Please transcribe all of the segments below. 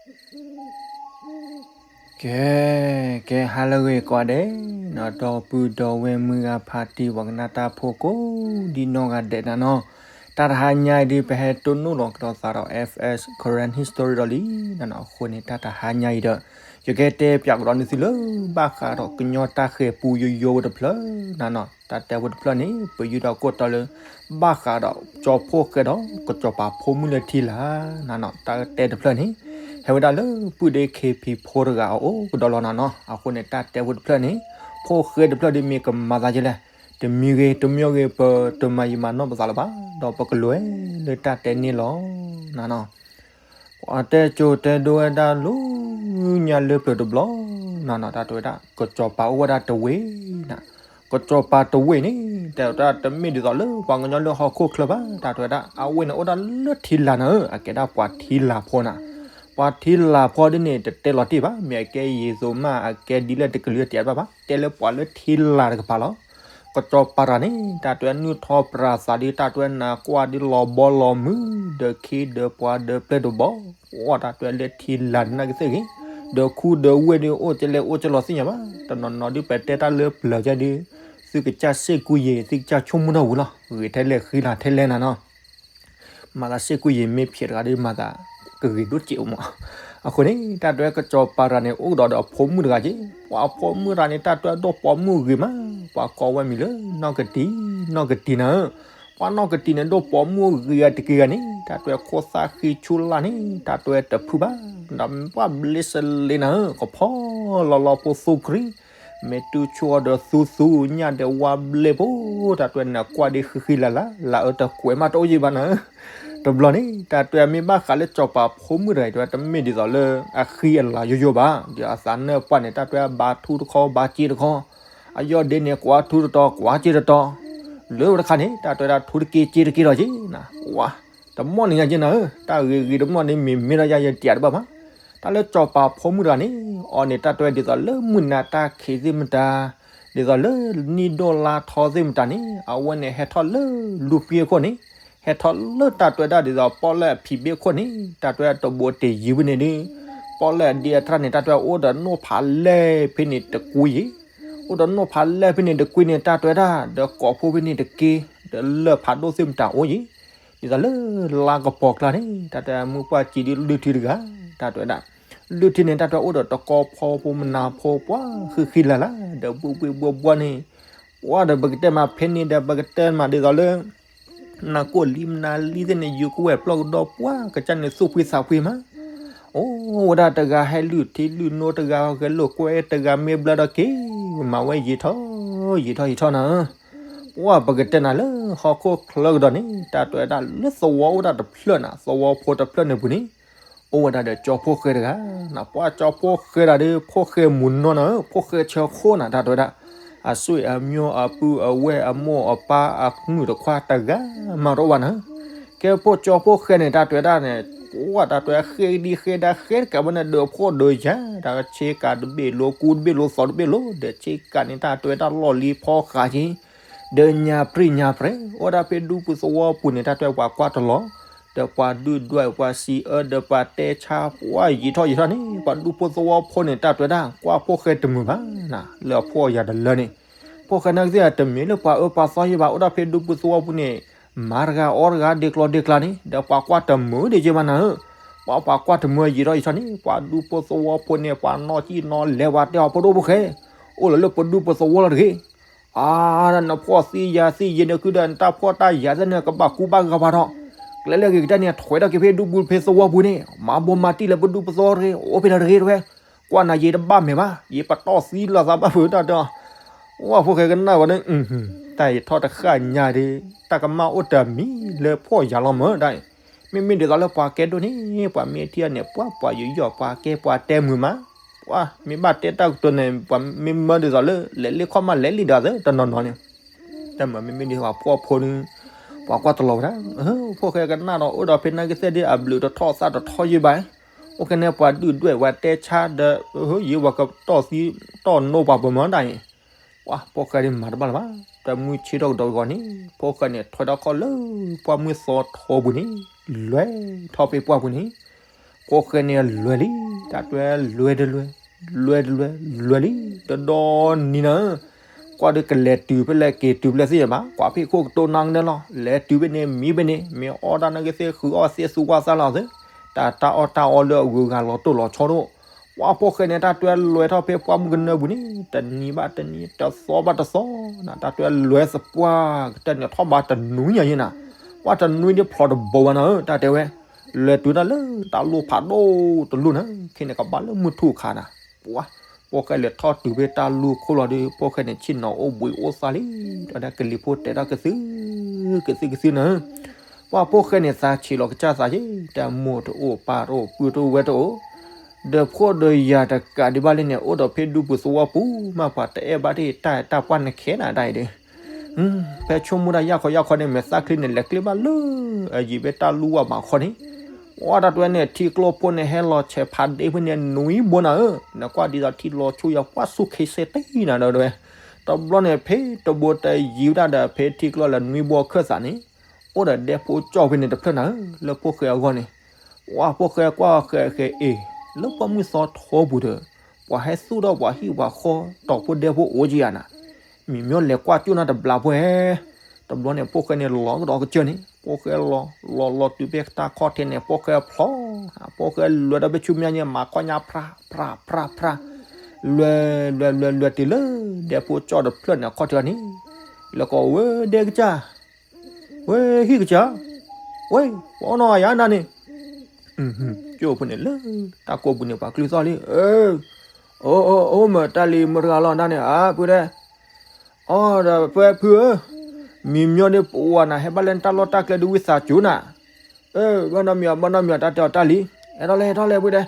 ကဲ, ကဲဟါလၢအဂ့ၤကိးဂၤဒဲး, ဒီပုၢ်ဒီဝဲၢ်မုၢ်ဂၤဖါတံၢ်ပှၤကနၣ်တၢ်ဖိကိးဒ်နီၢ်ဂၤဒဲးနၤနီၤ, တၢ်တဟါညါအံၤဒုး ပဟဲတိၢ်နီၣ်လီၤကဒီးသးဒီး F S Karen History ဒီးလံနၤနီၤ, အဃိန့ၣ် တၢ်တဟါညါအံၤဒီး ယကတဲပၠးကဒီးန့ၢ်သုလၢ ဘၣ်ဃးဒီးကညီတၢ်ဃဲၤပူယိယိဖိတဖျၢၣ်နၤနီၤ, တၢ်တဲဖိတဖျၢၣ်န့ၣ် ပယူၢ်ဒီးကိၣ်တီလၢ ဘၣ်ဃးဒီးကၠီဖှိၣ်ဃဲဒီး ကစီၤပၤဖိမုၣ်လၢထံလာ်နၤနီၤ, တၢ်တဲတဖျၢၣ်န့ၣ် ဟဲဝဲဒၣ်လၢပုၢ်ဒ့ ခ့ဖံဖိတဂၤအအိၣ်ကဒီးလီၤနၤနီၤ, အဃိန့ၣ် တၢ်တဲဖိတဖျၢၣ်န့ၣ် ဖိၣ်ဃဲတဖျၢၣ်ဒ်မ့ၢ်ကမၤသးဒ်လဲၣ်, တမံၤဂ့ၤတမံၤဂ့ၤ ပတမၤယံာ်မၤနီၢ်ပသးလၢၤဘၣ်, ဒီးပကလဲၤလၢတၢ်တဲန့ၣ်လီၤနၤနီၤ. ပှၤတဲကၠိတဲဒိဝဲဒၣ်လၢညါလၢပျၢၤတဘျီနၤနီၤ, တၢ်တဲဝဲဒၣ် ကစီၤပၤအိၣ်ဝဲဒၣ်တဝ့ၢ်နၤ, ကစီၤပၤတဝ့ၢ်န့ၣ် တဲဝဲဒၣ်တမ့ၢ်ဒ်သိးလၢပှၤကညီလၢဟီၣ်ခိၣ်ချၢဘၣ်, တၢ်တဲဝဲဒၣ် အဝ့ၢ်န့ၣ်အိၣ်ဒၣ်လၢထံလာ်နၤဧၢ, အကဲဒၣ်ပှၤထံလာ်ဖိနၤ, ပှၤထံလာ်ဖိဒ်န့ၣ် တတဲလီၤတ့ၢ်ဘၣ်, မ့ၢ်အကဲယံာ်သိးမး အကဲဒ်လဲၣ်တကလုာ်တတဲဘၣ်ဘၣ်, တဲလၢပှၤလၢထံလာ်တကပၤလီၤ. ကစီၤပၤတဂၤန့ၣ် တၢ်တဲဝဲနုၢ်ထီၣ်ပြးသးဒ် တၢ်တဲဝဲနၤကွၢ်ဒ်လီၤဘီလီၤမုၢ် ဒီးခ့ဒီးပှၤဒီးပျဲၢ်တဘီ, အိၣ်တၢ်တဲဝဲလၢထံလာ်န့ၣ်နာ်က့သ့ၣ်ဂ့ၤ, ဒီးခူဒီးဝ့ၢ်ဒ်အိၣ်ကလဲၣ်အိၣ်ကလီၤသ့ၣ်ညါဘၣ်, တနီၤနီၤဒ်ပတဲတၢ်လၢပျၢၤကဲဒ် သုကစၢ်စ့ၢ်ကူယံာ် သုကစၢ်ဆိကမိၣ်ထီၣ်ဝံၤလီၤ, ဂ့ၤထဲလဲၣ်ဃံလၤထဲလဲၣ်နၤနီၤ. မၤသးစ့ၢ်ကူယံာ်မ့ၢ်ဖျဲးတဂၤဒီး မၤသးကဂ့ၤဒိၣ်စဲးအိၣ်မး. အဃိန့ၣ် တၢ်တဲဝဲကစီၤပၤတဂၤန့ၣ် အိၣ်ကဒီးဒီးအဖိမုၣ်တဂၤက့, ပှၤအဖိမုၣ်တဂၤန့ၣ် တၢ်တဲဝဲဒိၣ်ပိာ်မုၣ်ဂ့ၤမး, ပှၤကိးဝဲမံၤလၢနီၢ်ကတံၤ, နီၢ်ကတံၤနၤဧၢ, ပှၤနီၢ်ကတံၤန့ၣ် ဒိၣ်ပိာ်မုၣ်ဂ့ၤအတက့ၢ်ဂၤန့ၣ် တၢ်တဲဝဲခိၣ်သၣ်ဃံဆူလၢ်န့ၣ် တၢ်တဲဝဲတဖုဘၣ်, ဒီးပှၤဘျ့စလ့နၤဧၢ, ကဖီလီၤလီၤဖိသူကရံ မ့ၢ်တူၢ်ဆိဒီးသူသူညၣ်ဒီးဝါဘျ့ဖိ, တၢ်တဲဝဲနကွၢ်ဒ်ဃံဃံလၤလၤ လၢအၢတကွဲးမးတအိၣ်ယံာ်ဘၣ်နၤဧၢ. တဘျီန့ၣ် တၢ်တဲဝဲမ့ၢ်ဘၣ်ဃးလၢကစီၤပၤဖိမုၣ်တဂၤအံၤ တမ့ၢ်ဒ်သိးလၢအဃံအလၤယိယိဘၣ်, ဒီးအသးနၢၣ်ပှၢ်န့ၣ် တၢ်တဲဝဲဘါထူတခီဘါစ့တခီ, အယီၢ်ဒ့န့ၣ် ကွၢ်ထူတတီၤကွၢ်စ့တတီၤ, လၢဝဲတခါန့ၣ် တၢ်တဲဝဲဒၣ်ထူတက့စ့တက့ဒီးက့နၤ, ဝါ တမီၢ်န့ၣ်ညါက့နၤဧၢ, တၢ်ဂ့ၤဂ့ၤတမီၢ်န့ၣ် မ့ၢ်မ့ၢ်ဒီးယၤယတံာ်တဘၣ်မး. တၢ်လၢကစီၤပၤဖိမုၣ်တဂၤန့ၣ် အီၤန့ၣ် တၢ်တဲဝဲဒ်သိးလၢမုၢ်နၤတၢ်ခံးသ့ၣ်မတၤ, ဒ်သိးလၢနံၣ်ဒိၣ်လါထီသ့ၣ်မတၤန့ၣ် အဝဲန့ၣ်ဟဲထီၣ်လၢလူၢ်ပှ့ၤအခိၣ်န့ၣ်, ဟဲထီၣ်လၢတၢ်တဲဝဲဒၣ်ဒ်သိးပီၣ်လဲၣ်အဖံးဘ့ၣ်အခိၣ်န့ၣ် တၢ်တဲဝဲတဘိးတ့ၢ်ယံၤဝဲန့ၣ်ဒီး ပီၣ်လဲၣ်အဒ့အတြၢ်န့ၣ် တၢ်တဲဝဲအိၣ်ဒီးနိၣ်ဖးလဲၢ်ဖဲန့ၣ်တကွံယံၤ, အိၣ်ဒီးနိၣ်ဖးလဲၢ်ဖဲန့ၣ်တကွံန့ၣ် တၢ်တဲဝဲဒၣ် ဒီးကိးဖိဖဲန့ၣ်တက့, ဒီးလၢၢ်ဖးဒိၣ်သ့ၣ်မတၤအိၣ်ယံၤ, ဒ်သိးလၢလါကပီၤကျါန့ၣ် တၢ်တဲဝဲမုၢ်ပှၢ်စံးဒ်လုၢ်ထံတဂၤ, တၢ်တဲဝဲဒၣ် လုၢ်ထံန့ၣ် တၢ်တဲဝဲအိၣ်ဒီးတကီဖီဖိမနၤဖိပှၤဃံဃံလၤလၤ ဒီးဘှ့ဘှ့ဘှီဘှီန့ၣ်, ပှၤဒီးပကတဲမးဖဲန့ၣ်ဒီးပကတဲမးဒ်သိးလၢ နၤကိၣ်လံမနၤလံသ့ၣ်န့ၣ် ယူၤကဝဲၢ်ပျီၢ်ကဒီးပှၤကစၢ်န့ၣ်သူၣ်ဖှံသးဖှံမး, အိၣ်ဝဲဒၣ်တဂၤဟဲလုၢ်ထံလုၢ်နိတဂၤဂဲၤလိာ်ကွဲတဂၤမ့ၢ်ဘျါဒီးက့ၤ, မၤဝဲယံာ်ထီၣ်ယံာ်ထီၣ်ယံာ်ထီၣ်နၤဧၢ, ပှၤပကတဲနၤလၢဟီၣ်ခိၣ်ချၢကဒီးန့ၣ် တၢ်တဲဝဲဒၣ်လၢသဝီအိၣ်ဒၣ်တဖျၢၣ်နၤ သဝီဖိတဖျၢၣ်န့ၣ်ပူၤန့ၣ် အိၣ်ဝဲဒၣ်ဒီးကၠီဖိၣ်ဃဲတဂၤ, နပှၤကၠီဖိၣ်ဃဲတဂၤဒီး ဖိၣ်ဃဲမုၢ်နီၢ်နၤဧၢ, ဖိၣ်ဃဲဆၢခိၣ်နၤ တၢ်တဲဝဲဒၣ်, အဆွေအမျိုးအပုၢ်အဝဲၢ်အမိၢ်အပၢ်အမုၣ်တခွါတဂၤမၤတအိၣ်ဘၣ်နၤဧၢ, ကဲဖိၣ်ကၠီဖိၣ်ဃဲန့ၣ် တၢ်တဲဝဲဒၣ်န့ၣ်, ပှၤတၢ်တဲဝဲဃဲဒ်ဃဲဒၣ်ဃဲတကးဘၣ်န့ၣ် ဒီးဖိၣ်ဒီးယာ် တၢ်ဆ့ကၤတဘ့ၣ်လိၤကူတဘ့ၣ်လိၤသီတဘ့ၣ်လိၤ ဒီးဆ့ကၤန့ၣ် တၢ်တဲဝဲဒၣ်လီၢ်လံၤဖီဃးက့ၤ ဒီးညါပြံၢ်ညါပြဲၤ အိၣ်ဒၣ်ဖဲဒူပူၤသဝီပူၤန့ၣ် တၢ်တဲပှၤကွၢ်တလီၤ, ဒီးပှၤဒုၣ်ဒွဲၣ်ပှၤစံးအၢဒီးပှၤတဲဆါ ပှၤယံာ်ထီၣ်ယံာ်ထီၣ်န့ၣ် ပှၤဒူဖိသဝီဖိန့ၣ် တၢ်တဲဝဲဒၣ် ကွၢ်ဖိၣ်ဃဲတမုာ်ဘၣ်နၤ လၢအဖိၣ်အယာ်တလၢန့ၣ်, ဖိၣ်ဃဲနာ်က့သ့ၣ်တမ့ၢ်လၢပှၤအၢပှၤသီယံၤဘၣ် အိၣ်ဒၣ်ဖဲဒူပူၤသဝီပူၤန့ၣ် မၤတဂၤအီတဂၤဒ့ကျီဒ့ကျါန့ၣ် ဒီးပှၤကွၢ်တမုာ်ဒံးက့ဘၣ်နၤဧၢ, ပှၤပှၤကွၢ်တမုာ်ယံာ်ထီၣ်ယံာ်ထီၣ်န့ၣ် ပှၤဒူဖိသဝီဖိန့ၣ် ပှၤနီၢ်ကံၣ်နီၢ်လဲၤ ပှၤတဲအီၤဖိဒိၣ်ဖိၣ်ဃဲ အိၣ်လီၤလၢပဒူပသဝီလီၤတဂ့ၤ အါ နဖှီၣ်သံယာ်သံယံာ်န့ၣ် ဃုဒီးနတၢ်ဖှီၣ်တၢ်ယာ်သ့ၣ်န့ၣ် ကဘၣ်ကူဘၣ်ဂာ်ပှၤဒီး ကျဲလၢအဂ့ၤကတၢၢ်န့ၣ် ထွဲထီၣ်က့ၤဖဲဒူပူၤဖဲသဝီပူၤန့ၣ် မၤဘိးမၤတံၢ်လၢပဒူပသဝီတဂ့ၤ အိၣ်ဖဲလီၤတဂ့ၤတဝဲ ကွၢ်နၤယံာ်တဘၣ်မဲာ်ဘၣ် ယံာ်ပတီၢ်သံလီၤသးဘၣ်ဖုးတၢ်ဒီး ဝဲဖိၣ်ဃဲကနၣ်ဝဲန့ၣ် တၢ်ယံာ်ထီၣ်တဃၣ်ညါဒီး တၢ်ကမၣ်အိၣ်တမံၤလၢဖှီၣ်ယာ်လီၤမၢ်တၢ်အံၤ မ့မ့ၢ်ဒ်သိးလၢပှၤကဲဒိၣ်န့ၣ် ပှၤမ့ၢ်ထံၣ်န့ၣ် ပှၤ ပှၤယူးယီၣ်ပှၤကဲပှၤတဲမုာ်မး ပှၤမ့ၢ်ဘၣ်တဲတၢ်ကတိၤန့ၣ် ပှၤမ့ၢ်မၢဒ်သိးလၢ လဲၤလ့ခီၣ်မးလဲၤလံဒီးသၢတနီၤနီၤန့ၣ် တၢ်မၤမ့မ့ၢ်ဒ်သိးပှၤဖှီၣ်ဖိန့ၣ် ပှၤကွၢ်တလီၤဝဲဒၣ် ဖိၣ်ဃဲကနၣ်ဒီးအိၣ်ဒီးဖဲနာ်က့သ့ၣ်ဒ်အဘျုးတထီၣ်သးတထီၣ်ယံာ်ဘၣ် အိၣ်ကဲန့ၣ်ပှၤဒုၣ်ဒွဲၣ်ပှၤတဲဆါဒီး ယံာ်ပှၤကတီၢ်သံတီၢ်နိပှၤပမၢတၢ်အံၤ ပှၤဖိၣ်ဃဲဒ်မၤတဘၣ်လၢၤဘၣ် တၢ်မုၢ်ဆ့ၣ်ထီၣ်ကဒီးဂီၤန့ၣ် ဖိၣ်ဃဲန့ၣ် ထွဲထီၣ်ခီၣ်လၢပှၢ်မုၢ်သီထီပူၤန့ၣ် လဲၤထီၣ်ဖဲပှၢ်ပူၤန့ၣ် ဖိၣ်ဃဲန့ၣ်လွဲၤလံ, တၢ်တွဲလွဲၤတလွဲၤ, လွဲၤတလွဲၤ, လွဲၤလံ, တဒီနံၤနၤဧၢ, ကွၢ်ဒီးကလဲၤတုၤဖဲလဲၣ်က့ၤတုၤဖဲလဲၣ်သ့ၣ်ညါဘၣ်, ကွၢ်ဖဲခိၣ်ကတိၤနၤကနၢလီၤ, လဲၤတုၤဖဲန့ၣ်မံဖဲန့ၣ်, မ့ၢ်အီၣ်တၢ်နာ်က့သ့ၣ် ဃုအီၣ်သ့ၣ်သူဝါသၣ်လီၤသ့ၣ်, တၢ်တၢ်အီၣ်တၢ်အီလၢအဂုၤအဂၤလီၤတိၢ်လီၤဆီဒိၣ်, ပှၤဖိၣ်ဃဲန့ၣ် တၢ်တွဲလွဲၤထီၣ်ဖဲပှၢ်မုၢ်ကနၢပူၤန့ၣ် တနံၤဘၣ်တနံၤ တသီဘၣ်တသီနၤ, တၢ်တွဲလွဲၤသပှၢ်ကတၢၢ်န့ၣ် ထီၣ်ဘးတနွံညါယဲနၤ, ပှၢ်တနွံဒ်ဖျိးတဘိဝဲနၤဧၢ, တၢ်တဲဝဲ, လဲၤတုၤတၢ်လၢတၢ်လူၢ်ဖးဒိၣ်တလူၢ်နၤ, ခဲန့ၣ်ကဘၣ်လၢမုၢ်ထူၣ်ခါနၤ, ပှၤ ဖိၣ်ဃဲလဲၤထီၣ်တုၤဖဲတၢ်လူၢ်ခိၣ်လီၤဒီး ဖိၣ်ဃဲန့ၣ်ဆ့ၣ်နီၤအိၣ်ဘှံးအိၣ်သါလံ, ဒီးကလံၤဖိတဲထီၣ်ကသု ကသုကသုနၤ, ပှၤဖိၣ်ဃဲန့ၣ်သးဆံးလီၤကစၢ်သးယဲ, တၢ်မိၢ်တအိၣ်ပၢ်တအိၣ်ပုၢ်တအိၣ်ဝဲၢ်တအိၣ်, ဒီးဖိဒီးယာ်တကးဒံးဘၣ်လံန့ၣ် အိၣ်ဒီးဖဲဒူပူၤသဝီပူၤ, မ့ၢ်ပှၤတအဲၣ်ဘၣ်တၢ်တၢ်ပှၢ်နခဲနၤဒၣ်အံၤဒီး ဖဲဆိကမိၣ်တၢ်ယၢ်ခီယၢ်ခီန့ၣ် မဲာ်သၣ်ချံန့ၣ် လဲၤကျ့ဘၣ်လၢ အယံၤဖဲတၢ်လူၢ်ဝၢ်ဘးခီန့ၣ်, ပှၤတၢ်တွဲန့ၣ် ထံကျိဖိန့ၣ် ဟဲလီၤဆဲးဖးဒ့ဖဲန့ၣ်နွံဘိနၤဧၢ, နကွၢ်ဒ်သိးထံလီၤဆူယၤ ပှၢ်ဆူၣ်ခ့စဲတ့ၢ်နၤဒီးဝဲ, တဘျီန့ၣ် ဖဲတဘိတယံၤဝဲဒၣ်ဒီး ဖဲထံကျိလၢနွံဘိအခၢၣ်သးန့ၣ်, အိၣ်ဒီးဒဲဖိကၠီၣ်ဖဲန့ၣ်တဖျၢၣ်နၤဧၢ, လၢဖိၣ်ဃဲအဂီၢ်န့ၣ်, ပှၤဖိၣ်ဃဲကွၢ်ဃဲဃဲအ့ၣ်, လၢပှၢ်မုၢ်သီထီပူၤဒီး ပှၤဟဲသူၣ်ထီၣ်ပှၤဟံၣ်ပှၤဃီ တီၤဖိဒဲဖိအိၣ်ကယၤနၤ, မံၤမၠိလဲၤကွၢ်ကၠိၣ်နၤတဘျီဖိဧဲ, တဘျီန့ၣ် ဖိၣ်ဃဲန့ၣ်လီၤကဒီးကစၢၢ်န့ၣ် ဖိၣ်ဃဲလီၤ လီၤလီၤတုၤဖဲတၢ်ခီၣ်ထံးန့ၣ် ဖိၣ်ဃဲဖျီ, ဖိၣ်ဃဲလွဲၤဒီးဖဲဆူမဲာ်ညါန့ၣ် မၤခီၣ်ညါဖြါ ဖြါ ဖြါ ဖြါ, လွဲၤ လွဲၤ လွဲၤ လွဲၤတုၤလၢ ဒဲဖိကၠီၣ်တဖျၢၣ်န့ၣ် အခီၣ်ထံးအီၤန့ၣ်, လဲၤကိးဝဲဒဲကစၢ်, ဝဲဟံၣ်ကစၢ်, ဝဲ ပှၤအီၣ်နီၢ်ဂၤယၤနၤန့ၣ်, ကၠိၣ်ဖိန့ၣ်လၢ တၢ်ကိးပူၤန့ၣ် ပှၤကျုသီၣ်လံ, အိၣ် အိၣ် အိၣ် မ့ၢ်တၢ်လံၤမုၢ်တဂၤလီၤနၤန့ၣ် အဖုဒဲး, အိၣ်ဒီးဖဲဖုဧၢ, မံၤမၠိဒ်ပဝဲနၤ ဟဲဘၣ်လၢနတၢ်လီၢ်တၢ်ကျဲဒ်ဝံသးစူၤနၤ, ဘၣ်နီတမံၤ ဘၣ်နီတမံၤ တၢ်တဲအီၤတၢ်လံ, ဟဲထီၣ်လဲၣ် ဟဲထီၣ်လဲၣ်ဖုဒဲး,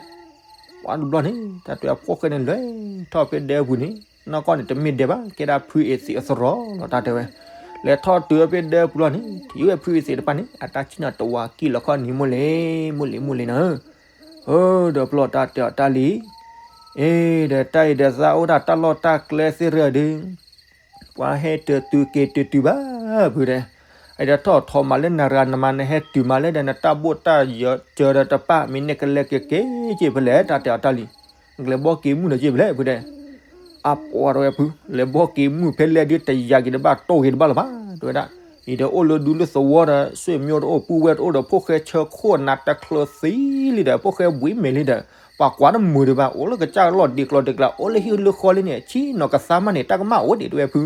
ပှၤတဘျီန့ၣ် တၢ်တဲအဖိၣ်ဃဲန့ၣ် လဲၤထီၣ်ဖဲဒဲပူၤန့ၣ် နီၢ်ကီၢ်န့ၣ် တမ့ၢ်ဒဲဘၣ် ကဲဒၣ်ဖုအ့သံးအသရိာ်လီၤ တၢ်တဲဝဲ, လဲၤထီၣ်တုၤဖဲဒဲပူၤလီၤန့ၣ် ထံၣ်ဝဲဖုအ့သံးတဖၣ်န့ၣ် အတၢ်ဆ့ၣ်နီၤတဝါကံၢ်လီၤခီၣ်နံၤမိၢ်လံၤ မိၢ်လံၤ မိၢ်လံၤနၤဧၢ, ဒီးပျီၢ်တၢ်တဲအီၤတၢ်လံ, အ့ ဒီးတၢ်အံၤဒီးသးအိၣ်ဒၣ်တၢ်လီၢ်တၢ်ကျဲသ့ၣ်ရၢၢ်ဒီး ပှၤဟဲတတုၤက့ၤတတုၤဘၣ်ဖုဒဲး, အံၤဒီးထီၣ်ထီမးလၢနၤရၤနမါ နဟဲတုၤမးလၢဒီး နတၢ်ဘိၣ်တၢ်ယၢၤစၢၤဒီးတပၢ် မ့ၢ်န့ၢ်ကလဲၤက့ၤက့ၤက့ၤဖဲလဲၣ် တၢ်တဲအီၤတၢ်လံ, ကလဲၤဘီက့ၤမုၢ်ဒီးက့ၤဖဲလဲၣ်ဖုဒဲး, အပှၤတဝဲဖု လဲၤဘီက့ၤမုၢ်ဖဲလဲၣ်ဒ်တယာ်က့ၤတဘၣ် တိၢ်က့ၤတဘၣ်လၢၤဘၣ် တဝဲဒၣ်, အံၤဒီးအိၣ်လၢဒူလၢသဝီဒီး ဆွေမျိုးတအိၣ်ပုၢ်ဝဲၢ်တအိၣ်ဒီး ဖိၣ်ဃဲဆၢခိၣ်နးတချုးသံလံဒီး ဖိၣ်ဃဲဘှံးမဲာ်လံဒီး ပှၤကွၢ်တမုာ်ဒံးဘၣ် အိၣ်လၢကစၢ်လီၢ်ဒံးကျီဒံးကျါ အိၣ်လၢဟံၣ်လၢဃီလံန့ၣ် ဆ့ၣ်နီၤကသါမးန့ၣ် တၢ်ကမၣ်အိၣ်ဒံးတဝဲဖု,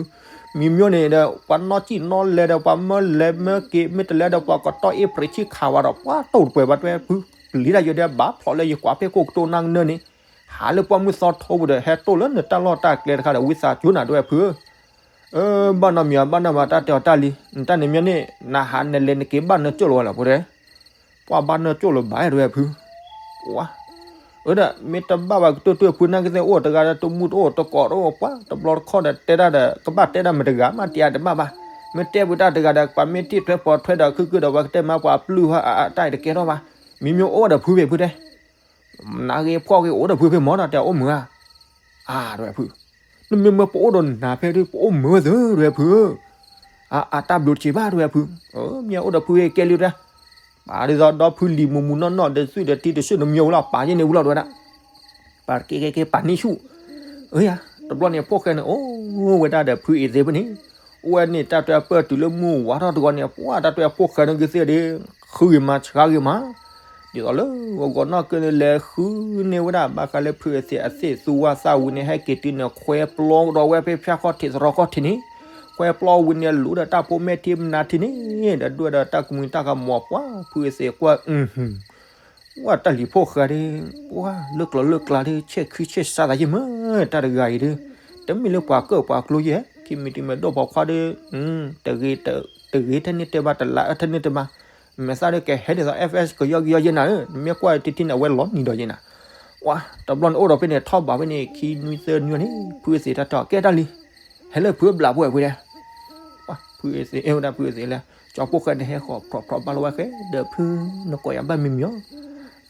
မံၤမၠိန့ၣ်ဒီး ပှၤနီၢ်စံၣ်နီၢ်လဲၤဒီး ပှၤမၢလဲၤမၢက့ၤ မ့ၢ်တလဲၤဒီး ပှၤကတီၢ်အ့ၣ်ပြံးဆံၣ်ခးဝဲဒီး ပှၤတိၢ်တပှဲၤဘၣ်တဝဲဖု, ပျံၤတၢ်ယိာ်ဒဲးဘၣ်ဖျိးလၢယကွၢ်ဖဲခိၣ်ကတိၤနၢ်ကနၢန့ၣ်, ဟးလၢပှၢ်မုၢ်သီထီပူၤဒီး ဟဲတိၢ်လၢနတၢ်လီၢ်တၢ်ကျဲတခါဒီး ဝံသးစူၤနၤတဝဲဖုဧၢ ဘၣ်နီတမံၤ ဘၣ်နီတမံၤ တၢ်တဲအီၤတၢ်လံ, နတၢ်န့ၣ်မ့ၢ်န့ၣ် နဟးနလဲၤနက့ၤဘၣ်နၢကၠိၣ်လၢၤဝဲလီၤ ဖိဒဲး, ပှၤဘၣ်နၢကၠိၣ်လၢၤဘၣ်တဝဲဖု, ပှၤ, အၢဒီး မ့ၢ်တဘၣ်ဘၣ်ကတိၢ်တၢၢ်ဖု နာ်က့သ့ၣ်အိၣ်တဂၤဒီး တမူတအိၣ်တကိးတအိၣ် ပှၤတဘျီတခီၣ်ဒီး တဲတၢ်ဒီး ကဘၣ်တဲတၢ်မတၤတဂၤ မ့ၢ်တဲအါတဘၣ်ဘၣ်, မ့ၢ်တဲဖုတၢ်တဂၤဒီး ပှၤမ့ၢ်တံၣ်ထွဲပိာ်ထွဲဒီး ခုၣ်ခုၣ်ဒီး ပှၤကတဲမၤပှၤပျုၢ်ဟီ အတၢ်အံၤတကဲထီၣ်ဘၣ်, မံၤမ့ၢ်အိၣ်ဝဲဒီးဖုဖဲဖုတဲ နဂ့ၤဖှီၣ်ဂ့ၤအိၣ်ဒီးဖုဖဲမီၤဒီး တဲအိၣ်မုာ်ဧါ, အါ တဝဲဖု, နမ့ၢ်မၢပအိၣ်ဒီးနၤဖဲဒုး ပအိၣ်မုာ်ဝဲသၢ တဝဲဖုဧၢ, အ အတၢ်ဘျုးတက့ၤဘၣ် တဝဲဖု, မ့ၢ်အိၣ်ဒီးဖုဂ့ၤကဲလံတဝဲ, ပာ်ဒ်သိးဒီဖုလံၤမူးမူးနီၢ်နီၢ်ဒီး သွံၣ်ဒီးတံၤတဆူၣ်နမံၤဝဲလီၤ ပာ်ယဲန့ၣ်ဝံၤလီၤ တဝဲဒၣ် ပာ်တက့ၢ်ကဲကဲပာ်န့ၢ်ဆူၣ်, အၢယၤ, တဘျီန့ၣ် ဖိၣ်ဃဲန့ၣ် အိၣ်ဝဲဒၣ်ဒီးဖုအ့သ့ဖဲန့ၣ်, အိၣ်ဝဲန့ၣ် တၢ်တွဲပၢၢ်တုၤလၢမုၢ်ဝါထီၣ်တဂီၤန့ၣ် ပှၤတၢ်တွဲဖိၣ်ဃဲန့ၣ်က့ၤသ့ၣ်ဒီး ဃုဂ့ၤမးဆှါဂ့ၤမး, ဒ်သိးလၢဂီၤနီၢ်ကၢန့ၣ် လဲၤဃုန့ၢ်ဝဲဒၣ် ဘၣ်ဃးလၢဖုအ့သ့အသ့ၣ်သူဝါသးဝံၤန့ၣ် ဟဲက့ၤတုၤန့ၣ် ခွဲပျီကဒီးဝဲဖဲဖၠၣ်ခီၣ်ထံးသရီခီၣ်ထံးန့ၣ်, ခွဲပျီဝံၤန့ၣ် လူၤဒီးတၢ်ဖိမဲာ်ထံမနါထံန့ၣ် ဒီးဒွဲၣ်ဒီးတၢ်ကမှံၤတၢ်ကမီၤပှၤ ဖုအ့သ့ကွၢ် ဝဲတၢ်လံၤဖိၣ်ဃဲဒီး ပှၤလၢကျိၤလၢကျါဒီး ဆဲးခုဆဲးစါသးယဲၢ်မး တၢ်တဂၤအံၤဒီး တမ့ၢ်လၢပှၤကၢၣ်ပှၤကျိယဲၢ် ခံမံၤတမံၤဒိၣ်ဖီခွါဒီး တဂ့ၤ တဂ့ၤထဲန့ၣ်တဲဘၣ် တလးအၢထဲန့ၣ်တဲဘၣ် မဲာ်သၣ်ဒီးကဟဲဒ်သိး F S ကယီကယီယဲၢ်နၤဧၢ နမ့ၢ်ကွၢ်တထံၣ်န့ၣ် အဝဲလီၤနံၤဒီးယဲၢ်နၤ ဝဲ တဘျီန့ၣ်အိၣ်ဒီးဖဲန့ၣ် ထီၣ်ဘးဖဲန့ၣ် ခံနွံသၢနွံန့ၣ် ဖုအ့သ့တၢ်တဲအီၤ ကဲတၢ်လံ ဟဲလၢဖုဘျးဖိဝဲဖုဒဲး ဖုအ့သ့အဲၣ်ဝဲဒၣ်ဖုအ့သ့လဲၣ် ကၠီဖိၣ်ဃဲန့ၣ်ဟဲဃီၤဖြီဖြီဘၣ်လီၤဝဲဃဲဒီးဖု နကိးယၤဘၣ်မံၤမံၤဧါ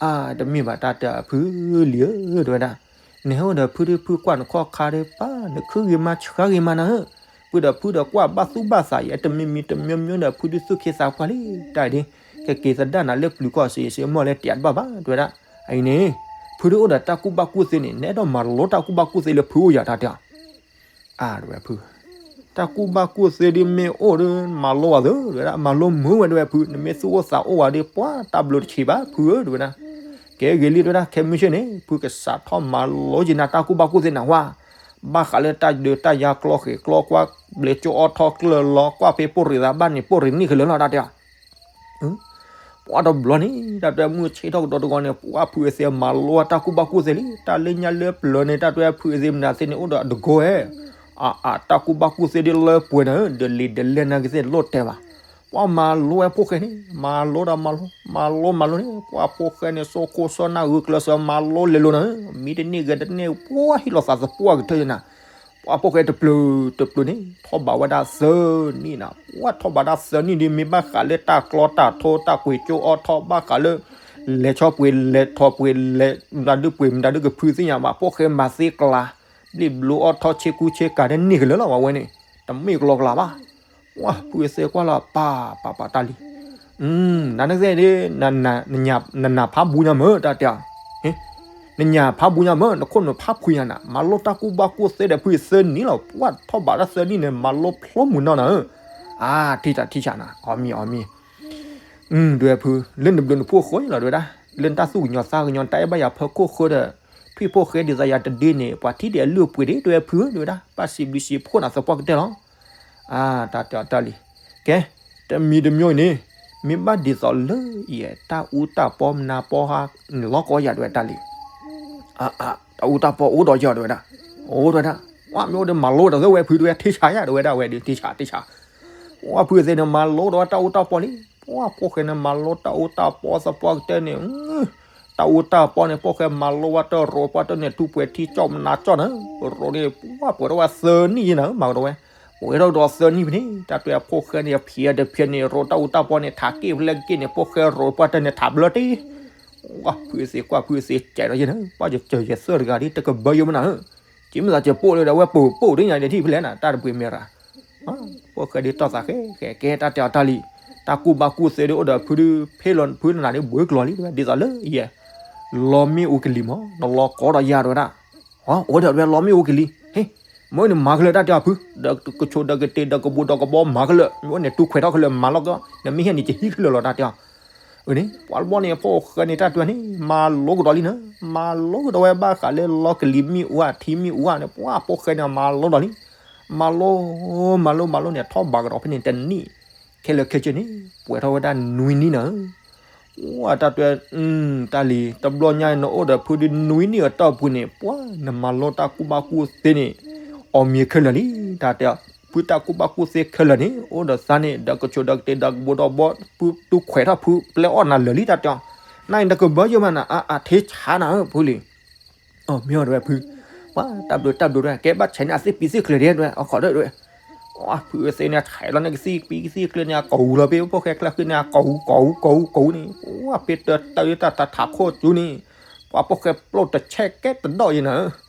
အါ တမ့ၢ်ဘၣ်တၢ်တဲအဖုလံၤဧၢ တဲဝဲဒၣ် နဟဲအိၣ်ဒီးဖုဒုးဖုကွၢ်နခီၣ်ခါဒီး ပၢ်နခုဂ့ၤမးဆှါဂ့ၤမးနၤဧၢ ဖုဒီးဖုဒီးကွၢ်ဘၣ်သူၣ်ဘၣ်သးယဲၢ် တမံၤမံၤတမံၤမံၤဒီး ဖုဒုးသူၣ်ခ့သးပှၢ်လံ တၢ်အံၤဒ် ကက့ၤသဒၣ်နၤလၢပျုၤကီၢ်စ့ၢ်စ့ၢ်မီၢ်လၢတယးတဘၣ်ဘၣ် တဲဝဲဒၣ် အံၤန့ၣ် ဖုဒုးအိၣ်ဒီးတၢ်ကူၣ်ဘၣ်ကူၣ်သ့န့ၣ် နအဲၣ်ဒိးမၤလိတၢ်ကူၣ်ဘၣ်ကူၣ်သ့လၢဖုအိၣ်ယၤတၢ်တဲအီၤ. အါ တဲဝဲဖု, တၢ်ကူၣ်ဘၣ်ကူၣ်သ့ဒ်မ့ၢ်အိၣ်ဒီး မၤလိအီၤသၢ တဲဝဲဒၣ်, မၤလိမုာ်ဝဲ တဲဝဲဖု, နမ့ၢ်သူၣ်အိၣ်သးအိၣ်ဝဲဒီး ပှၤတၢ်ဘျုးတဆံးဘၣ်ဖုဧၢ တဲဝဲဒၣ်. ကဲဂ့ၤလံ တဲဝဲဒၣ်, ခဲမုၢ်ဆ့ၣ်န့ၣ် ဖုကစးထီၣ်မၤလိက့ၤနၤတၢ်ကူၣ်ဘၣ်ကူၣ်သ့နၤဝဲ, ဘၣ်ဃးလၢတၢ်ဒုးတၢ်ယၤကျီဃဲၤကျီကွၢ် ဘျဲကၠိအီၣ်ထီၣ်ကျၢၢ်လီၤ ကွၢ်ဖဲပိၢ်ရံးသးဘၣ်န့ၣ် ပိၢ်ရံးနံၣ်ကလၢာ်လီၤ တၢ်တဲအီၤ. ပှၤတဘျီန့ၣ် တၢ်တဲမုၢ်ဆ့ၣ်ထီၣ်ကဒီးတဂီၤန့ၣ် ပှၤဖုအသ့မၤလိတၢ်ကူၣ်ဘၣ်ကူၣ်သ့လံ, တၢ်လၢညါလၢပျၢၤန့ၣ် တၢ်တဲဖုအသ့မနုၤသ့န့ၣ် အိၣ်ဒီးတကိးဧဲ, အါ အါ တၢ်ကူၣ်ဘၣ်ကူၣ်သ့ဒ်လၢပှဲၤနၤဧၢ, ဒီးလံာ်ဒီးလဲၢ်နၤကသ့ၣ်လိၣ်တဲဘၣ်. ပှၤမၤလိဝဲဖိၣ်ဃဲန့ၣ် မၤလိဒီးမၤလိ မၤလိမၤလိန့ၣ် ပှၤဖိၣ်ဃဲန့ၣ် စိခိၣ်စီနၢ်ဂုာ်ကျဲးစၢးမၤလိလဲၤလိၤနၤဧၢ, မံတန့ၢ်ဂဲၤတန့ၢ် ပှၤဟ့ၣ်လီၤသးသပှၢ်ကတၢၢ်နၤ ပှၤဖိၣ်ဃဲတပျုာ်တပျုာ်န့ၣ် ထီၣ်ဘးဝဲဒၣ်သၢနံၣ်နၤ, ပှၤထီၣ်ဘးဒၣ်သၢနံၣ်ဒီး မ့ၢ်ဘၣ်ဃးလၢတၢ်ကျီတၢ်ထိ တၢ်ကွဲးကၠိအီၣ်ထီၣ် ဘၣ်ဃးလၢ လဲၤဆီပှ့ၤလဲၤထီၣ်ပှ့ၤ လဲၤမတၤဒုပှ့ၤမတၤဒုကဖုသ့ၣ်ညါဘၣ်, ဖိၣ်ဃဲမၤသ့ကျါ ဘျ့ဘျိအီၣ်ထီၣ်ဆ့ကူဆ့ကၤတန့ၢ်ကလၢာ်လီၤ ပှၤဝဲန့ၣ် တမ့ၢ်ကလီကလးဘၣ်. ပှၤဖုအသ့ကွၢ်လီၤ ပၢ်ပၢ်ပၢ်တၢ်လံၤ, နနကသ့ၣ်ဒ် နနၢ်ဖးဘူးညါမၢ် တၢ်တဲအီၤ, နနၢ်ဖးဘူးညါမၢ် နခိၣ်နူာ်ဖးဖှံညါနၤ, မၤလိတၢ်ကူၣ်ဘၣ်ကူၣ်သ့ဒီးဖုအံၤသၢနံၣ်လီၤ, ပှၤထီၣ်ဘးတၢ်သၢနံၣ်န့ၣ် မၤလိဖျိမုာ်နီၢ်နၤဧၢ, အါ ထံၣ်တၢ်ထံၣ်ဆးနၤ အီမံၤအီမံၤ တဲဝဲဖု လၢနဘျုးနဖှိၣ်ဃိလီၤ တဲဝဲဒၣ်, လၢနတၢ်သူၣ်ကညီၤသးကညီၤ တၢ်အဲၣ်ဘၣ်ယၤဖီခိၣ်ဃိဒီး ထွံၣ်ဖိၣ်ဃဲဒ်သိးယၤတဒုန့ၣ် ပှၤထံၣ်ဒီးအလုၢ်အပှ့ၤဒ် တဲဝဲဖု တဲဝဲဒၣ်, ဘၣ်စံးဘျုးစံးဖှိၣ်နၤသပှၢ်ကတၢၢ်လီၤ. အါ တၢ်တဲအီၤတၢ်လံၤ, ကဲတမံၤတမံၤအံၤန့ၣ် မ့ၢ်ဘၣ်ဒ်သိးလၢယဲ တၢ်အူတၢ်ပီမနၤပီဟါန့ၣ်လီၤကီယၤ တဲဝဲတၢ်လံၤ, အါ အါ တၢ်အူတၢ်ပီအိၣ်ဒီးယၤ တဲဝဲဒၣ်, အိၣ် တဲဝဲဒၣ်, ပှၤမ့ၢ်အိၣ်ဒီးမၤလိဒီးသၢဝဲဖု တဲဝဲ ထံၣ်ဆးယၤ တဲဝဲဒၣ်ဝဲဒီး ထံၣ်ဆး ထံၣ်ဆး ပှၤဖုအသ့ၣ်န့ၣ် မၤလိဒီးဝဲတၢ်အူတၢ်ပီလံ, ပှၤဖိၣ်ဃဲန့ၣ် မၤလိတၢ်အူတၢ်ပီသပှၢ်ကတၢၢ်န့ၣ်, တၢ်အူတၢ်ပီန့ၣ် ဖိၣ်ဃဲမၤလိဝဲတၢ်ရိးပှၢ်တၢၢ်န့ၣ် ထူးပှဲၤထံကၠီၣ်မနၤကၠီၣ်နၤ, ရိးန့ၣ် ပှၤပှဲၤထီၣ်ဝဲသၢနံၣ်ယဲနၤ မၤကဒီးဝဲ, ပှဲၤထီၣ်ကဒီးသၢနံၣ်ဖဲန့ၣ် တၢ်တဲဖိၣ်ဃဲန့ၣ် ဖံးတဖံးန့ၣ် ရိးတၢ်အူတၢ်ပီန့ၣ် ထးက့ၣ်ဖျဲက့ၣ်န့ၣ် ဖိၣ်ဃဲရိးပှၢ်တၢၢ်န့ၣ် ထးဘျၢတ့ၢ် ပှၤဖုအသ့ၣ်ကွၢ်ဖုအသ့ၣ်ကဲဒီးယဲနၤ, ပှၤယစၢၤယသၢတဂၤဒ် တကဘၢယိမနၤဧၢ, က့မ့ၢ်သးစၢၤပိၢ်လၢဒီးအဝဲပိာ်ပိာ်ဒ်ညါဒ်ထံၣ်ဖဲလဲၣ်နၤ တၢ်တပှ့ၤမဲာ်ရၤ, ဖိၣ်ဃဲဒ်တီၢ်သးဃဲဃဲကဲတၢ်တဲအီၤတၢ်လံၤ, တၢ်ကူၣ်ဘၣ်ကူၣ်သ့ဒ်အိၣ်ဒီးဖုဒုး ဖဲလီၤဖုနနၤဒ်ဘှံးကျိၤလံ ဒ်သိးလၢယဲ လီမ့ၣ်အူကလံၤမး နလီၤကီဒီးယၤ တဲဝဲဒၣ်, အိၣ်ဒီးဝဲလီမ့ၣ်အူကလံၤ, ဟ့ၣ်, မ့ၢ်န့ၣ်မၤခဲလၢာ်တၢ်တဲအီၤဖု, ဒီးကဆိးဒီးကတ့ၤဒီးကဘူးဒီးကဘီမၤခဲလၢာ်, မ့ၢ်အိၣ်န့ၣ် တူၢ်ခွဲးထီၣ်ခဲလၢာ်မၤလီၤကီ, နမ့ၢ်ဟဲန့ၣ် ယဟံးခဲလၢာ်လီၤ တၢ်တဲအီၤ အန့ၣ် ပှၤတဘျီန့ၣ် ဖိၣ်ဃဲန့ၣ် တၢ်တဲန့ၣ် မၤလိကဒီးလံနၤ, မၤလိကဒီးဝဲဘၣ်ဃးလၢလီကလံၤမ့ၣ်အူဧါ ထံမ့ၣ်အူဧါန့ၣ် ပှၤဖိၣ်ဃဲန့ၣ် မၤလိဒီးလံ, မၤလိ မၤလိ မၤလိန့ၣ် ထီၣ်ဘးကဒီးဖဲန့ၣ်တနံၣ်, ခဲလၢာ်ခဲဆ့န့ၣ် ပှဲၤထီၣ်ဝဲဒၣ်နွံနံၣ်နၤဧၢ, အိၣ်တၢ်တဲ, တၢ်လံၤ တဘျီညါနအိၣ်ဒီးဖုဒုးနွံနံၣ်အတီၢ်ပူၤန့ၣ် ပှၤနမၤလိတၢ်ကူၣ်ဘၣ်ကူၣ်သ့န့ၣ် အီၣ်မ့ၤခဲလၢာ်လံ, တၢ်တဲ ဖုတၢ်ကူၣ်ဘၣ်ကူၣ်သ့ခဲလၢာ်န့ၣ် အိၣ်ဒီးသးန့ၣ် ဒီးကဆိးဒီးကတ့ၤဒီးကဘူးဒီးကဘီ ဖုတူၢ်ခွဲးထီၣ်ဖုပျဲအီၣ်နၤလၢာ်လံ တၢ်တဲအီၤ, နအံၤတကဘၢယိမနၤ အါ အါ ထံဆးနၤဧၢ ဖုလံၤ, အမ့ၢ်အီၤ တဲဝဲဖု, ပှၤတၢ်ဘျုးတၢ်ဘျုး တဲဝဲ ကဲဘၣ်ဆဲးန့ၣ် အသ့ၣ်ပံသ့ၣ်ချၢဒဲး တဲဝဲ အခီၣ်ဒၢ တဲဝဲ, ပှၤဖုအသ့ၣ်န့ၣ် ဆဲးလီၤန့ၣ် ကသံၣ်ပံကသံၣ်ချၢန့ၣ် အကိာ်ဝူၤလီၤ ဖဲဖိၣ်ဃဲကျၢၢ်ဃံန့ၣ် အကိာ်ဝူၤ ကိာ်ဝူၤ ကိာ်ဝူၤ ကိာ်ဝူၤန့ၣ် ပှၤဖဲတၢ်တၢ်တၢ်ထးခိၣ်ကၠူန့ၣ် ပှၤဖိၣ်ဃဲပျိၢ်တဆဲးကဲတဒီးယဲနၤဧၢ,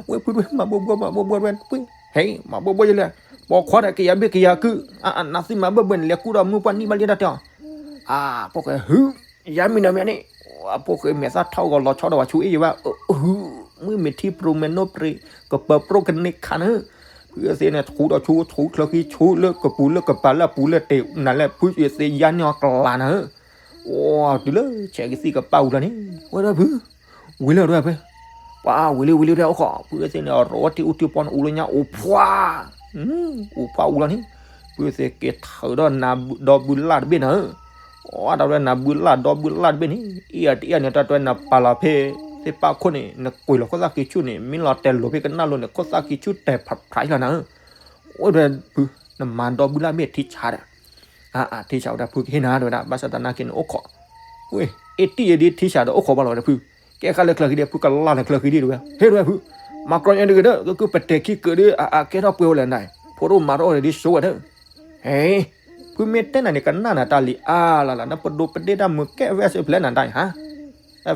ဝဲဖုဒၣ် မၤဘၢဘၢ မၤဘၢဘၢ ဝဲ ဟဲ မၤဘၢဘၢယလဲၣ်, ပိာ်ခွါဒီးကယၤဘ့ၣ်ကယၤကုၢ် အနသံၣ်မၤဘၢဘၢန့ၣ် လဲၤကူဒီးမုၢ်ပှၢ်နံၣ်ဘၣ်လံ တၢ်တဲအီၤ, အဖိၣ်ဃဲ ဟု ယၤမံၤနီၤမ့ၢ်န့ၣ်, အဖိၣ်ဃဲမဲာ်သၣ်ထီၣ်ဂီၤလီၤဆီဒီးဝဲဆူအ့ၣ်ယဲဘၣ်, ဟု မုၢ်မ့ၢ်ထံပြူၤမဲာ်နိပြံၤ ကပၢၤပြိကန့ၢ်ခါနၤဧၢ, ဖုအသ့ၣ်န့ၣ် ဆူဒီးဆူ ဆူချၢဃံ ဆူလၢကပူၤလၢကပၤလၢအပူၤလၢတ့ၢ်နၤလဲၣ် ဖုအသ့ၣ်ယါန့ၢ်အီၤကလးနၤဧၢ, အိ တုၤလၢဆဲးကသံၣ်ကပၣ်ဝူၤလီၤန့ၣ်, ဝဲဒၣ်ဖု ဝံၤလၢဒွဲၣ်ဖဲ, ပှၤဝံၤလံဝံၤလံဒွဲၣ်အိၣ်ခိး ဖုအသ့ၣ်န့ၣ် ရိးဝဲထံအူထံပီန့ၣ် အူလၢညါအိၣ်ဖှါ, အိၣ်ဖှါဝူၤလီၤန့ၣ်, ဖုအသ့ၣ်က့ၤထုးဒီးနၤဒီဘုလၢ်တဘ့ၣ်နၤဧၢ, အိ တၢ်ဒွဲၣ်နၤဘုလၢ်ဒီဘုလၢ်တဘ့ၣ်န့ၣ် အ့ၣ်အတအ့ၣ်န့ၣ် တၢ်ဒွဲၣ်နၤပာ်လီၤဖဲ သ့ၣ်ပာ်ခိၣ်န့ၣ် နကွံာ်လီၤခိၣ်သၣ်ခံဆူၣ်န့ၣ် မ့ၢ်လီၤတဲာ်လိာ်ဖဲကနၣ်လိၤန့ၣ် ခိၣ်သၣ်ခံဆူၣ်တဲာ်ဖးဖးလီၤနၤဧၢ, အိၣ်ဒွဲၣ်ဖု နမၤဒီဘုလၢ်မ့ၢ်ထံဆးဒီး အါ အါ ထံဆးဝဲဒၣ်ဖုကဟ့ၣ်နၤဒၣ်ဝဲဒၣ် ဘၣ်ဆၣ်သနာ်က့န့ၣ်အိၣ်ခိး, ဝ့ၢ် အ့ၣ်တံၢ်ယဒ်ထံဆးဒီးအိၣ်ခိးဘၣ်လီၤဝဲဒၣ်ဖု, ကဲဃါလၢချၢဃံဒ်ဖုကလၢ်လၢချၢဃံဒ်တဝဲ ဟ့ၣ်ဒဝဲဖု, မၤကြီညါတဂ့ၤဒီး ကကုၢ်ပတဲာ်ခံကၢးဒီး အါ အါ ကဲထီၣ်ပှဲၤဝဲလဲၣ်နၤ, ဖိဒိၣ်မၤထီၣ်အိၣ်ဒီးဒ်ဆိဝဲဒီး, ဟဲ, ဖုမ့ၢ်တဲနၤန့ၣ် ကနၣ်နၤတၢ်လံ အါလၢ်လၢ် နပဒိးပဒ့ၣ်တၢ်မုာ်ကဲ fs ဖျဲးနၤတၢ်အံၤဟါ,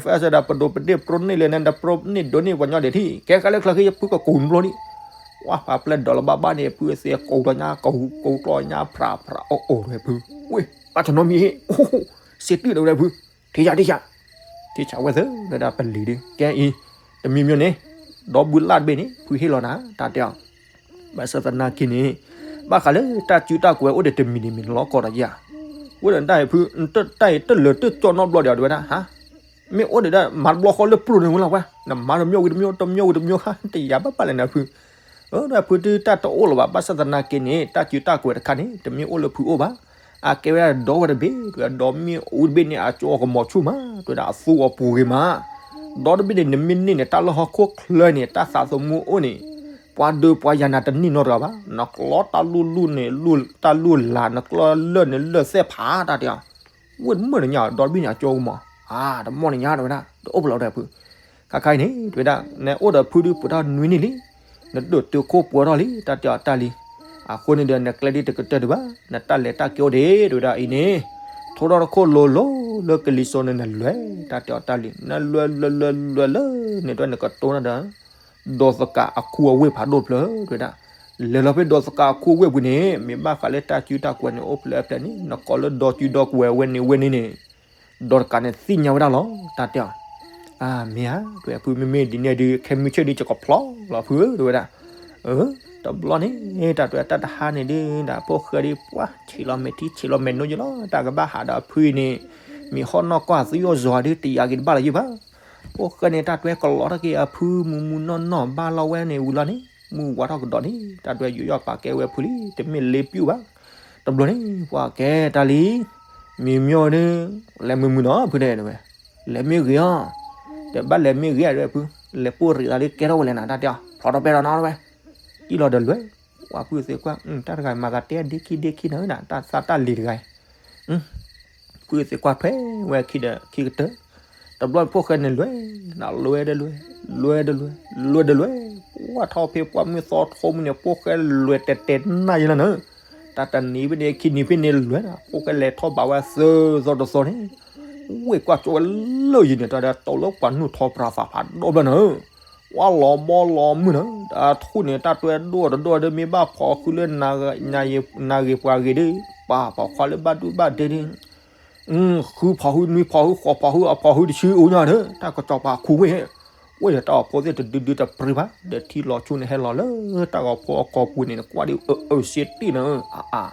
fs ဒီးပဒိးပဒ့ၣ်ပြိန့ၢ်လၢန နပြိန့ၢ်ဒိးန့ၢ်ပှၤညီဒဲးထံၣ် ကဲဃါလၢချၢဃံဖုကကိးနဘျီလံ ဝါဖးပျဲၢ်ဒီးလၢဘၣ်ဘၣ်န့ၣ် ဖုအသ့ကိးဒီးညါ ကိးကိးကျီၢ်ညါ ဖြးဖြးအိၣ်အိၣ်ဝဲဖု, ဝ့ၢ် ဘၣ်တနီၤမံၤဟ့ၣ်, စ့တုၣ်ဒီးဝဲဒၣ်ဖု, ထံၣ်ယၤထံၣ်ယၤ, ကဲ ထံဆးဝဲသၢ တဲဝဲဒၣ်ပလံၤဒုး ကဲအံၤ တမံၤမံၤန့ၣ် ဒီဘုလၣ်တဘ့ၣ်န့ၣ် ဖုဟ့ၣ်လီၤနၤ တၢ်တဲအီၤ ဘၣ်ဆၣ်သနာ်က့န့ၣ် ဘၣ်ဃးလၢတၢ်စုတၢ်ကဝဲၤအိၣ်ဒီးတမံၤန့ၣ် မ့ၢ်လီၤကီးဒီးယၤ အိၣ်ဒီးတၢ်အံၤဖု တၢ်အံၤတလၢာ်တၢ်ကၠီနီတဘျီဒီး တဲဝဲဒၣ် ဟါ မ့ၢ်အိၣ်ဒီးဒၣ် မၤတဘျီဃီလၢပျိၢ်န့ၣ်ဝဲလီၤဝဲ နမၤတမံၤဝံၤတမံၤ တမံၤဝံၤတမံၤ ဟါတယၤဘၣ်ဘၣ်လဲၣ်နဖု အၢ ဒီးဖုဒုးတၢ်တအိၣ်လၢၤဘၣ် ဘၣ်ဆၣ်သနာ်က့န့ၣ် တၢ်စုတၢ်ကဝဲၤတခါန့ၣ် တမ့ၢ်အိၣ်လၢဖုအိၣ်ဘၣ် အကဲဝဲဒၣ်ဒီဝဲတဘ့ၣ် တဲဝဲဒၣ်ဒီမ့ၢ်အိၣ်တဘ့ၣ်န့ၣ် အကၠီအကမီၤဆူၣ်မး တဲဝဲဒၣ်အသူအပူၤဂ့ၤမး ဒီတဘ့ၣ်န့ၣ် နမ့ၢ်န့ၢ်န့ၣ် တၢ်လၢဟီၣ်ခိၣ်ချၢန့ၣ် တၢ်သးသမူအိၣ်န့ၣ် ပှၤဒုးပှၤယၤနၤတန့ၢ်နီတဂၤဘၣ် နကျီတၢ်လူၢ်လူၢ်န့ၣ် တၢ်လူၢ်လၢ် နကျီလၢၢ်န့ၣ်လၢၢ်သဲၣ်ဖး တၢ်တဲအီၤ ဝ့ၢ်တမုာ်တညါ ဒီတဘ့ၣ်န့ၣ် အကၠီကမီၤ အါ တမီၢ်တညါ တဲဝဲဒၣ် တအိၣ်ဖဲလဲၣ်ဒီးဖု ခါခါအံၤန့ၣ် တဲဝဲဒၣ် နအိၣ်ဒီးဖုဒုးပှဲၤထီၣ်နွံနံၣ်လံ နဒိၣ်တုာ်ခိၣ်ပှဲၤထီၣ်လံ တၢ်တဲအီၤတၢ်လံ အဃိန့ၣ်ဒီး နကျဲဒ်တကတၢၢ်ဒံးဘၣ် နတၢ်လဲၤတၢ်က့ၤအိၣ်ဒံး တဲဝဲဒၣ်အံၤန့ၣ် ထိထီၣ်တခိၣ်လိၤလိၤလၢကလံၤစိးန့ၣ်နလဲၤ တၢ်တဲအီၤတၢ်လံ နလဲၤလဲၤလဲၤလဲၤလၢန့ၣ် တဲဝဲနကတိၤနၤဒီး ဒိးသကးအခူအဝ့ၢ်ဖးဒိၣ်တဖျၢၣ် တဲဝဲဒၣ် လဲၤလီၤဖဲဒိးသကးအခူအဝ့ၢ်ပူၤန့ၣ် မ့ၢ်ဘၣ်ဃးလၢတၢ်စုတၢ်ကဝဲၤန့ၣ် အိၣ်ဖျဲၣ်ဖျဲၣ်န့ၣ် နကိးလၢဒီစုဒီကဝဲၤဝဲန့ၣ်ဝဲန့ၣ်န့ၣ် ဒီးတကးန့ၣ်သ့ၣ်ညါဝဲဒၣ်လီၤ တၢ်တဲအီၤ အမ့ၢ်ဧါ တဲဝဲဖု မ့မ့ၢ်ဒ်န့ၣ်ဒုး ခဲမုၢ်ဆ့ၣ်ဒုး ယကဖျီလီၤဖု တဲဝဲဒၣ် တဘျီန့ၣ် တၢ်တဲတၢ်တဟါန့ၣ်ဒုး ဒ်ဖိၣ်ဃဲဒုး ပှၤဆံးလီၤမဲာ်ထံဆံးလီၤမဲာ်နိယလီၤ တၢ်ကဘၣ်ဟးဒီးဖုအံၤန့ၣ် မ့ၢ်ဟီၣ်နီၢ်ကီၢ်သုယီၣ်ယီၤဒုး တယာ်က့ၤတဘၣ်လီၤယံၤဘၣ် ဖိၣ်ဃဲန့ၣ် တၢ်တဲကလီထီၣ်က့ၤအဖုမုၢ်မုၢ်နီၢ်နီၢ် ဘၣ်လီၤဝဲန့ၣ်ဝံၤလီၤန့ၣ် မုၢ်ဝါထီၣ်ကဒီးန့ၣ် တၢ်တဲယူးယီၣ်ပာ်ကဲဝဲဖုလံ တမ့ၢ်လ့ပျုၢ်ဘၣ် တဘျီန့ၣ် ပှၤကဲတၢ်လံ မ့ၢ်မ့ၢ်ဒုး လဲၤမုာ်မုာ်နီၤဖုတဲဝဲ လဲၤမ့ၢ်ဂ့ၤအီၤ တဘၣ်လဲၤမ့ၢ်ဂ့ၤဧါ တဲဝဲဖု လဲၤပိၢ်ရံးသးလၢကဲထီၣ်ဝဲလဲၣ်နၤ တၢ်တဲအီၤ ဖျီထီၣ်ပဲထီၣ်နီၤဝဲ စံၣ်လီၤဒီးလွဲၢ် ပှၤဖုသ့ၣ်ကွၢ် တၢ်တဂၤမၤသးတဲဒ့ခံဒ့ခံနၤ တၢ်သးတၢ်လံၤတဂၤအံၤ ဖုသ့ၣ်ကွၢ်ထွဲဝဲခံဒီးခံကတၢၢ် တဘျီဖိၣ်ဃဲန့ၣ်လွဲၢ် နလွဲၢ်ဒီးလွဲၢ် လွဲၢ်ဒီးလွဲၢ် လွဲၢ်ဒီးလွဲၢ် ပှၤထီၣ်ဖဲပှၢ်မုၢ်သီထိမုၢ်န့ၣ် ဖိၣ်ဃဲလွဲၢ်တဲာ်တဲာ်နၢ်ယလီၤနၤ တၢ်တနံၤဖဲန့ၣ်ခံနံၤဖဲန့ၣ်လွဲၢ်နၤ ဖိၣ်ဃဲလဲၤထီၣ်ဘးဝဲသၢသီတသီန့ၣ် ဝ့ၢ်ကွၢ်ကၠီဝဲလၢယံၤန့ၣ် တၢ်ဒီးတိာ်လၢပှၤနုာ်ထီၣ်ပြၤသးဖးဒိၣ်ဘျီနၤ ပှၤလီၤဘီလီၤမုၢ်နၤ တၢ်ထူၣ်န့ၣ် တၢ်တွဲဒိၣ်တဒိၣ်ဒီး မ့ၢ်ဘၣ်ဖီၣ်ဃုလၢ နဂ့ၤပှၤဂ့ၤဒီး ပာ်ဖီၣ်ခွါလၢဘၣ်ဒူၣ်ဘၣ်ဒဲဒီး ဃုဖီၣ်ဃုနွံဖီၣ်ဃုဃိးဖီၣ်ဃု အဖီၣ်ဃုတဆံအိၣ်ညါဒီး တၢ်ကစီၤပၤခူဝ့ၢ် ဝ့ၢ်ဒီးတၢ်ဂီၤဖိသ့ၣ်တဒုဒုတပြံဘၣ် ဒီးထံလီၤဆူန့ၣ်ဟဲလီၤလၢ တၢ်ဂီၤဖိအကီၢ်ပူၤန့ၣ် နကွၢ်ဒ်အၢအၢစ့တ့ၢ်နၤ အါအါ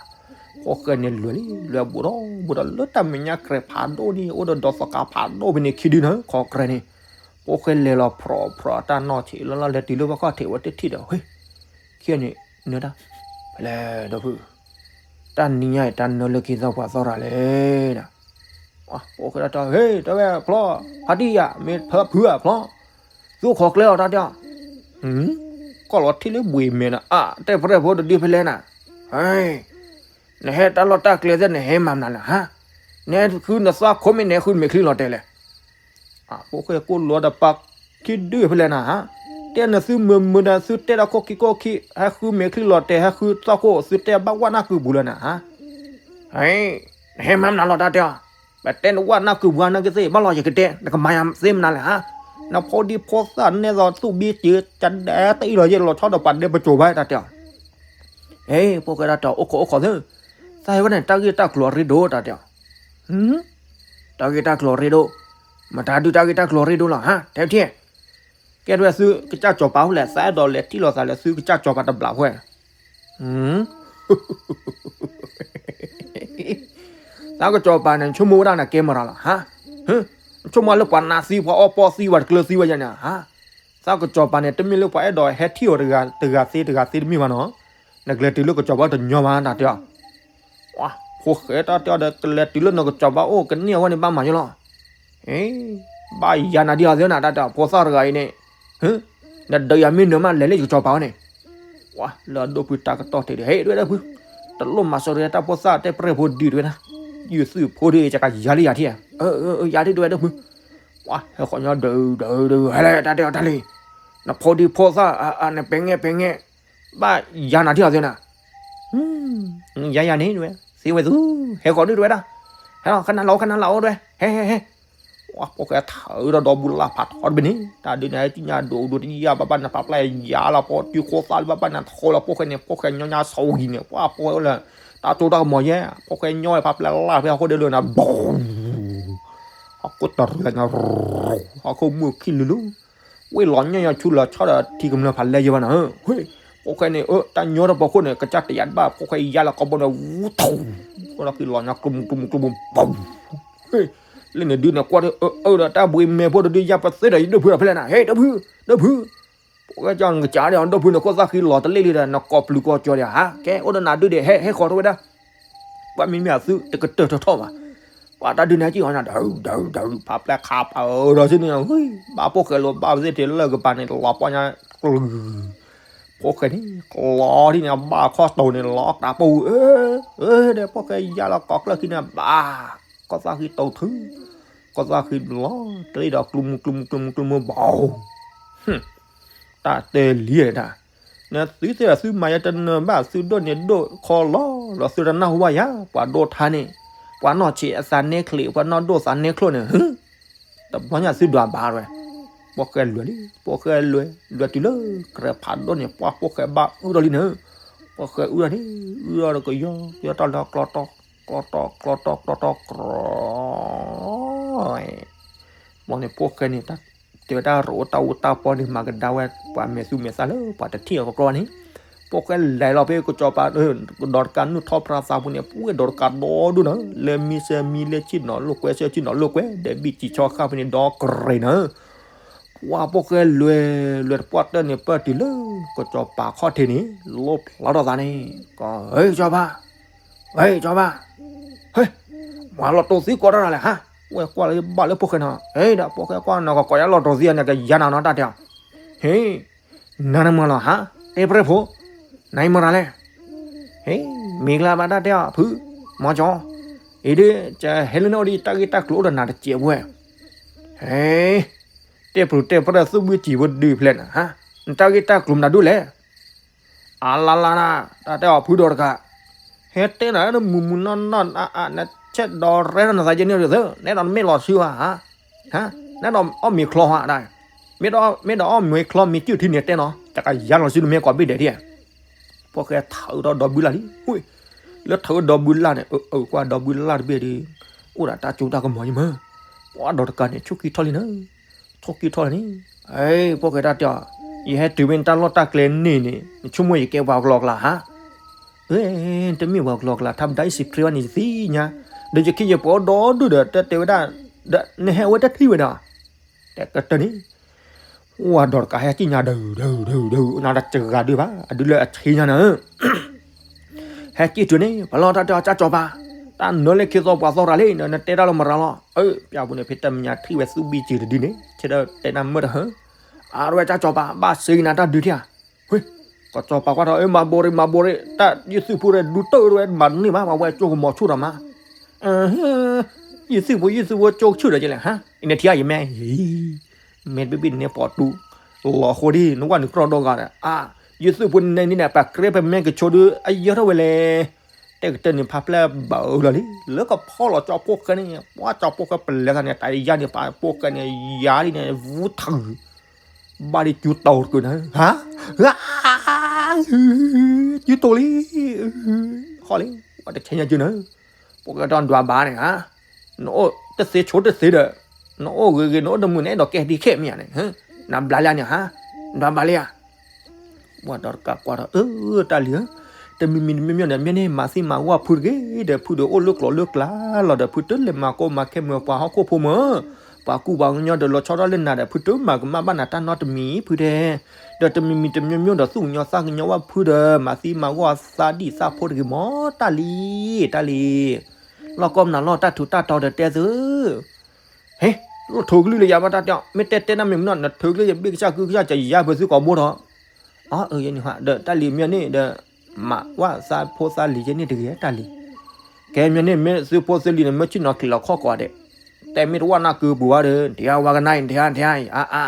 ဖိၣ်ဃဲန့ၣ်လွဲၢ်လံ လွဲၢ်ဘူးဒီးဘူးဒီးလၢတၢ်မဲာ်ညါကြဲးဖးဒိၣ်န့ၣ် အိၣ်ဒီးဒီးသကးဖးဒိၣ်ဖဲန့ၣ်ခံဒုနၤ ခီကြဲးန့ၣ် ဖိၣ်ဃဲလဲၤလီၤဖြီၣ်ဖြီၣ်တၢ်နီၢ်ဆံးလီၤလီၤ လဲၤတုၤလၢပှၤခီၣ်ထံးဝဲတထံၣ်ဒီး ဝ့ၢ် ခံဂၤန့ၣ် နၢတၢ် ဖဲလဲၣ်ဒီးဖု တၢ်နံၤညါအံၤ တၢ်နၢလၢခံသီပှၤသီရၤလဲၣ်ဒီး ဖိၣ်ဃဲတၢ်တဲ ဟ့ၣ် တဲဝဲဖျီ ဖါတံၢ်ယၤ မ့ၢ်ဖၢဖုဧါဖျီ သုအိၣ်ခိးကျဲလီၤတၢ်တဲအီၤ ကီၢ်လီၤထံၣ်လၢဘှံးမဲာ်နၤ အါ တဲပရဲၣ်ဖိတဒုဖဲလဲၣ်နၤ ဟ့ၣ် နဟဲတၢ်လီၢ်တၢ်ကျဲသ့ၣ် နဟဲမၤမနုၤလဲၣ်ဟါ နဟဲဃုနသီခိၣ်မ့ၢ်နဟဲဃုမဲာ်ချံလီၤတဲာ်လဲၣ် အဖိၣ်ဃဲကိၢ်လီၤဒီးပာ်ခံဒုဖဲလဲၣ်နၤဟါ တဲနသုမုာ်မုာ်ဒီး သုတဲဒီးခိၣ်ခံခိၣ်ခံ ဟဲဃုမဲာ်ချံလီၤတဲာ် ဟဲဃုသီခိၣ် သုတဲဘၣ်ဝဲနၢ်ကုာ်ပူၤလၢနၤဟါ ဟ့ၣ် နဟဲမၤမနုၤလီၤတၢ်တဲအီၤ ပတဲနဝဲနၢ်ကုာ်ပူၤနၢ်ကသ့ၣ် ဘၣ်လီၤယကတဲ နကမၤယၤသ့မနုၤလဲၣ်ဟါ နဖိဒံဖိသၣ်နဲသိးသူၣ်ဘံစၢၤ ကဒဲတအံၤလီၤယဲၢ်လီၤဆီဒီးပှၤဒဲပစိၤဘၣ်တၢ်တဲအီၤ ဟ့ၣ် ဖိၣ်ဃဲတၢ်တဲအီၤ အိၣ်ခိးအိၣ်ခိးသ့ၣ် သးဟဲဝဲန့ၣ် တၢ်ဂ့ၢ်တၢ်ကျိၤအရ့ဒိၣ်တၢ်တဲအီၤ တၢ်ဂ့ၢ်တၢ်ကျိၤအရ့ဒိၣ် မတၤဒုးတၢ်ဂ့ၢ်တၢ်ကျိၤအရ့ဒိၣ်လီၤဟါ တဲထံၣ် ကဲထီၣ်ဝဲသုကစၢ်စီၤပၤအိၣ်လဲၣ် သးအဲၣ်ဒိးလဲၤထံၣ်လိာ်သးလၢသုကစၢ်စီၤပၤတဘျီဃီ သးကစီၤပၤန့ၣ် နဆိကမိၣ်ဝဲဒၣ်နကဲမတၤလီၤဟါ နဆိကမိၣ်လၢပှၤနးသံ ပှၤအီၣ်ပီၣ်သံ ပှၤတကျၢၤသံဝဲယါန့ၣ်ဟါ သးကစီၤပၤန့ၣ် တမ့ၢ်လၢပှၤအဲၣ်ဒိးဟဲထံၣ်အီၤတဂၤသ့တဂၤသ့တမ့ၢ်ဘၣ်နီၤ နကလဲၤတုၤလၢကစီၤပၤတညီဘၣ်တၢ်တဲအီၤ ဖိၣ်ဃဲတၢ်တဲအီၤဒီး ကလဲၤတုၤလၢနကစီၤပၤအိၣ်ကန့ၢ်အဝဲန့ၣ် ဘၣ်မၤယိလီၤ ဘၣ်ယၤနၤဒ်အီၤသ့နၤ တၢ်တဲအီၤ ဖိသၣ်တဂၤအံၤန့ၣ် နဒၢးယၤမ့ၢ်နၢၤမး လဲၤလၢယကစီၤပၤဝဲန့ၣ် လၢအဒိၣ်ဖုတၢ်ကတီၢ်ထဲဒီး ဟဲဒဝဲဒၣ်ဖု တလိၣ်မၤစၢၤတၢ်ဖိသၣ်တဲပရဲၣ်ဖိဒုးတဝဲဒၣ် ယုၢ်သုးဖိဒုး ယကယၤလၢယၤထံၣ် ယၤထံၣ်တဝဲဒၣ်ဖု ဟဲဃီၤညီဒုးဒုးဒုး ဟဲလဲၣ် တၢ်တဲအီၤတၢ်လံ နဖိဒံဖိသၣ် နပဲငဲပဲငဲ ဘၣ်ယၤနၤထံၣ်အီၤသ့နၤ ယၤယၤန့ၣ်ဝဲ သ့ဝဲသူ ဟဲဃီၤဒုးတဝဲဒၣ် ဟဲလီၤ ခနၣ်လီၤ ခနၣ်လီၤအိၣ်တဝဲ ဟဲဟဲဟဲ ဖိၣ်ဃဲထၢဒီးဒီဘူးလၢ်ဖးထီတဘ့ၣ်န့ၣ် တၢ်ဒုးန့ၣ် ဟဲသ့ၣ်ညါဒိၣ်ဒိၣ်တယၢ်ဘၣ်ဘၣ်နဖးပျဲၢ်ယၤလီၤ ဖိတုၤခိၣ်သၣ်လၢဘၣ်ဘၣ်နထိလီၤ ဖိၣ်ဃဲန့ၣ် ဖိၣ်ဃဲညီညါဆိဂံၤန့ၣ် ပှၤဖိၣ်ဃဲလၢ တၢ်တိၢ်တၢ်ကမီၤယဲ ဖိၣ်ဃဲညီဝဲဖးပျဲၢ်လၢ်ဖဲအဃိဒဲးလၢနၤ ဘီ အကိးတရံးသးညါ, ဟီၣ်ခိၣ်မုၢ်ခံလူၤလူၤ, ဝ့ၢ်လီၤညီညီဆူလီၤဆီဒီးထံကမျၢၢ်ဖးလဲယဲဘၣ်နၤ, ဟ့ၣ်, ဖိၣ်ဃဲန့ၣ် တၢ်ညီတပီခိၣ်န့ၣ် ကစၢ်တယာ်တဘၣ် ဖိၣ်ဃဲယါလီၤကီးဘီန့ၣ် ဝူထူ, ဃိဒီးဃံလီၤညါ ကျိမူကျိမူကျိမူ ပူၤ, ဟ့ၣ်, လၢန့ၣ်ဒုးန့ၣ်ကွၢ်ဒီး အၢဒီးတၢ်ဘှံးမဲာ်ဖိတဒုးယါပသ့ဒီးယဒၢၣ်ဖုဒီးဖဲလဲၣ်နၤ, ဟ့ၣ် ဒၢၣ်ဖု, ဒၢၣ်ဖု ပကကၢ်နကစၢ်ဒီး ဒၢၣ်ဖုန့ၣ် ခိၣ်သၣ်ဃံလီၤတလ့ၣ်လံဒီး နကိးပျုၤကိးကၠီဒီး ဟါ ကဲ အိၣ်ဒီးနၤဒုးဒီး ဟဲ ဟဲဃီၤထီၣ်ဝဲဒၣ်, ပှၤမ့မ့ၢ်အသုတကတၢၢ်ထီၣ်ထီၣ်ဘၣ်, ပှၤတၢ်ဒုးန့ၣ်ဟဲက့ၤအီၤနၤ ဒၢၣ် ဒၢၣ် ဒၢၣ် ဖးပျဲၢ်ခးပၢဒီးဆ့န့ၣ်, ဘၣ်ဖိၣ်ဃဲလီၤဘၣ်ဝဲသ့ၣ်ထဲလၢကပၤန့ၣ် လီၤပှၢ်ညါ, ဖိၣ်ဃဲန့ၣ် လီၤဒ်န့ၣ် ဘၣ်ခီၣ်တိၤန့ၣ် လီၤတၢ်ပူၤ, အၢ ဒီးဖိၣ်ဃဲယါလီၤကိးကျၢၢ်ခံန့ၣ် ဘၣ် ခိၣ်သၣ်ဃံတိၤထု, ခိၣ်သၣ်ဃံလီၤတလ့ၣ်ဒီး ကျိမူကျိမူကျိမူကျိမူ ဘီ တၢ်တဲလံတၢ်, နသုသ့ၣ်ဒီးသုမၤယဲတနၢၤဘၣ် သုဒိၣ်န့ၣ်ဒိၣ်ခီလီၤဒီး သုတနၢ်ဟူဘၣ်ယၤ ပှၤဒိၣ်ထါန့ၣ်, ပှၤနီၢ်ဆံးအသးနဲချ့ ပှၤနီၢ်ဒိၣ်သးနဲချ့န့ၣ်, တဘျီညါသုဒွးဘၣ်ဝဲ, ဖိၣ်ဃဲလွဲၢ်လံ, ဖိၣ်ဃဲလွဲၢ် လွဲၢ်တုၤလၢ ကြဲးဖးဒိၣ်န့ၣ် ပှၤဖိၣ်ဃဲဘၣ်အုၣ်ထီၣ်လံန့ၣ်, ဖိၣ်ဃဲအုၣ်ထီၣ်န့ၣ် အုၣ်ထီၣ်ဒီးကယီကယီတၢ်လၢကျီတီ ကျီတီ ကျီတီ ကျီတီ ကြီ ဘီန့ၣ် ဖိၣ်ဃဲန့ၣ် တဲဝဲတၢ်ရအိၣ်တၢ်အူတၢ်ပီန့ၣ် မၤကဒါဝဲ ပှၤမဲာ်သူမဲာ်သၣ်လၢ ပှၤတထံၣ်အီၤကကြီန့ၣ်, ဖိၣ်ဃဲလဲၤလီၤဖဲကစီၤပၤ ဒီးတကးနုာ်ထီၣ်ပြၢသးပူၤန့ၣ် ပှဲၤဒီးတကးဒီဒူၣ်နၤ လၢမံဆၢမံလၢဆ့ၣ်နီၤလိာ်ကွဲ ဆၢဆ့ၣ်နီၤလိာ်ကွဲ ဒီးဘံၣ်စံးဆီဃၣ်ဖဲန့ၣ် ဒီကရ့ၤနၤ ပှၤဖိၣ်ဃဲလွဲၢ်လွဲၢ်တပှၢ်တၢၢ်န့ၣ် ပၢၢ်တုၤလၢ ကစီၤပၤခီၣ်ထံးန့ၣ် လိၣ်ဖျါထီၣ်သးန့ၣ်, ကီး ဟဲ ကစီၤပၤ, ဟဲ ကစီၤပၤ, ဟဲ, မၤလီၤတိာ်သံကိးတၢ်နၤလဲၣ်ဟါ, ဝဲကွၢ်လၢဘၣ်လၢဖိၣ်ဃဲနီၤ, ဟဲ ဒီးဖိၣ်ဃဲကွၢ်နီၤ ကကိးယါလီၤတိာ်သံန့ၣ် ကယါနၤနီၤတၢ်တဲအီၤ, ဟဲ နၤနမၤလီၤဟါ, တဲပြဲၢ်ဖိ, နၤအံၤမၤတၢ်လဲၣ်, ဟဲ မ့ၢ်ကျါဘၣ်တၢ်တဲအီၤ ဖု, မၤကၠီ, အံၤဒုး ကဟဲလၢနအိၣ်ဒီး တၢ်ဂ့ၢ်တၢ်ကျိၤအိၣ်ဒီးနၤတစဲးဖိဧါ, ဟဲ တဲပျုၤတဲပြဲၢ်သူၣ်ဘုတံၤဖိဒုးဖျဲးနၤ, နတၢ်ဂ့ၢ်တၢ်ကျိၤမနုၤဒိၣ်လဲၣ်, အလါလါနၤ, တၢ်တဲအီၤဖုဒီးတကး, ဟဲတဲနၤလၢနမုာ်မုာ်နီၢ်နီၢ်အါအါ နဆဲးဒီးရဲထီၣ်နသးယဲန့ၣ်ဒ်သိး နဲဒီးနမ့ၢ်လီၤဆှုဧါ, ဟါ, နဲဒီးအီၣ်မ့ၤချီဧါ, မ့ၢ်ဒီးအီၣ်မ့ၤချီမ့ၤစုၣ်ထံန့ၣ်တဲနီၤ တကယၤလီၤဆှုနမ့ၢ်ကိးဘ့ၣ်ဒဲးဒ်ဧါ, ဖိၣ်ဃဲထးအုးထီၣ်ဒီဘုလၢ်လံ, လၢထးအုးဒီဘုလၢ်န့ၣ် အၢ အၢ ကွၢ်ဒီဘုလၢ်တဘ့ၣ်ဒီး အိၣ်ဒီးတၢ်စိတၢ်ကမီၤယမၢ, ပှၤဒီးတကးန့ၣ် ဆိၣ်ကံထီၣ်လံနၤ, ဆိၣ်ကံထီၣ်လံန့ၣ်, အ့ ဖိၣ်ဃဲတၢ်တဲအီၤ, ယဟဲတုၤဖဲနတၢ်လီၢ်တၢ်ကျဲန့ၣ်န့ၣ် နဆိကမိၣ်ယကဲပှၤကလီကလးဟါ, အ့ တမ့ၢ်ပှၤကလီကလး ထါမတၤအံၤစံးဖျ့ဘၣ်န့ၣ်ယသ့ၣ်ညါ, ဒီးယခ့ယပှၤအိၣ်ဒီဒူၣ်ဒီး တၢ်တဲဝဲဒၣ်, ဒီးနဟဲအိၣ်ဝဲတထံၣ်ဝဲဒီး, တဲကတၢၢ်န့ၣ် ဝၤဒီးတကးဟဲကံၣ်ညါဒုး ဒုး ဒုး ဒုး နတစှၤဒုးဘၣ် အဒုးလၢအဆ့ညါနၤ, ဟဲကံၣ်တုၤန့ၣ် ပလီၢ်တၢ်တဲအီၤ ကၢ်စီၤပၤ, တၢ်နၢလၢခံသီပှၤသီရၤလံ နတဲတၢ်လၢမရၤလီၤ, အၢ ပျၢ်ပူၤန့ၣ် ဖဲတၢ်မဲာ်ညါထံၣ်ဝဲသူၣ်ဘံၣ်စံးတဒုန့ၣ် ဆဲးဒီးတဲနၢ်မုာ်တဟၢ, အါ ရဲၣ် ကၢ်စီၤပၤ ဘၣ်စ့ကနၤတၢ်ဒုးထံဧါ, ဝ့ၢ် ကၢ်စီၤပၤကွၢ်ထီၣ် အၢ မၤဘိးရ့ မၤဘိးရ့ တၢ်ယုၢ်သူၣ်ဖိရဲၣ် ဒူတၢၢ်ရဲၣ် မၤန့ၢ်ဘၣ် ပှၤဝဲကၠိကမီၤဆူၣ်ဒီးမး ယုၢ်သူၣ်ဖိ ယုၢ်သူၣ်ဖိ ကၠိဆူၣ်ဒီးကလဲၣ်ဟါ, အံၤန့ၣ်ထံဧါ ယမဲ ယံၤ, မဲတဘ့ၣ်ဘ့ၣ်န့ၣ် ပှၤတူၢ် လီၤဃိဒ် နဝဲနကြၢးဒီဂၤဒီး အါ ယုၢ်သူၣ်ဖိန့ၣ်န့ၣ် ပှၤကြဲပမဲကဆိးဒုး အယၢထီၣ်ဝဲလဲၣ်, တဲကတၢၢ်န့ၣ် ဖးဖျဲၣ်ဘၣ်အၢလီၤလံ လၢကဖီလီၤကၠီဖိၣ်ဃဲန့ၣ် ပှၤကၠီဖိၣ်ဃဲပလဲၤသးန့ၣ် တၢ်ယါန့ၣ် ပှၤဖိၣ်ဃဲန့ၣ် ယါဒ်န့ၣ် ဝူထၢ ဘၣ်ဒ်ကၠူတိၤတကုာ်နၤ, ဟါ, ဟါ, ကၠူတိၤလံ, ဃီလံ, ပှၤတဆဲးညါကၠူနၤ, ပှၤကတီၢ်ဒွးဘၣ်န့ၣ်ဧါ, နအိၣ်တသ့ဆိတသ့ဒီး, နအိၣ်ဂ့ၤဂ့ၤ နအိၣ်တမုာ်န့ၣ် အဲၣ်ဒိးကဲဒ်ခဲမ့ၢ်ဧါန့ၣ်, နဘျါလံန့ၣ်ဧါ, နဘျါလံဧါ ပှၤဒီးတကးကွၢ်ဒီး အၢ တၢ်လံၤဧၢ, တမံၤမံၤတမံၤမံၤဒီး မ့ၢ်န့ၣ် မၤသံမၤဝီဖုတဂ့ၤဒီး ဖုဒီးအိၣ်လၢကျိၤလၢကျါလီၤဒီး ဖုတလဲၤမၤကိၢ်မၤခဲမုာ်ပှၤဟီၣ်ခိၣ်ဖိမၢ်, ပှၤကူၣ်ပှၤကညီဒီးလီၤဆီဒၣ်လၢနၤဒီး ဖုတမၤကမၣ်ဘၣ်နၤတၢ်နီတမံၤဖုတဲ, ဒီးတမံၤမံၤတမံၤမံၤဒီး သူၣ်ကညီၤသးကညီၤဝဲဖုဒီး မၤသံမၤဝီသးဒံၣ်သးဖိတဂ့ၤမၢ် တၢ်လံၤ, တၢ်လံၤ, လီၢ်ကီၢ်မနုၤလီၢ်တၢ်ထူးတၢ်တီၤဒီးတဲသု ဟ့ၣ်, လိၣ်ထိးကလုၢ်လၢယၤဘၣ်တၢ်တဲအီၤ မ့ၢ်တဲတဲနၢ်မ့ၢ်မနီၤ နထိးကလုၢ်ယဘ့ၣ်ကစၢ်ကုကစၢ် ကယၤပှဲၤသုကိာ်ဘိထီၣ်, အၢ ယဲန့ၣ်ဟါ ဒီးတၢ်လံၤမ့ၢ်န့ၣ်ဒီး မၤဝဲသးဖိသးလံၤယဲန့ၣ်တဂ့ၤတၢ်လံၤ, ကဲမ့ၢ်န့ၣ် မ့ၢ်သုဖိသုလံၤန့ၣ် မ့ၢ်ဆ့ၣ်နီၤချံးလီၤခီၣ်ကိးဂၤဒဲး, တဲမ့ၢ်တဝၢ်နၢ်ကုပူၤဝဲဒီး ဒံးဝဲကနၣ်အံၤ ဒံးဒံးအါအါ,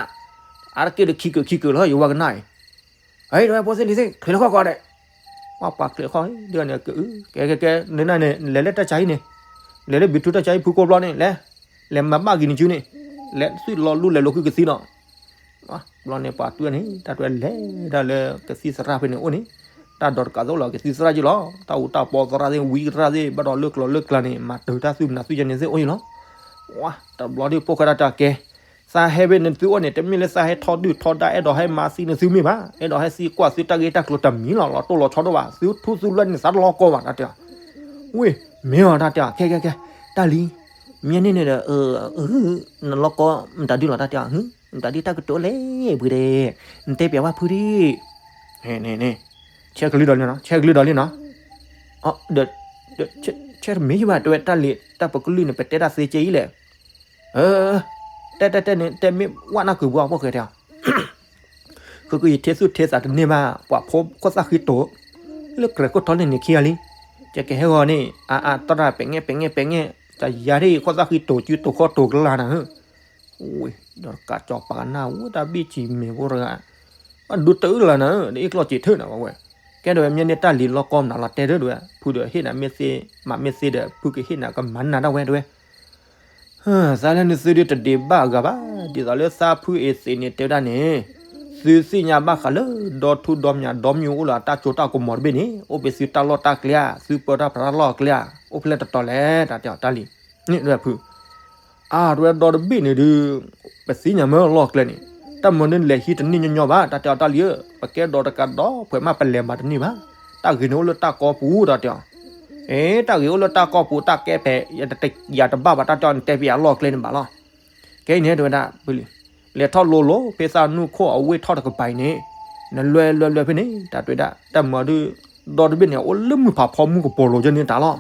အါတက့ၢ်ဒီးခံကုာ်ခံကုာ်လီၤ ယဝဲကနၣ်အံၤ အံၤ တဝဲဖိသ့ၣ်လံၤသ့ၣ် ချံးလီၤခီၣ်ကိးဂၤဒဲး, ပှၤပှၤချံးလီၤခီၣ် ဒ်န့ၣ် ကဲကဲကဲ နနၢ်န့ၣ် လဲၤလၢတၢ်ဆါဟံၣ်န့ၣ်, လဲၤလၢဘံထူတၢ်ဆါဟံၣ်ဖုကိးဘျီန့ၣ် လဲၤ, လဲၤမၤဘၣ်ဂ့ၤနစုန့ၣ်, လဲၤသွံၣ်လီၤလူၤလဲၤလိာ်ကုကသံဒီး, ဘျီန့ၣ်ပှၤတွဲန့ၣ် တၢ်တွဲလဲၤဒၣ်လၢကသံၣ်သရၣ်ဖဲန့ၣ်အိၣ်န့ၣ်, တၢ်ဒီးတကးသိးလီၤကသံၣ်သရၣ်ယ့ၢ်လီၤ, တၢ်အူတၢ်ပီသရၣ်သ့ၣ် ဝံသရၣ်သ့ၣ် ဘၣ်ဒီးလၢကျိၤလၢကျါန့ၣ် မၤတၢ်တၢ်သူၣ်မနုၤသူၣ်ယဲန့ၣ်သ့ၣ်အိၣ်ယ့ၢ်လီၤ, တဘျီဒုးဖိၣ်ဃဲတၢ်တဲအီၤ ကဲ, သးဟဲဖဲန့ၣ်သုအိၣ်န့ၣ် တမ့ၢ်လၢသးဟဲထီဒုၣ်ထီဒါ အဲၣ်ဒိးဟဲမၤသံန့ၣ်သုမ့ၢ်ဘၣ်, အဲၣ်ဒိးဟဲသံကွၢ်သုတၢ်ဂ့ၢ်တၢ်ကျိၤတမံၤလီၤ, လီၤတိၢ်လီၤဆီဒိၣ်ဘၣ်, သုထူသုလွဲန့ၣ် သးတလီၤကီဘၣ် တၢ်တဲအီၤ. ဝ့ၢ်, မ့ၢ်အီၤ တၢ်တဲအီၤ, ခဲခဲခဲ, တၢ်လံၤ, မ့ၢ်န့ၣ်န့ၣ်ဒီး နလီၤကီမတၤဒုလီၤ တၢ်တဲအီၤ, မတၤဒုတၢ်ကတိၤလဲၣ် ပှ့ၤဒီး, နတဲပျးဝဲဖုဒံး, န့ၣ်န့ၣ်, ဆဲးကလုၢ်ဒီးလံနီၤ, ဆဲးကလုၢ်ဒီးလံနီၤ, ဒီး, ဆဲးတမ့ၢ်ယဘၣ် တဲဝဲတၢ်လံၤ တၢ်ပကလုၢ်န့ၣ် ပတဲတၢ်သ့ကဲအံၤလဲၣ်, တဲတဲတဲန့ၣ် တဲမ့ၢ်ဝဲနၢ်ကုာ်ပူၤအဖိၣ်ဃဲတဲအီၤ ဃုကယထ့သူၣ်ထ့သးတန့ၢ်ဘၣ် ပှၤဖီခိၣ်သၣ်ဃံတိၤ လၢကြဲးခိၣ်ထီလၢန့ၣ်ခံဂၤလံ, ကဲကဲဟဲဂီၤန့ၣ် အါအါတရၣ် ပဲာ်ငဲၢ်ပဲာ်ငဲၢ်ပဲာ်ငဲၢ် တယၤဒ်အံၤ ခိၣ်သၣ်ဃံတိၤ စုတိၤခီၣ်တိၤကလၢ်နၤဧၢ, ဝ့ၢ် ဒီးတကးကၠီၤပာ်ကနၣ်ဝဲတၢ်ဘ့ၣ်စံးမ့ၢ်ဖိတဂၤ, ဘၣ်ဒိတအုၣ်လၢနၤဧၢ ဒီးအ့ၣ်ကျီၢ်စံးထၢၣ်နၤဝဲ, ကဲဒၣ်ဝဲမ့ၢ်န့ၢ်တၢ်လံၤလီၤကီမနုၤလီၤတဲဒၣ်ဒၣ်ဝဲ ဖုဒီးဟ့ၣ်နၤမ့ၢ်သ့ မၤမ့ၢ်သ့ဒီး ဖုကဟ့ၣ်နၤကမၤနၤဒၣ်ဝဲဒၣ်ဝဲ သးလၢနသုဒုတဒ့းဘၣ်အဂၤဘၣ်, ဒ်သိးလၢသးဖုအ့ၣ်သ့းန့ၣ်တဲဝဲဒၣ်န့ၣ်, သုသ့ၣ်ညါဘၣ်ဃးလၢ ဒီထူဒီမၠးဒီမံၤအိၣ်လၢအတၢ်ကၠိတၢ်ကမီၤတဘ့ၣ်န့ၣ် အိၣ်ပ့ၤသုတၢ်လီၢ်တၢ်ကျဲဧါ, သုပၢတၢ်ပြးတၢ်လီၢ်အကျဲဧါ, အိၣ်ဖဲလဲၣ်တတီၤလဲၣ် တၢ်တဲအီၤတၢ်လံၤ, န့ၣ်ဒၣ်ဖု အါ တဝဲဒီတဘ့ၣ်န့ၣ်ဒုး, ပသ့ၣ်ညါမ့ၢ်လီၢ်ကျဲန့ၣ်, တၢ်မၤန့ၣ်လဲၤဟံးတန့ၢ်ညီညီဘၣ် တၢ်တဲအီၤတၢ်လံၤဧၢ, ပကဲဒီးတကးဒီး ပှဲၤမးပလဲၤမၤတန့ၢ်ဘၣ်, တၢ်ဂ့ၤန့ၣ်အိၣ်လၢတၢ်ကီပူၤ တၢ်တဲအီၤ, အ့ တၢ်ဂ့ၤအိၣ်လၢတၢ်ကီပူၤ တၢ်ကဲဖဲ ယတဘၣ်ဘၣ် တၢ်တဲအီၤ နတဲပယၤလီၢ်ကျဲန့ၣ်ဘၣ်လီၤ, ကဲအံၤန့ၣ်တဝဲဒၣ် လဲၤထီၣ်လိၤလိၤ ဖဲသးနူၢ်ခိၣ်အဝ့ၢ်ထီၣ်တကပၤအံၤန့ၣ်, နလွဲလွဲလွဲဖဲန့ၣ် တၢ်တဲဝဲဒၣ် တၢ်မၤဒုး, ဒီတဘ့ၣ်န့ၣ် အိၣ်လၢမုၢ်ဖးဖီမုၢ်ကပီၤလိၤယဲန့ၣ်တၢ်လီၤ,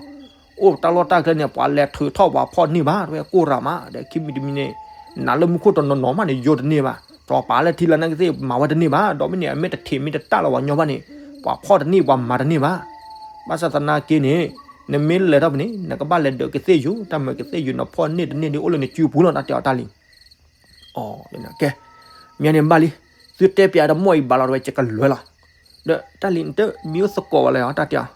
အိၣ်တၢ်လီၢ်တၢ်ကျဲန့ၣ် ပှၤလဲၤထုးထီၣ်ပှၤဖီၣ်တန့ၢ်ဘၣ် တဝဲကိၢ်ရၤမး ဒီးခံမံၤတမံၤန့ၣ်, နးလၢမူခိၣ်တနီၤနီၤမးန့ၣ် ယိာ်တန့ၢ်ဘၣ်, တြီၤပာ်လၢထံလၢနကသ့ၣ်မၤဝဲတန့ၢ်ဘၣ်, ဒီးမ့ၢ်န့ၣ် အမ့ၢ်တထံးမ့ၢ်တတၢ်လၢပှၤညီဘၣ်န့ၣ်, ပှၤဖီၣ်တန့ၢ်ပှၤမၤတန့ၢ်ဘၣ်, ဘၣ်ဆၣ်သနာ်က့န့ၣ်, နမ့ၢ်လဲၤထီၣ်ဖဲန့ၣ် နကဘၣ်လဲၤဒၢးကသ့ၣ်ယူၤ တၢ်မၤကသ့ၣ်ယူၤနဖီၣ်န့ၢ်တန့ၢ်ဒ်အိၣ်လၢနစုပူၤလီၤ တၢ်တဲအီၤတၢ်လံၤ ကဲ, မ့ၢ်န့ၣ်ဘၣ်လံ, သုတဲပျးတမီၢ်အံၤဘၣ်လီၤ တဝဲကကလွဲလီၤ, ဒီးတၢ်လံၤနတမံၤအိၣ်သကိးဝဲလၢၤ တၢ်တဲအီၤ,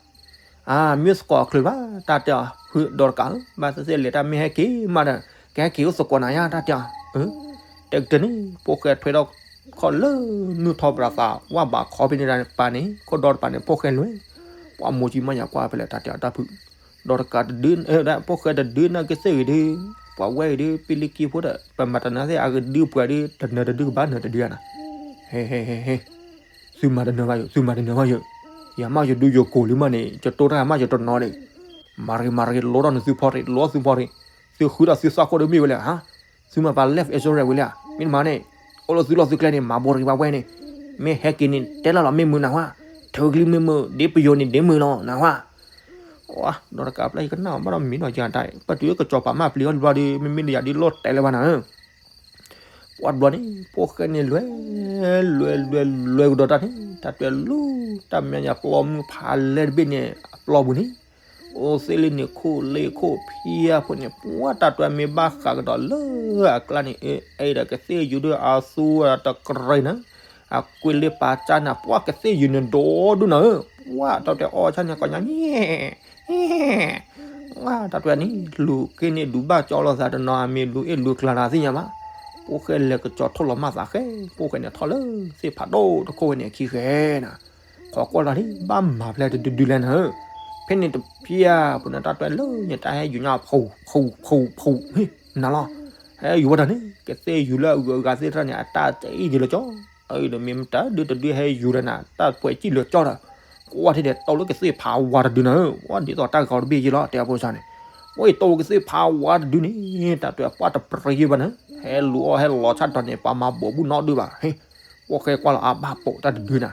အမ့ၢ်အိၣ်သကိးအချုးဘၣ် တၢ်တဲအီၤ ဖုဒီတကးဧၢ ဘၣ်သ့ၣ်သ့ၣ်လဲၤတၢ်မ့ၢ်ဟဲက့ၤမးဒီး ကဟဲက့ၤအိၣ်သကိးနၤယါ တၢ်တဲအီၤ, တကတၢၢ်န့ၣ် ဖိၣ်ဃဲထွဲထီၣ်ခီၣ်လၢနူၢ်ထီၣ်ပြးသး ဝၣ်ဘးခီဖဲန့ၣ်တပၤန့ၣ် ခိၣ်ဒီတပၤန့ၣ် ဖိၣ်ဃဲလွဲၢ်, ပှၤမိၢ်ကံမီၢ်ယၤကွၢ်ဖဲလဲၣ် တၢ်တဲအီၤတၢ်ဖု ဒီးတကးတဒု, ဖိၣ်ဃဲတဒုန့ၣ်ကသ့ၣ်ဂ့ၤဒုး, ပှၤဝဲအံၤဒုး ပ့လ့က့ဖိဒီး ပမၤတနၢၤသ့ၣ် အကဒုပှၤဒုး တနၢၤတဒုကဘၣ်နၢၤတဒုဧါနၤ, ဟဲဟဲဟဲဟဲ, သုမၤတနၢၤဘၣ်ယိာ် သုမၤတနၢၤဘၣ်ယိာ်, ယၤမးယဒုယကိာ်လံမးန့ၣ် ယတိၢ်တၢ်မးယတနီၤန့ၣ်, မၤရ့မၤရ့ လိထီၣ်နသုဖီရ့ လိသုဖီရ့, သုဃုထီၣ်သုသးခိၣ်ဒုးမ့ၢ်ဝဲလဲၣ်ဧါ, သုမၤပာ် life insurance ဝံၤလံဧါ, မ့ၢ်တမၤန့ၣ်, အိၣ်လၢသုလီၢ်သုကျဲန့ၣ် မၤဘိရံဘၣ်ဝဲန့ၣ်, မ့ၢ်ဟဲက့ၤန့ၣ် တဲလၢလီၤမ့ၢ်မုာ်နၢ်ဟူဧါ, ထုးကလံၤမ့ၢ်မုာ် ဒ့ပယိၤန့ၣ်ဒ့မုာ်လီၤ နၢ်ဟူဧါ, ဒီးတကးပျၢ်ယကနၣ်ဘၣ်ဒီးမံၤနီၤယၤတၢ်, ပတုၤကစီၤပၤမၢ်ပျံၤအီၤတဘျီဒီး မ့မ့ၢ်ဒီးယၤဒုးလီၤတဲာ်လၢၤဘၣ်နၤဧၢ ပှၤတဘျီန့ၣ် ဖိၣ်ဃဲန့ၣ်လွဲၢ်, လွဲၢ်လွဲၢ်လွဲၢ်ကဒီးတၢ်န့ၣ် တၢ်တွဲလူၤ, တၢ်မၢယၤပျီမုၢ်ဖးလဲၢ်တဘ့ၣ်န့ၣ် အပျီပူၤန့ၣ်, အိၣ်သ့ၣ်လၢန့ၣ်ခိၣ်လ့ခိၣ်ဖံအဖိန့ၣ် ပှၤတၢ်တွဲမ့ၢ်ဘၣ်ဃးကဒီးလၢအကျါန့ၣ် အဲၣ်ဒိးကသ့ၣ်ယူၤဒုးအသူတကြၢးနၤ အကွံာ်လ့ပာ်ကၢ်နၤ ပှၤကသ့ၣ်ယူၤန့ၣ်ဒိၣ်ဒုးနၤဧၢ, ပှၤတၢ်တွဲအီၣ်ဆၣ်န့ၣ် ကီညါ တၢ်တွဲန့ၣ် လူၤက့န့ၢ်ဒုးဘၣ်ကၠီလိာ်သးတနီၤ အမ့ၢ်လူၤအ့ၣ်လူၤကျါတၢ်သ့ၣ်ညါဘၣ်, ဖိၣ်ဃဲလဲၤကစီၤထိၣ်လီၤမၢ်သးဃဲ, ဖိၣ်ဃဲန့ၣ်ထီၣ်လၢသ့ၣ်ဖးဒိၣ်တခိၣ်ဝဲန့ၣ်အခံဃဲနၤ, ခိးကွၢ်လီၤန့ၣ် ဘၣ်မၤဖျဲးတဒုဒုလဲၣ်နၤဧၢ, ဖဲန့ၣ်တဖျၢၣ်ပူၤန့ၣ် တၢ်တွဲလၢညါတၢ်ဟဲယူၤညါ ဖူဖူဖူဖူ နၤလီၤ, ဟဲယူၤဝဲတၢ်န့ၣ် ကသ့ၣ်ယူၤလၢအဂုၤအဂၤသ့ၣ်တဖၣ်န့ၣ် အတၢ်တအံၣ်ဒ်လၢကၠီ အအံၤဒီးမ့ၢ်မတၤဒုတဒုဟဲယူၤဒီးနၤ တၢ်ပှဲၤစံၣ်လၢကၠီဒီး, ကွၢ်ထံၣ်ဒီးတိၢ်လၢကသ့ၣ်ဖးဝါတဒုနၤဧၢ, ဝဲဒ်သိးတၢ်ဂီၤတဘ့ၣ်ယဲလီၤ တဲအဖိစၢ်န့ၣ်, ဝဲအံၤတိၢ်လၢကသ့ၣ်ဖးဝါတဒုန့ၣ် တၢ်တွဲပှၤတပြ့ယဲဘၣ်နၤ, ဟဲလူၤအီၣ်ဟဲလီၤဆၣ်ဒီးန့ၣ် ပှၤမၤဘိးဘူးနီတဒုဘၣ်, ဖိၣ်ဃဲကွၢ်လီၤအါဘၣ်ပိာ်တၢ်တဒုနၤ,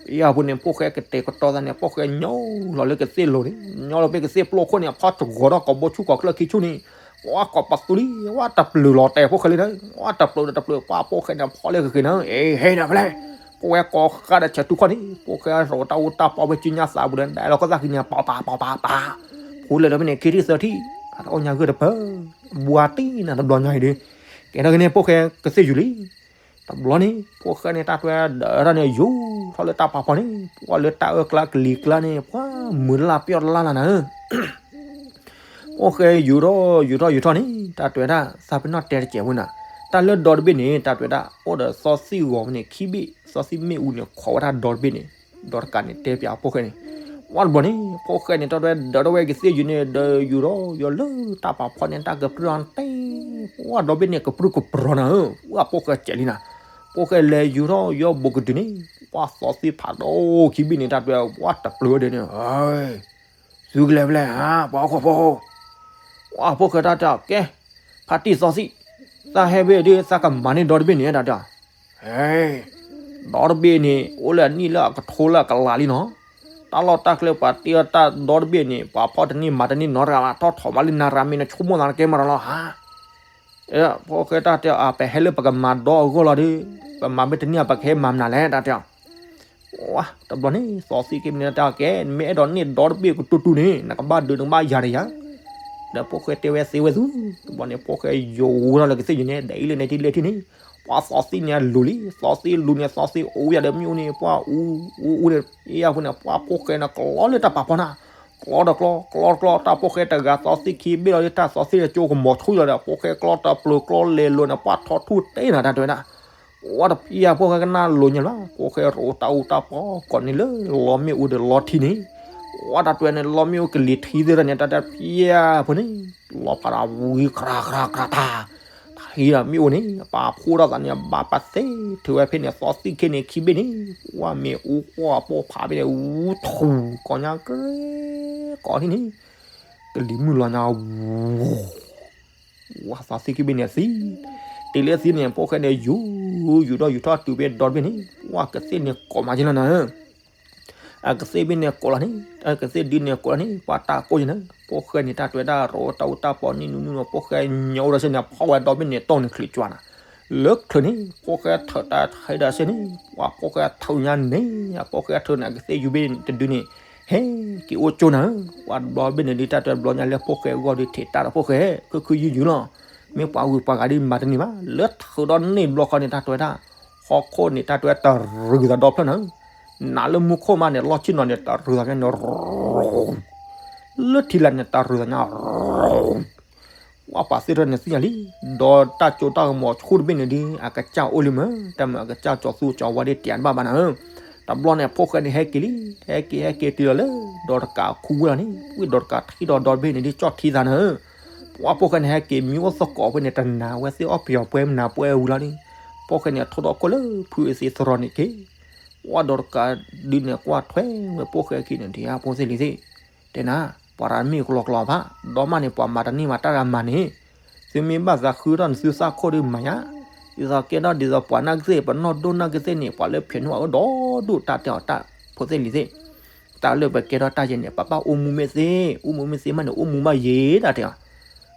ပယီၤဖိန့ၣ် ဖိၣ်ဃဲကတဲာ်ကတီၤသးန့ၣ် ဖိၣ်ဃဲညီလီၤလၢကသ့ၣ်လိၤန့ၣ် ညီလီၤဖဲကသ့ၣ်ပျိခိၣ်န့ၣ် အဖီၣ်တဂီၤထီၣ်ကိာ်ဘိဆူၣ်ကိာ်ချၢခံဆူၣ်န့ၣ် ပှၤကိးပသူလံ ဝဲတပျုာ်လီၤတဲာ်ဖိၣ်ဃဲလံနၤ, ဝဲတပျုာ်ဒီးတပျုာ် ပှၤဖိၣ်ဃဲန့ၣ်ဖီၣ်လၢကဃ့နၤ, အ့ ဟဲနၤဖဲလဲၣ်, ဖိၣ်ဃဲကိးဃာ်ဒီးဆဲးတူၢ်ခီၣ်န့ၣ် ဖိၣ်ဃဲရိးတၢ်အူတၢ်ပီဝဲကၠူညါသးပူၤဒီး ဒၣ်လီၤကီၢ်သၣ်ဃံန့ၣ် ပၤပၤပၤပၤပၤ, ဖိလဲၤဒီးဖဲန့ၣ် ခံထံၣ်သၢထံၣ် အတအိၣ်ညါဂၢၢ်တပၢၢ်, ဘှါတံၢ်နၤတဘျီညါအံၤဒီး, ကဲထီၣ်က့ၤန့ၣ် ဖိၣ်ဃဲကသ့ၣ်ယူၤလံ တဘျီန့ၣ် ဖိၣ်ဃဲန့ၣ် တၢ်တွဲဒီးတၢ်န့ၣ် ယူၤထီၣ်လၢတၢ်ပာ်ဖီန့ၣ် ပှၤလၢတၢ်အၢကျါကလံၤကျါန့ၣ် ပှၤမုာ်လၢ်ပျီၢ်လၢ်လၢနၤဧၢ, ဖိၣ်ဃဲယူၤထီၣ်ယူၤထီၣ်ယူၤထီၣ်န့ၣ် တၢ်တွဲဒၣ် သးပ့ၤနီၣ်တဲတစဲးဖိနၤ, တၢ်လၢဒီတဘ့ၣ်န့ၣ် တၢ်တွဲဒၣ် အိၣ်ဒီးသီသံၣ်ဂီၤန့ၣ် ခံဘ့ၣ် သီသံၣ်မ့ၣ်အူန့ၣ် ခိးဝဲဒၣ်ဒီတဘ့ၣ်န့ၣ်, ဒီးတကးန့ၣ် တဲပျးဖိၣ်ဃဲန့ၣ်, ဝဲတဘျီန့ၣ် ဖိၣ်ဃဲန့ၣ် တၢ်တွဲဒီးတဝဲကသ့ၣ်ယူၤန့ၣ် ဒီးယူၤထီၣ်ယူၤလၢတၢ်ပာ်ဖီန့ၣ် တၢ်ကပြုၢ်အီၤတ့ ဝဲဒီဘ့ၣ်န့ၣ် ကပြုၢ်ကပြီၤနၤဧၢ, ဝဲဖိၣ်ဃဲစဲးလံနၤ, ဖိၣ်ဃဲလဲၤယူၤထီၣ်ယီၢ်ဘိးကတုၤန့ၣ်, ပှၤသီသံဖးဒိၣ်ခံဘ့ၣ်န့ၣ် တၢ်တဲဝဲတပျုာ်ဝဲဒၣ်န့ၣ်, သုကလဲၤဖဲလဲၣ်ဧါ ပှၤဟီၣ်ခိၣ်ဖိ, ဝဲဖိၣ်ဃဲတၢ်တဲအီၤ ကဲ, ဖါတံၢ်သီသံ, သးဟဲဘ့ၣ်ဒုး သးကမၤန့ၢ်ဒီတဘ့ၣ်န့ၣ် တၢ်တဲအီၤ ဒီတဘ့ၣ်န့ၣ် အိၣ်လၢအနံၣ်လၢအကထိလၢအကလးလံနီၤ, တၢ်လီၢ်တၢ်ကျဲပှၤတ့အီၣ်တၢ်ဒီတဘ့ၣ်န့ၣ် ပှၤဖီၣ်တန့ၢ်မၤတန့ၢ်နီတဂၤဘၣ်, ထီၣ်ထီၣ်မးလၢနၤရၤမ့ၢ်နဆိကမိၣ်သးနကဲမးဒီးလီၤဧါ. ဖိၣ်ဃဲတၢ်တဲအီၤ ပဟဲလၢပကမၤဒီအဂီၢ်လီၤဒုး, ပမၤမ့ၢ်တန့ၢ် ပကဟဲမၤမနုၤလဲၣ် တၢ်တဲအီၤ ဝဲတဘျီန့ၣ် သီသံက့မ့ၢ်တၢ်ကဲ နမ့ၢ်အဲၣ်ဒိးန့ၢ်ဒီတဘ့ၣ်ကတူၢ်တူၢ်န့ၣ် နကဘၣ်ဒုးနကဘၣ်ယၤတယၤ, ဒီးဖိၣ်ဃဲတဲဝဲသ့ဝဲသူ, တဘျီန့ၣ် ဖိၣ်ဃဲယိၤဝဲထီၣ်လၢကသ့ၣ်ယိၤန့ၣ် ဒီးအံၤလၢန့ၣ်ထံၣ်လဲၣ်ထံၣ်န့ၣ်, ပှၤသီသံန့ၣ်အလူၤလံ, သီသံလူၤန့ၣ် သီသံအူယၤဒီးမ့ၣ်အူန့ၣ် ပှၤအူ, အူအူန့ၣ် အ့ၣ်အပူၤန့ၣ် ပှၤဖိၣ်ဃဲန့ၣ်ကျီလၢတၢ်ပာ်ဖီနၤ, ကျီဒီးကျီ, ကျီဒီးကျီ, တၢ်ဖိၣ်ဃဲတဂၤသီသံခံဘ့ၣ်လီၤလၢတၢ်သီသံန့ၣ်ကၠိကမီၤဆူၣ်လီၤဒီး ဖိၣ်ဃဲကျီတပျုာ်ကျီလဲၤလိၤန့ၣ် ပှၤထီထူၣ်တ့နၤတၢ်တဲဝဲဒၣ် ဝဲတဖံယၤဖိၣ်ဃဲကနၣ်လိၤညါလီၤ, ဖိၣ်ဃဲရိးတၢ်အူတၢ်ပီကိးန့ၣ်လၢလီမ့ၣ်အူဒီးလီထံန့ၣ်, ဝဲတၢ်တဲန့ၣ် လီမ့ၣ်အူကလံၤထံသ့ၣ်တၢ်န့ၣ် တၢ်တဖံယၤဖိန့ၣ်, လီဖးဒၣ်ဝံၤခြးခြးခြးတၢ်, ထံဒီးမ့ၣ်အူန့ၣ် ပာ်ဖှိၣ်ထီၣ်သးန့ၣ် ဘၣ်ပသ့ထုးဝဲဖဲန့ၣ် သီသံခံန့ၣ်ခံဘ့ၣ်န့ၣ်, ဝဲမ့ၣ်အူကွၢ်ပိၢ်ဖးဘ့ၣ်န့ၣ် ဝူထူၣ်ကိးညါကဲကိးထံၣ်န့ၣ်, ကလံၤမုၢ်လီၤညါဝူ ဝဲသီသံခံဘ့ၣ်န့ၣ်သံ, တုၤလၢသံန့ၣ် ဖိၣ်ဃဲန့ၣ် ယူၤ, ယူၤဒီးယူၤထီၣ်တုၤဖဲဒီတဘ့ၣ်န့ၣ် ဝဲကသ့ၣ်န့ၣ်ကိးမးက့လီၤနၤဧၢ, အကသ့ၣ်ဘ့ၣ်န့ၣ်ကိးလီၤန့ၣ်, အကသ့ၣ်ဒုးန့ၣ်ကိးလီၤန့ၣ် ပှၤတၢ်ကိးယၤနၤ, ဖိၣ်ဃဲန့ၣ် တၢ်တဲဝဲဒၣ်ရိးတၢ်အူတၢ်ပီနံၣ်နူနူနီၤ ဖိၣ်ဃဲညိးဒီးစ့ၢ်န့ၣ် ဖီၣ်ဝဲဒီဘ့ၣ်န့ၣ်တီၢ်န့ၣ်ချုးကွၢ်နၤ, လၢချုးန့ၣ် ဖိၣ်ဃဲထုးတၢ်ထံဒီးစ့ၢ်န့ၣ် ပှၤဖိၣ်ဃဲထုးညါန့ၣ် အဖိၣ်ဃဲထုးန့ၣ် အကသ့ၣ်ယူၤဘ့ၣ်တဒုန့ၣ် ဟဲက့ၤအိၣ်ကၠိနၤဧၢ, ပှၤတဘျီဘ့ၣ်န့ၣ်ဒုး တၢ်တဲဘျီညါလၢဖိၣ်ဃဲအဂီၢ်ဒုး ထံးတၢ်ဒီးဖိၣ်ဃဲ ခုၣ်ခုၣ်ယုၢ်ယုၢ်လီၤ, မ့ၢ်ပှၤဂုၤပှၤဂၤဒုးမၤတန့ၢ်ဘၣ်, လၢထုးဒီးန့ၢ်ဘျီဃီန့ၣ် တၢ်တဲဝဲဒၣ်, ဟီၣ်ခိၣ်န့ၣ် တၢ်တဲဝဲတရုၤသးဒီဖျၢၣ်နၤဧၢ, နးလၢမူခိၣ်မးန့ၣ် လီၢ်ဆ့ၣ်နီၤန့ၣ် တရုၤသးဖဲန့ၣ် လၢထံလာ်န့ၣ် တရုၤသးညါ ဝဲပှၤသ့ၣ်တဖၣ်န့ၣ်သ့ၣ်ညါလံ, ဒီးတၢ်ကၠိတၢ်ကမီၤဆူၣ်တဘ့ၣ်န့ၣ်ဒုး အကစၢ်အိၣ်လံမး, တၢ်မၤအကစၢ်ကၠီၤသူကၠီၤဝါဒ်တဲတဘၣ်ဘၣ်နၤဧၢ, တဘျီန့ၣ် ဖိၣ်ဃဲန့ၣ်ဟဲက့ၤလံ, ဟဲက့ၤဟဲက့ၤတုၤလီၤလၢ ဒီးတကးခူဝဲလီၤန့ၣ်, ဝံၣ်ဒီးတကးထံၣ်ဒီးဒီတဘ့ၣ်န့ၣ်ဒုး ကၠီၣ်ထံသးနၤဧၢ, ပှၤဖိၣ်ဃဲန့ၣ် ဟဲက့ၤမံအိၣ်သကိးဖဲန့ၣ် တနၤဝဲသ့ၣ်အီၣ်ပယီၤပှဲၤမနၤပှဲၤဝံၤလီၤန့ၣ်, ဖိၣ်ဃဲန့ၣ် ထိၣ်ဒီးခိၣ်လၢဖုအသံသရီန့ၣ်က့ၤ ဝဲဒီးတကးဒုးန့ၣ် ကွၢ်ထွဲဝဲဖိၣ်ဃဲခံန့ၣ် ဒ်အဖိသ့ၣ်လံသ့ၣ်, တဲနၤ, ပှၤတမ့ၢ်ကလီကလီဘၣ်, ဒီးမးန့ၣ် ပှၤမၤတန့ၢ်မးတၢ်ဂၤမၤန့ၣ်, သုမ့ၢ်ဘၣ်သးဃုထီၣ်န့ၣ် သုသၣ်ခိၣ်ဒုးမၤယါ, ဒ်သိးကဲထီၣ်ဒ်သိးပှၤနာ်ကသ့ၣ် ပနီၢ်ဒိၣ်နာ်ကသ့ၣ်န့ၣ် ပှၤလၢဖျဲးန့ၢ်အီၤဒီဒူၣ်တၢ်တဲအီၤတၢ်ဖိသ့ၣ်လံသ့ၣ်, တၢ်လၢပကဲထီၣ်တၢ်ယဲၢ်န့ၣ် ပဘၣ်အိၣ်မူမ့ၢ်သ့, အိၣ်မူမ့ၢ်သ့မးန့ၣ် အိၣ်မူဘၣ်ယဲၢ်တၢ်တဲအီၤ,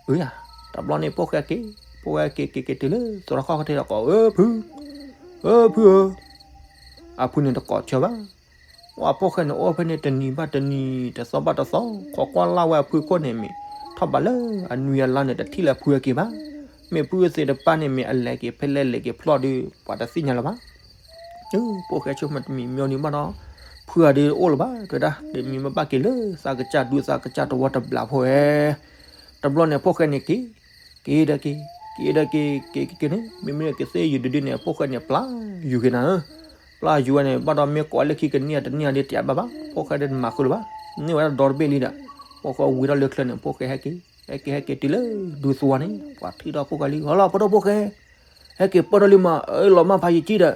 အၢယၤ, တဘျီန့ၣ်ဖိၣ်ဃဲက့ၤ, ဖိၣ်ဃဲက့ၤက့ၤက့ၤတုၤလၢ သရၣ်ခီၣ်ခီၣ်ထံးဒီးကိး အၢဖု, အၢဖုဧၢ, အဖုန့ၣ်တကိးဆၢဘၣ်, ဝဲဖိၣ်ဃဲန့ၣ် အိၣ်ဖဲန့ၣ်တနံၤဘၣ်တနံၤ တသီဘၣ်တသီ ခိးကွၢ်လၢ်ဝဲအဖုခိၣ်န့ၣ်မ့ၢ် ထီၣ်ဘးလၢအနွံအလါန့ၣ် တထံၣ်လၢအဖုအက့ၤဘၣ်, မ့ၢ်ဖုအသ့ၣ်တဖၣ်န့ၣ်မ့ၢ်အလဲၤက့ၤဖဲလဲၣ်လဲၤက့ၤဖျီၣ်ဒုး ပှၤတသ့ၣ်ညါလၢၤဘၣ်, ဖိၣ်ဃဲဆိကမိၣ်တမံၤမံၤဒုးဘၣ်ဒီး ဖုအဒုးအိၣ်လၢၤဘၣ် တဲဝဲဒၣ် တမံၤမ့ၢ်ဘၣ်က့ၤလၢသးကစၢ်ဒူသးကစၢ်တဝီတဘျးဖိဧဲ, တဘျီန့ၣ်ဖိၣ်ဃဲန့ၣ်က့ၤ က့ၤဒီးက့ၤ က့ၤဒီးက့ၤ က့ၤက့ၤက့ၤန့ၣ် မ့မ့ၢ်ကသ့ၣ်ယုာ်ဒုဒုန့ၣ် ဖိၣ်ဃဲန့ၣ် ပျၢ်ယုာ်က့ၤနၤဧၢ, ပျၢ်ယုာ်ဝဲန့ၣ် ဘၣ်ဒီးမ့ၢ်ကိးလၢခံကန့ၢ်တန့ၢ်ဒုးတဘၣ်ဘၣ် ဖိၣ်ဃဲဒုးတမၤဃုာ်လၢၤဘၣ်, န့ၢ်ဝဲဒၣ်ဒီတဘ့ၣ်လံဒီး ဖိၣ်ဃဲဝံၤထီၣ်လၢချၢန့ၣ် ဖိၣ်ဃဲဟဲက့ၤ ဟဲက့ၤဟဲက့ၤတုၤလၢဒူသဝီန့ၣ် ပှၤထံၣ်ဒီးဖိၣ်ဃဲလံ ဟီလီၤ ဖိဒိၣ်ဖိၣ်ဃဲ, ဟဲက့ၤပၢၢ်ထီၣ်လံမး လီၤမၢ်ဖးယံာ်ကံဒီး လီ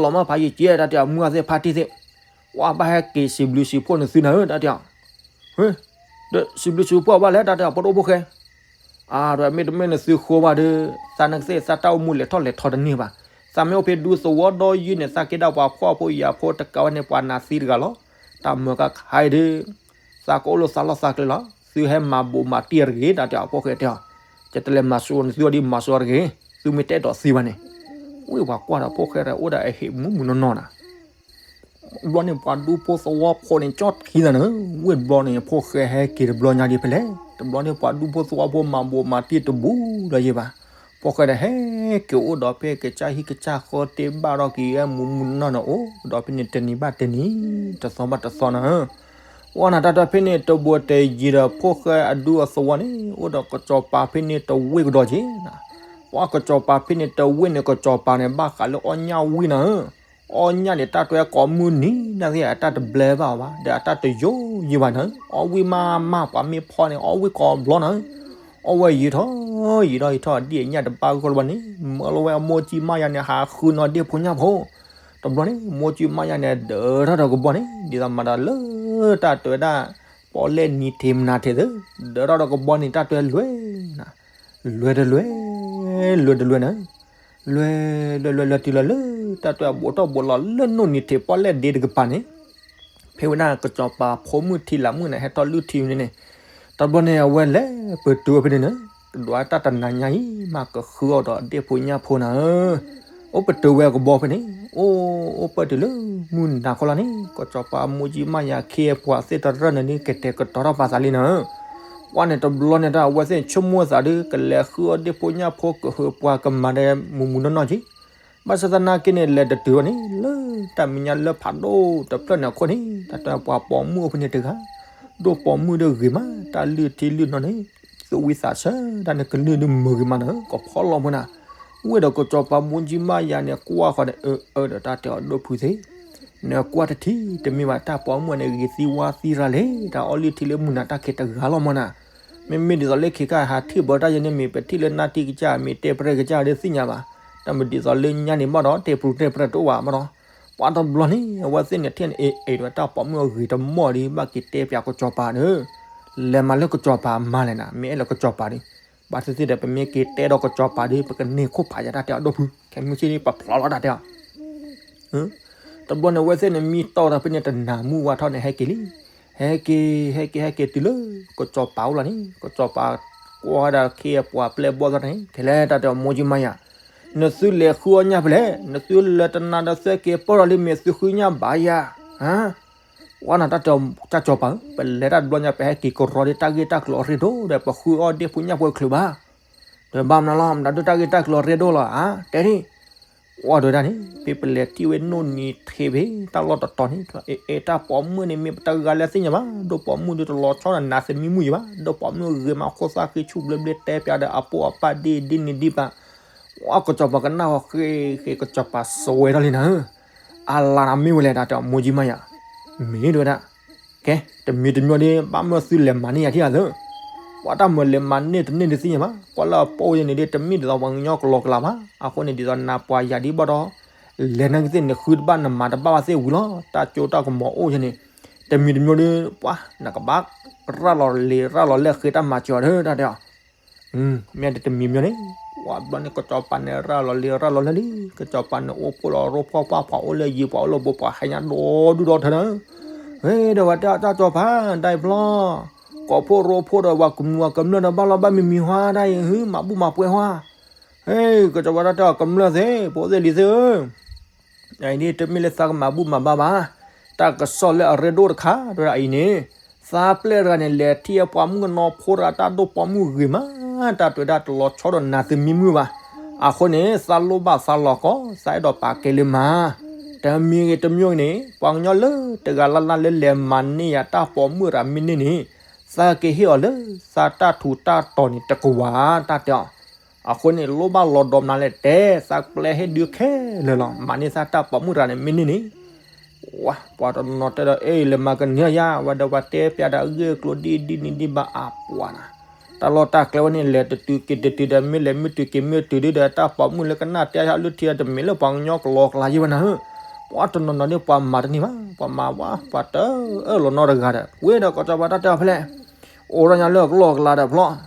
ၤမၢ်ဖးယံာ်ကံ တၢ်တဲအီၤ မုၢ်အသ့ၣ်ဖါတံၢ်သ့ၣ်, ဝဲဘၣ်ဟဲက့ၤစံးဘျုးစံးဖှိၣ်နသုနၤဧၢ တၢ်တဲအီၤ, ဒီးစံးဘျုးစံးဖှိၣ်ဘၣ်လဲၣ် တၢ်တဲအီၤ ဖိဒိၣ်ဖိၣ်ဃဲ, အါဒီးမ့တမ့ၢ်နသုဃိဘၣ်ဒီး သးနကသ့ၣ်သးတၢ်အိၣ်မူလဲၤထီၣ်လဲၤထီတန့ၢ်ဘၣ်, သးမ့ၢ်အိၣ်ဖဲဒူသဝီဒီယုၢ်န့ၣ် သးကဲဒၣ်ပှၤဖှီၣ်ဖိယာ်ဖိတကးဝဲန့ၣ် ပှၤနးသံတဂၤလီၤ, တၢ်မၢကခါအံၤဒီး သးကအိၣ်လၢသးလီၢ်သးကျဲလီၤ, သုဟဲမၤဘိးမၤတံၢ်အီၤတဂ့ၤ တၢ်တဲအီၤ ဖိၣ်ဃဲတဲအီၤ, ယတလဲၤမၤစိနသုအီၤဒ်မၤစိအီၤတဂ့ၤ, သုမ့ၢ်တအဲၣ်ဒိးသံဘၣ်န့ၣ်, ဝ့ၢ်ပှၤကွၢ်ဒီးဖိၣ်ဃဲဒီးအိၣ်ဒီးအဟံးမူးမူးနီၢ်နီၢ်နၤ ဘျီန့ၣ်ပှၤဒူဖိသဝီဖိန့ၣ် ကၠီၣ်ထံသးနၤ, ဝ့ၢ်တဘျီန့ၣ် ဖိၣ်ဃဲဟဲက့ၤတဘျီညါဒ်ဖဲလဲၣ်, တဘျီန့ၣ် ပှၤဒူဖိသဝီဖိမၤဘိးမၤတံၢ်တဘူးလၢၤယဲၢ်ဘၣ်, ဖိၣ်ဃဲဒီးဟဲက့ၤအိၣ်ဒီးဖဲကစၢ်ဟံၣ်ကစၢ်ဃီတ့ၢ်ဘၣ်ထီၣ်က့ၤ ဟဲမူးမူးနီၢ်နီၢ်နၤ အိၣ်ဒီးဖဲန့ၣ်တနံၤဘၣ်တနံၤ တသီဘၣ်တသီနၤဧၢ ဝဲနၤတၢ်တၢ်ဖဲန့ၣ်တဘူးတယံၤဒီး ဖိၣ်ဃဲအဒူအသဝီန့ၣ် အိၣ်ဒီးကစီၤပၤဖဲန့ၣ်တဝ့ၢ်ကဒီးက့ၤနၤ, ပှၤကစီၤပၤဖဲန့ၣ်တဝ့ၢ်န့ၣ် ကစီၤပၤန့ၣ် ဘၣ်ဃးလၢအီၣ်ညၣ်ဝံၣ်နၤဧၢ, အီၣ်ညၣ်န့ၣ် တၢ်တွဲကိးမုၢ်နံၤ နာ်က့အတၢ်တဘျဲဘၣ်အီၤဘၣ် ဒီးအတၢ်တယိယံၤဘၣ်နၤဧၢ, အီၣ်ဝံၣ်မးမး ပှၤမ့ၢ်ဖီန့ၣ် အီၣ်ဝံၣ်ကိးဘျီနၤဧၢ အီၣ်ဝဲယံာ်ထီၣ်ယံာ်ထီၣ်ယံာ်ထီၣ် အဒံၣ်အညၣ်တဘၣ်ဂီၢ်လၢၤဘၣ်န့ၣ် မၢလီၤဝဲအမိၢ်ကၠံမါယၤန့ၣ် ဟးဃုနီၢ်ဒ့ၣ်ဖိညၣ်ဖိ. တဘျီန့ၣ် မိၢ်ကၠံမါယၤန့ၣ် ဒၢးထီၣ်ဒီးကဘီန့ၣ် ဒ်သိးမၤဒီးလၢတၢ်တဲဝဲဒၣ် ပီၣ်လဲၣ်နံၤထံးမနၤထံးသ့, ဒၢးထီၣ်ဒီးကဘီန့ၣ် တၢ်တဲလွဲနၤ လွဲတလွဲ လွဲတလွဲနၤ လွဲ လွဲ လွဲ လွဲတုၤလီၤလၢ တၢ်တဲအဘူးထီၣ်ဘူးလီၤလၢနိၣ်နံၤထံးပီၣ်လဲၣ်ဒ့တကပၤန့ၣ်, ဖဲဝဲဒၣ်ကစီၤပၤဖိမုၣ်ထံလၢ်မုၣ်န့ၣ် ဟဲထီၣ်လုၢ်ထံန့ၣ်န့ၣ်, တဘျီန့ၣ် အဝဲလဲၤပတုာ်ဝဲဖဲန့ၣ်န့ၣ်, ကဒွးတၢ်တနၤညါအံၤ မၤကဃုအီၣ်ဒီးဒ့ၣ်ဖိညၣ်ဖိနၤဧၢ, အိၣ်ပတုာ်ဝဲအကဘီဖဲန့ၣ်, အိၣ်အိၣ်ပတုာ်လၢမုၢ်နၤခီလီၤန့ၣ် ကစီၤပၤမိၢ်ကၠံမါယၤခ့ပှၤသ့ၣ်တရၢၢ်န့ၣ်ဒ် ကတဲာ်ကတီၤထီၣ်ပာ်သးလံနၤဧၢ ပှၤန့ၣ်တဘျီန့ၣ်တၢ်အဝဲသ့ၣ်န့ၣ် ဆိကမိၣ်သးဒီး ကလဲၤဃုအီၣ်ဒ့ၣ်ဖိညၣ်ဖိကဟုးပှၤကမၤဒီးမုာ်မုာ်နီၢ်နီၢ်က့ၤ, ဘၣ်ဆၣ်သနာ်က့န့ၣ် လဲၤတတုၤဝဲန့ၣ် လၢတၢ်မဲာ်ညါလၢဖးဒိၣ်တဖျၢၣ်န့ၣ်အခိၣ်န့ၣ် တၢ်တဲပှၤပိာ်မုၣ်အိၣ်ဖဲန့ၣ်တဂၤ, ဒိၣ်ပိာ်မုၣ်ဒီးဂ့ၤမး တၢ်လုၢ်ထံလုၢ်နီၢ်န့ၣ် သူၣ်ဝံသးဆၢတၢ်န့ၣ် ကလုၢ်ဒုးမုာ်ဂ့ၤမးနၤဧၢ ကဖီလီၤမုၢ်နၤ, ဝဲဒီးကစီၤပၤမိၢ်ကၠံမါယၤန့ၣ် ကွၢ်ဃီဒီး အၢအၢဒီးတၢ်တဲအီၤဒိၣ်ဖုသ့ၣ် နကွၢ်တထံၣ်တမ့ၢ်ဘၣ် တၢ်ပိာ်မုၣ်န့ၣ် ဂ့ၤသံဝါသံရၤလဲၣ် တၢ်အီၣ်လုၢ်ထံလုၢ်မုၢ်နၤတၢ်ခံးတဂၤလီၤမုၢ်နၤ, မ့မ့ၢ်ဒ်သိးလၢခံခါဟးထံၣ်ဘၢတၢ်ယဲန့ၣ် မ့ၢ်ပထံၣ်လၢနၢ်တံၢ်ကစၢ် မ့ၢ်တဲပရဲၣ်ကစၢ်ဒီးသ့ၣ်ညါဘၣ်, တၢ်မ့ၢ်ဒ်သိးလၢညါန့ၣ်ဘၣ်ဒီး တဲပရူၤတဲပရဲၣ်တအိၣ်ဘၣ်ဘၣ်ဒီး, ပှၤတဘျီန့ၣ် အဝဲသ့ၣ်န့ၣ်ထံၣ်န့ၣ် အ့ၣ်အ့ၣ်ဒီးတၢ်ပိာ်မုၣ်အဂ့ၤတမီၢ်ဒီး ဘၣ်က့ၤတဲပၠးကစီၤပၤဒီး လဲၤမၤလၢကစီၤပၤမၤလဲၣ်နၤ မ့ၢ်အဲၣ်လၢကစီၤပၤဒီး, ဘၣ်သ့ၣ်သ့ၣ်ဒီး ပမ့ၢ်က့ၤတဲဒီးကစီၤပၤဒီး ပကန့ၢ်ခိၣ်ဖးယၤတၢ်တဲအီၤဒိၣ်ဖု ခဲမုၢ်ဆ့ၣ်န့ၣ် ပဖျီလီၤတၢ်တဲအီၤ တဘျီန့ၣ် အဝဲသ့ၣ်န့ၣ် မံတီၢ်တၢ်ဖဲန့ၣ်တနၤမုၢ်ဝါထီၣ်န့ၣ် ဟဲက့ၤလံ, ဟဲက့ၤ ဟဲက့ၤ ဟဲက့ၤတုၤလၢ ကစီၤပၤအိၣ်လီၤန့ၣ် ကစီၤပၤကွၢ်ဝဲဒၣ်ခ့အပှၤပျဲၢ်ဘီၣ်သီၣ်န့ၣ် ခဲလဲၣ်တၢ်တဲအီၤ မိၢ်ကၠံမါယၤ, နသုလဲၤဃုအီၣ်ညၣ်ဖဲလဲၣ်, နသုလဲၤတနၤဒီးသုက့ၤပၢၢ်ထီၣ်လံ မ့ၢ်သုဃုညၣ်ဘၣ်ယၤ ဝဲနၤတၢ်တဲအီၤ တၢ်ကစီၤပၤဧၢ, ပလဲၤတၢ်တဘျီညါ ပဟဲက့ၤကရီဒ်တၢ်ဂ့ၢ်တၢ်ကျိၤအရ့ဒိၣ်ဒီး ပဃုအီၣ်ဒ့ၣ်ဖိညၣ်ဖိချုးဘၣ်, ဒီးဘၣ်မနုၤလီၤ မတၤဒိၣ်တၢ်ဂ့ၢ်တၢ်ကျိၤအရ့ဒိၣ်လီၤဧါ, တဲဒ် အီၣ်ဒိးဒၣ်န့ၣ် ဖဲပလဲၤထံၣ်ဝဲနိၣ်နံၤထံးဖဲ တၢ်လီၢ်တတီၤန့ၣ် အဲ တၢ်ပိာ်မုၣ်န့ၣ် မ့ၢ်ပတဂၤလၢသ့ၣ်ညါဘၣ်, ဒိၣ်ပိာ်မုၣ်ဒုးတလီၤဆီဒီးနါသမံမုၣ်ယံၤဘၣ်, ဒိၣ်ပိာ်မုၣ်ဂ့ၤမး ခိၣ်သၣ်ဃံဆူၣ်ဘျ့ဘျ့ တဲပၠးဒီးအပိၢ်အပၢ်ဒ်အံၤဒ်န့ၣ်ဒ်ဘၣ်, အကစီၤပၤကနၣ်ဃီဃ့ဃ့ ကစီၤပၤစဝဲထီၣ်လံနၤဧၢ, အလၤနၤမ့ၢ်ဝဲလဲၣ် တၢ်တဲအီၤ မိၢ်ကၠံမါယၤ, မ့ၢ်တဲဝဲဒၣ် ကဲ တမံၤတမံၤဒီး ဘၣ်မၢသုလဲၤမၤန့ၢ်ယၤထံၣ်ဧါသၢ, ပှၤတၢ်မၤလဲၤမၤန့ၢ်တန့ၢ်ဒ်သ့ၣ်ညါဘၣ်, ကွၢ်လၢအပိၢ်ယဲန့ၣ်ဒ် တမ့ၢ်ဒ်သိးပှၤကညီကလီကလီဘၣ်, အဃိန့ၣ် ဒ်သိးနၤပှၤယၤဒ်ဘၣ်ဒီး လဲၤနၢ်ကသ့ၣ်န့ၣ် ဃုတဘၣ်နမၤတဘၣ်ဘၣ်သ့ၣ်ဝံၤလီၤ, တၢ်ကၠိတၢ်ကမီၤအိၣ်ယဲန့ၣ် တမံၤတမံၤဒီး ပှၤနကဘၣ် ရၤလီၤလံၤရၤလီၤလဲၢ်ဃ့တၢ်မၤစၢၤဒီး တၢ်တဲအီၤ မ့ၢ်တမံၤမ့ၢ်န့ၣ် ပှၤဘျီန့ၣ် ကစီၤပၤန့ၣ် ရၤလီၤလံၤရၤလီၤလဲၢ်လံ, ကစီၤပၤန့ၣ် အိၣ်ဖှိၣ်လီၤရိဖှိၣ်ပှၢ် ပှၤအိၣ်လၢယံၤ ပှၤအိၣ်လၢဘူး ပှၤဟဲညါဒီဒူၣ်ဒီထၢဒီး, ဟဲဒီးဝဲတၢ်ကစီၤပၤ ဒ်အံၤဖျီ ကိးဖှိၣ်ရိဖှိၣ်ဒီး ပှၤကမျၢၢ်ကမျၢၢ်ဒီး ဘၣ်လီၤဘၣ်မံမံၤဟါဒ်အံၤ ဟ့ၣ်မၤဘူၣ်မၤပှဲၤဟါ, ဟ့ၣ် ကစီၤပၤတၢ်တဲအီၤ ကမျၢၢ်သ့ၣ် ဖိသ့ၣ်လံၤသ့ၣ်ဧၢ အံၤဒ်တမ့ၢ်လၢသးကမၤဘူၣ်မၤဘါဘၣ်, တၢ်ကစီၣ်လၢအရ့ဒိၣ်တခါ တဲဝဲဒၣ်အံၤန့ၣ်, သးပျဲၢ်တဂၤန့ၣ် လဲၤထံၣ်အပှၤမုၣ်ကနီၤဖိတဂၤ တၢ်ဒိၣ်ပိာ်မုၣ်ဂ့ၤမး, တၢ်တဲဝဲဒၣ်တလီၤဆီဒီးနါသမံမုၣ်ဘၣ်, အဃိန့ၣ် သးလိၣ်ဘၣ်သးလီၤကီး သးအဲၣ်ဒိးပာ်ကဲလၢမါ, တမံၤဂ့ၤတမံၤဂ့ၤန့ၣ် ပှၤကညီလၢတဂၤလၢ်လၢ်လၢလဲၤမၤန့ၢ်ယၤတၢ်ပိာ်မုၣ်တဂၤမ့ၢ်န့ၢ်န့ၣ်, သးကဟ့ၣ်အီၤလၢ သးတၢ်ထူးတၢ်တီၤန့ၣ်တကဝၤ တၢ်တဲအီၤ အဃိန့ၣ် လိၣ်ဘၣ်လီၤဒီးမနုၤလဲၣ်တဲ, သးပျဲၢ်ဟ့ၣ်ဒုးခဲလၢာ်လီၤ, မၤန့ၢ်သးတၢ်ပိာ်မုၣ်တဂၤန့ၣ်မ့ၢ်န့ၢ်န့ၣ်, ဝါ ပှၤတနီၤတဲဒီး အ့ၣ် လဲၤမၤကန့ၢ်ယၤ, ဝဲဒီးပှၤတဲပၠးဒီးအဂ့ၢ်အကျိၤဒ်အံၤဒ်န့ၣ်ဒ်ဘၣ်အပှၤနၤ, တၢ်လီၢ်တၢ်ကျဲဝဲန့ၣ် လဲၤတတုၤက့ၤတတုၤဒီး မ့ၢ်လဲၤမ့ၢ်တုၤက့ၤမ့ၢ်တုၤဒုဒီး တၢ်ပိာ်မုၣ်လၢကနၣ်တဲယၤလၢထံဒီး တမ့ၢ်လၢပှၤကညီကလီကလီယဲၢ်ဘၣ်နၤဧၢ, ပှၤတနီၤနီၤန့ၣ် ပှၤမၤတန့ၢ်ဘၣ်, ပှၤမၤဝဲ ပှၤတအၢၣ်လီၤနီတဂၤဒီး ဝဲဒီးကစီၤပၤတၢ်တဲအီၤဖဲလဲၣ်, အိၣ်ဒီးညါလၢကလီကလီဒီးဖျီ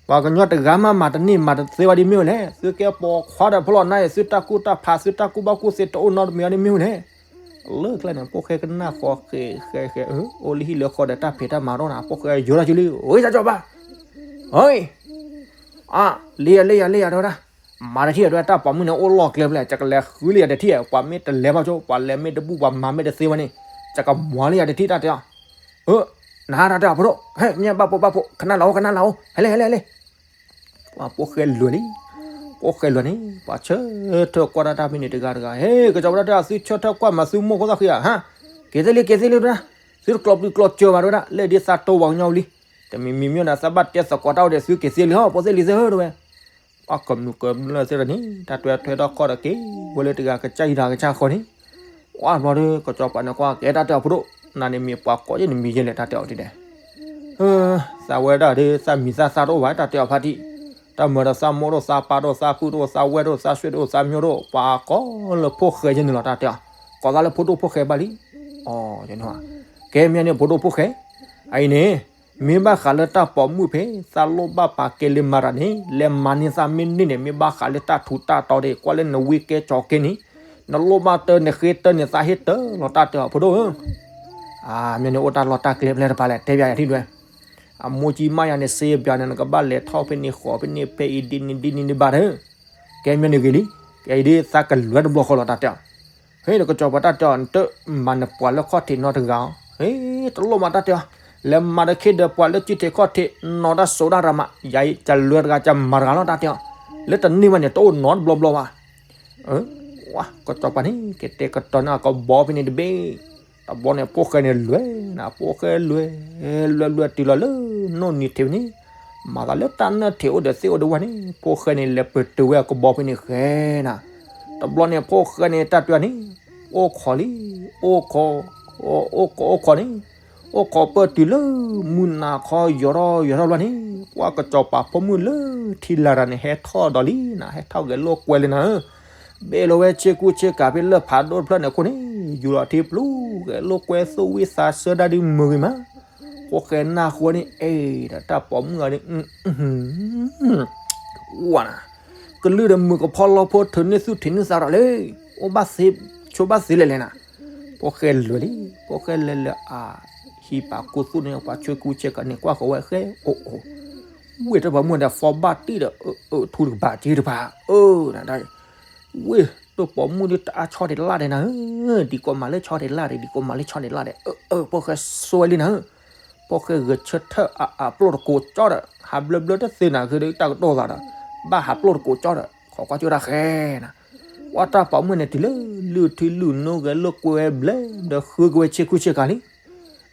ပှၤကညီတဂၤမးမၤတန့ၢ်မၤတသ့ဝဲဒ်မ့ၢ်ဝဲလဲၣ်, သုကဲပိာ်ခွါဒီးဖျီနၤအံၤ သုတၢ်ကူၣ်တၢ်ဖး သုတၢ်ကူၣ်ဘၣ်ကူၣ်သ့တအိၣ်နီတမံၤဒ်မ့ၢ်ဝဲလဲၣ်, လၢကျဲန့ၣ် ပိာ်ဃဲကနၣ်ဃီဃဲဃဲဃဲ အိၣ်လၢဟံၣ်လၢဃီဒီးတၢ်ဖံးတၢ်မၤထီၣ်နၤ, ပိာ်ဃဲယိၤထီၣ်ကၠိလံ, အိၣ် ကစီၤပၤ, အၢ အါ လ့ယၤလ့ယၤလ့ယၤတဲဝဲဒၣ်, မၤတထံၣ်ဒီးတၢ်ပိာ်မုၣ်န့ၣ် အိၣ်လီၢ်ကျဲဖဲလဲၣ်, ယကလဲၤဃုလၢယၤတထံၣ်, ပှၤမ့ၢ်တလဲၤဘၣ်ကၠိ ပှၤလဲၤမ့ၢ်တဘူၣ် ပှၤမၤမ့ၢ်တသ့ဝဲန့ၣ်, ယကမၤလၢယၤတထံၣ်တၢ်တဲအီၤ, အၢ နဟါတၢ်တဲအီၤဖိဒိၣ်, ဟဲ မ့ၢ်ဘၣ်ဖိဘၣ်ဖိ ကနၣ်လၢ်အိၣ် ကနၣ်လၢ်အိၣ် ဟဲလၢဟဲလၢဟဲလၢ, ပှၤပိာ်ဃဲလွဲၢ်လံ, ပိာ်ဃဲလွဲၢ်န့ၣ် ပှၤဆၢထၢၣ်ကွၢ်တၢ်တၢ်ဖဲန့ၣ်တဂၤတဂၤ, ဟဲ ကစီၤပၤတၢ်တဲအီၤ သုဆၢထၢၣ်ကွၢ်မၤသုမိၢ်ခိၣ်သၣ်ဃံဧါ, ဟါ က့ၤသ့လံ က့ၤသ့လံတဲဝဲဒၣ်, သုတကျီပျုၤကျီစၢၤဘၣ်တဲဝဲဒၣ်, လၢဒ်သးတိဝဲကညီဝံၤလံ, တမံၤမံၤမ့ၢ်ဒီး သးဘၣ်တဲသကိးတၢ်အိၣ်ဒီး သုက့ၤသ့လံဟီ ပိာ်သ့လံသ့ဧၢတဲဝဲ ပှၤကမျၢၢ်ကမျၢၢ်သ့ၣ်တဖၣ်န့ၣ် တၢ်တဲထွဲထီၣ်ခီၣ်ဒီးက့ၤဝဲလၢတဂၤကစၢ်ယွၤတဂၤကစၢ်ဃီန့ၣ်, ဝါဘျီဒီး ကစီၤပၤန့ၣ်ကွၢ်က့ၤတၢ်တဲအီၤဖိဒိၣ်, နၤန့ၣ်မ့ၢ်ပှၤကိးယဲၢ်နမံၤယဲၢ်လဲၣ် တၢ်တဲအီၤဒ်လဲၣ်, သးဝဲဒၣ်ဒီး သးမံၤသးသၣ်တအိၣ်ဘၣ် တၢ်တဲအီၤဖါတံၢ်, တၢ်မၤဒီးသးမိၢ်တအိၣ် သးပၢ်တအိၣ် သးပုၢ်တအိၣ် သးဝဲၢ်တအိၣ် သးဆွေတအိၣ် သးမျိုးတအိၣ် ပှၤကိးလၢဖိၣ်ဃဲယဲန့ၣ်လီၤ တၢ်တဲအီၤ, ကိးသးလၢဖိဒိၣ်ဖိၣ်ဃဲဘၣ်လံ, အ ကဲမ့ၢ်န့ၣ်ဖိဒိၣ်ဖိၣ်ဃဲ, အအံၤန့ၣ် မ့ၢ်ဘၣ်ဃးလၢတၢ်ပိာ်မုၣ်ဖဲ သးလိၣ်ဘၣ်ပာ်ကဲလၢမၤတၢ်န့ၣ် လဲၤမၤန့ၢ်သးမ့ၢ်န့ၢ်န့ၣ် မ့ၢ်ဘၣ်ဃးလၢတၢ်ထူးတၢ်တီၤဒီး ကွၢ်လၢနဝံကဲကၠီၤကဲန့ၣ်, နလိၣ်ဘၣ်တၢ်နဃ့တၢ်န့ၣ် သးဟ့ၣ်တၢ်လီၤ တၢ်တဲအီၤဖိဒိၣ်ဧၢ, အမ့ၢ်န့ၣ်အိၣ်တၢ်လီၢ်တၢ်ကျဲဖဲလဲၣ်တဖၣ်လဲၣ် တဲဘၣ်ယၤထံၣ်ဒွဲ, အမိၢ်ကံမးယၤန့ၣ် စ့ဘၣ်န့ၣ် နကဘၣ်လဲၤထီၣ်ဖဲန့ၣ်ဃီဖဲန့ၣ် ဖဲအံၤဒ်န့ၣ်ဒ်န့ၣ်ဒ်ဘၣ်ဒီး, ကဲမ့ၢ်န့ၣ်ဂ့ၤလံ, ကဲအံၤဒ်သးကလွဲတဘျီဃီလီၤ တၢ်တဲအီၤ, ဟ့ၣ်ဒီးကစီၤပၤတၢ်တဲအီၤ နတမၤနပှၤလၢခီၣ်ထံးနီတဂၤအီၤ, ဟ့ၣ် တလိၣ်မး တၢ်တဲအီၤ, လဲၤမၤဒီးခ့ဒီးပှၤလၢစုထံးခီၣ်ထံး နီတၢ်စိတၢ်တၢ်မး ယၤအံၤကလွဲတဂၤ ကမၤတဂၤလီၤ တၢ်တဲအီၤ, လၢတန့ၢ်ဘၣ်န့ၣ် တအိၣ်နီတဘျီဘျီဘၣ် ကစီၤပၤန့ၣ် ကတဲာ်ကတီၤန့ၢ်အကဘီဖဲန့ၣ်တဘ့ၣ်, တဘျီန့ၣ် ဖိၣ်ဃဲန့ၣ်လွဲၢ်နၤ ဖိၣ်ဃဲလွဲၢ်, လွဲၢ်လွဲၢ်တုၤလီၤလၢ နီၢ်နံၤထံးဖဲန့ၣ်, မၤသးလၢတၢ်နၢၣ်ထံးအိၣ်ဒီးသ့ၣ်အိၣ်ဒီးဝဲန့ၣ် ဖိၣ်ဃဲန့ၣ် လဲၤပတုာ်ဝဲအကဘီဖဲန့ၣ်ဃဲနၤ, တဘျီန့ၣ် ဖိၣ်ဃဲန့ၣ် တၢ်တဲအီၤန့ၣ် အိၣ်ခိးလံ, အိၣ်ခိး, အိၣ်ခိးအိၣ်ခိးန့ၣ်, အိၣ်ခိးပၢၢ်တုၤလၢ မုၢ်နၤခီယီၤထီၣ်ယီၤထီၣ်ဘျီန့ၣ် ကွၢ်ကစီၤပၤဖိမုၣ်လၢထံလာ်တၢ်န့ၣ် ဟဲထီၣ်ဒီးလံနၤ ဟဲထီၣ်ဂဲၤလိာ်ကွဲလံနၤဧၢ, ဘ့ၣ်လီၤဝဲဆ့ကူဆ့ကၤဖဲလၢဖးဒိၣ်တဖျၢၣ်န့ၣ်အဃိန့ၣ် ယူၤလီၤထံပျူၤ ဂဲၤလိာ်ကွဲသူၣ်ဝံၣ်သးဆၢဒၣ်ဒုးမုာ်ဂ့ၤမး, ဖိၣ်ဃဲနၢ်ဃိန့ၣ် အဲၣ်ဒီးတၢ်ပိာ်မုၣ်အီၤန့ၣ် ဝါနၤ, ကလုၢ်ဒီးမုာ်ကဖီလီဖိထုးန့ၢ်သူၣ်ထံးန့ၢ်သးဒီးလၢ, အိၣ်ဘၣ်သ့, ဆိဘၣ်သ့လဲၣ်လဲၣ်နၤ, ဖိၣ်ဃဲလဲၤလံ, ဖိၣ်ဃဲလဲၤလၢအ, ဟံးပာ်ကူသူၣ်န့ၣ် ပှၤဆ့ကူဆ့ကၤန့ၣ် ကွၢ်ဃီၤဝဲဃဲအိၣ်အိၣ်, ဝ့ၢ်တၢ်ပိာ်မုၣ်ဒီး ဖီဘၣ်တံၢ်ဒီး အၢထူတကပၤက့တဖၣ်, အၢ, ဝ့ၢ်တၢ်ပိာ်မုၣ်ဒ်တအါဆီတလၢ်ဒဲးနၤဧၢ, ဒ်ကိးမၤလၢဆီတလၢ်ဒဲး ဒ်ကိးမၤလၢဆီတလၢ်ဒဲး, အၢ ဖိၣ်ဃဲဆိဝဲလံနၤဧၢ, ဖိၣ်ဃဲဂဲၤဆၢထၢၣ်အပျိၢ်တကိးကၠီဒီး ဟးဘျၢဘျၢတသ့နၤ ဃ့ဒီးတၢ်ကတိၤသးဒီး, ဘၣ်ဟးပျိၢ်တကိးကၠီဒီး ခိးကွၢ်ကၠိတၢ်ဃဲနၤ, ကွၢ်တၢ်ပိာ်မုၣ်န့ၣ်တုၤလၢ လုၢ်ထံလုၢ်နိဂဲၤလိာ်ကွဲဝဲဘျဲၣ်ဒီးဃုကဝဲဆ့ကူဆ့ကၤလံ,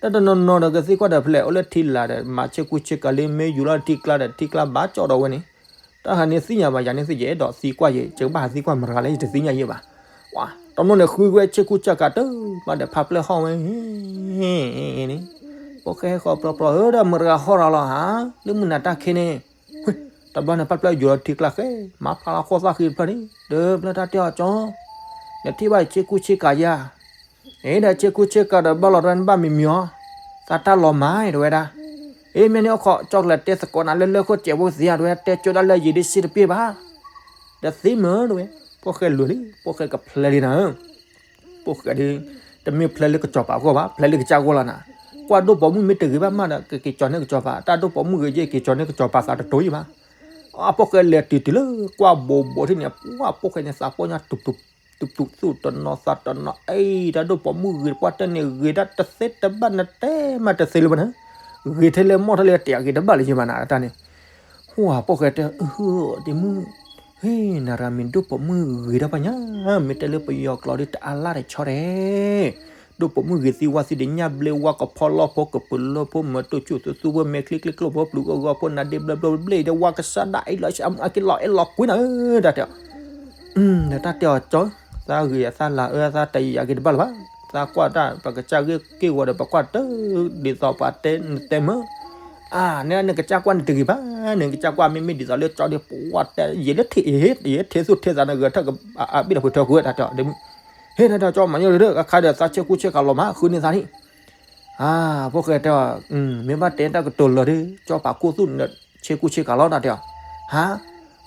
တၢ်တနီၤနီၤဒီးကသံကွၢ်ဒီးဖဲလဲၣ် အိၣ်လၢထံလာ်ဒီး မၤဆ့ကူဆ့ကၤလံ မ့ၢ်ယူၤလီၤထံကျါဒီး ထံကျါဘၣ်ကၠီဒီးဝဲန့ၣ်, တၢ်ဟးန့ၣ်သ့ၣ်ညါဘၣ် ယၤန့ၣ်သ့ၣ်ယအဲၣ်ဒိးသံကွၢ်ယဲ ယကဘၣ်ဟးသံကွၢ်မတၤတဂၤလဲၣ် ယတသ့ၣ်ညါယဲဘၣ်, ဝါ တနီၤန့ၣ်ဃုကဝဲဆ့ကူဆ့ကၤတၢ် ဘၣ်ဒီးဖးပျဲၢ်ဟီၣ်ဝဲ န့ၣ်, ဖိၣ်ဃဲဃီပျီပျီဧၢ ဒီးမတၤတဂၤဟီၣ်ရၤလီၤဧါ, လၢမုၢ်နၤတၢ်ခံန့ၣ်, တဘျီန့ၣ် ဖးပျဲၢ်ယူၤလီၤထံကျါဃဲ မၤဖျါလီၤခိၣ်သၣ်ဃံတဖျၢၣ်န့ၣ် ဒီးဖျၢၣ်တၢ်တဲအီၤကၠီ, နထံၣ်ဘၣ်ဆ့ကူဆ့ကၤယၤ, အ့ဒီးဆ့ကူဆ့ကၤဒီးဘၣ်လီၤတဝဲ နဘၣ်မံမံၤအီၤ, သးတၢ်လီၤမၢ်တဝဲဒၣ်, အ့ မ့ၢ်န့ၣ်အိၣ်ခိးကၠီကလဲၤတဲသကိးနၤလၢလၢခိၣ်စဲးဖိသ့ဧါ တဝဲတဲကၠိဒၣ်လၢယံာ်ဒ်စ့တပ့ၢ်ဘၣ်, ဒီးသ့မၢတဝဲ, ဖိၣ်ဃဲလွဲၢ်လံ ဖိၣ်ဃဲကဖျဲးလံနၤဧၢ ဖိၣ်ဃဲဒ်, တမ့ၢ်ဖျဲးလၢကစီၤပၤအဂီၢ်ဘၣ် ဖျဲးလၢကစၢ်အဂီၢ်လီၤနၤ, ကွၢ်ဒိၣ်ပိာ်မုၣ်မ့ၢ်တဂ့ၤဘၣ်မးဒီး ကက့ၤကၠီၤန့ၢ်ကစီၤပၤ တၢ်ဒိၣ်ပိာ်မုၣ်ဂ့ၤယဲၢ်က့ၤကၠီၤန့ၢ်ကစီၤပၤသးတတိၤယံၤဘၣ်, အဖိၣ်ဃဲလဲၤတုၤတုၤလၢ ကွၢ်ဘိးဘိးထံၣ်န့ၣ် ပှၢ်ဖိၣ်ဃဲန့ၣ် သးပီၢ်ညါ တူတူတူတူသူၣ်တနီၤသးတနီၤ အံၤ တၢ်ဒိၣ်ပိာ်မုၣ်ဂ့ၤပှၢ်တၢၢ်န့ၣ် ဂ့ၤဒၣ်တသ့တဘၣ်နတဲမးတသ့လၢၤဘၣ်နၤ, ဂ့ၤထဲလဲၣ်မီၢ်ထဲလဲၣ် တယာ်ဂ့ၤတဘၣ်လၢၤယံၤဘၣ်နၤ တၢ်န့ၣ် ဟူဧါ ဖိၣ်ဃဲတဲ အဟၢ ဒ့မုၣ်, ဟ့ၣ် နၤတဂၤမ့ၢ်ဒိၣ်ပိာ်မုၣ်ဂ့ၤတၢ်ပှၤညါ, မ့ၢ်တဲလၢပယီၤကျိာ်ဒီးတအါလၢ်တဆီတဲ, ဒိၣ်ပိာ်မုၣ်ဂ့ၤသံဝါသံဒီးညၣ်ဘျ့ဝါကဖီလီဖိကပၢၤလၢဖိမၢတိၢ် ဆူၣ်သူသူဖိမဲာ်ချံကျ့ကျိဖိပျုၤအဂီၤဖိနါဒ့ဘျၢဘျၢဘျ့ဒီးဝါကစၢ်ဒၣ်အံၤလီၤ အက့ၤလီၤအဲၣ်လီၤကွံနၤဧၢ တၢ်တဲအီၤ ဒီးတၢ်တဲအီၤကၠီ, သးဂ့ၤယသးလၤအၢ သးတယာ်က့ၤတဘၣ်လၢၤဘၣ်, သးကွၢ်တၢ် ပကစၢ်ဂ့ၢ်က့ၢ်ဂီၤဒီး ပကွၢ်တၢ် ဒ်သိးပှၤတဲနတဲမၢ်, အါ နနကစၢ်ကွၢ်န့ၣ်တဂ့ၤဘၣ်, နကစၢ်ကွၢ်မ့မ့ၢ်ဒ်သိးလၢကၠီဒီး ပှၤတဲ ယဲလၢထံ ယဲထဲသူၣ်ထဲသးနဂဲၤထၢၣ် အဘ့ၣ်ဒီးဖုးထၢကွံာ်တၢ်တဲအီၤ ဒ့မုၣ်, ဟ့ၣ် တၢ်တဲအီၤကၠီ မၤညီဒၣ် အခါဒီးသးဆ့ကူဆ့ကၤလီၤမး ဃုန့ၢ်သးန့ၣ် အါ ဖိၣ်ဃဲတဲအီၤ မ့ၢ်ဘၣ်တဲတၢ်ကတိၤလၢာ်ဒီး ကၠီပာ်ခူသူၣ်နဆ့ကူဆ့ကၤလီၤ တၢ်တဲအီၤ, ဟါ,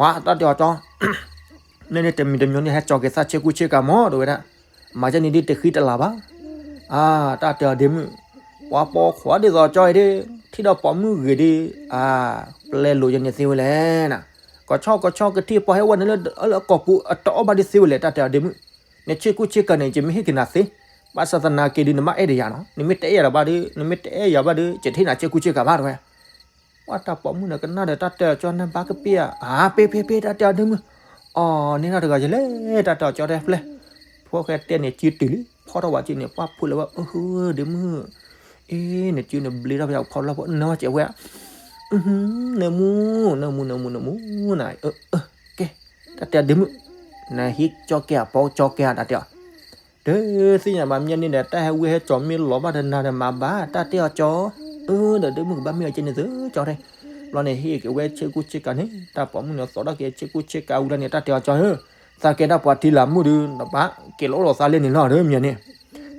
ဝါ တၢ်တဲအီၤကၠီ, မ့ၢ်န့ၣ်တမံၤတမံၤန့ၣ် ဟဲကၠီၤက့ၤသးဆ့ကူဆ့ကၤမး တဝဲဒၣ်, မၤကဲန့ၣ်ဒ်တဃံတလၤဘၣ်, အါ တၢ်တဲအီၤဒ့မုၣ်, ပှၤပိာ်ခွါဒ်သိးကၠီအံၤဒ် ထံၣ်ဒီးပိာ်မုၣ်ဂ့ၤဒ်, အါ ပျဲလိာ်ယန့ၣ်သ့ဝဲလဲၣ်နၤ, ကဆီကဆီကထံၣ်ပှၤဟဲဝဲန့ၣ်လၢ လၢကီၢ်ပူၤအတအီၣ်ဘၣ်ဒ်သ့ဝဲလဲၣ် တၢ်တဲအီၤဒ့မုၣ်, နဆ့ကူဆ့ကၤန့ၣ် ယမ့ၢ်ဟ့ၣ်က့ၤနၤသ့, ဘၣ်ဆၣ်သနာ်က့ဒ်နမ့ၢ်အဲၣ်ဒိးယၤနီၤ နမ့ၢ်တအဲၣ်ယၤဒီးဘၣ်ဒီး နမ့ၢ်တအဲၣ်ယၤဘၣ်ဒီး ယတဟ့ၣ်နၤဆ့ကူဆ့ကၤဘၣ်တဝဲ ပှၤတၢ်ပိာ်မုၣ်န့ၣ်ကနၣ်ဒီးတၢ်တဲအီၤကၠီန့ၣ်ဘၣ်ကပ့ၢ်ဧါ, အါ ပ့ၢ် ပ့ၢ် ပ့ၢ် တၢ်တဲအီၤဒ့မုၣ်, အီၤ န့ၢ်တၢ်တဂၤယလဲၣ် တၢ်တဲအီၤကၠီတဲဖျဲၣ်, ဖိၣ်ဃဲတဲန့ၣ်စုတုၤလံ ဖီထီၣ်ဝဲစုန့ၣ် ပှၤဖုးလၢၤဝဲ အဟၢ ဒ့မုၣ်, အ့ နစုန့ၣ်ဘျ့ထီၣ်ဖဲအဖီလီဖိ နဝဲစဲးဝဲ, နမူ နမူ နမူ နမူ န, ကဲ, တၢ်တဲအီၤဒ့မုၣ်, နဟံးကၠီကဲဧါ ပိာ်ကၠီကဲဧါ တၢ်တဲအီၤ တသ့ၣ်ညါဘၣ် မ့ၢ်န့ၣ်ဒီး တၢ်ဟဲဝံဟဲကၠီမ့ၢ်လီၤဘၣ်ဒီးနၤဒီးမၤဘၣ် တၢ်တဲအီၤကၠီ, အၢ ဒီးဒ့မုၣ်ကဘၣ်မ့ၢ်အီၤကဲန့ၣ်သုကၠီတဲ, ဘျီန့ၣ်ဟ့ၣ်က့ၤဝဲဆ့ကူဆ့ကၤန့ၣ် တၢ်ပိာ်မုၣ်န့ၣ်သီထီၣ်က့ၤဆ့ကူဆ့ကၤဝံၤလီၤန့ၣ် တၢ်တဲအီၤကၠီဧၢ, သးကဲတၢ်ပှၤထံလာ်မုၣ်ဒုး နဘၣ်က့ၤလီၤအိၣ်လီၤသးလဲန့ၣ်လီၤ ဒီးမ့ၢ်န့ၣ်,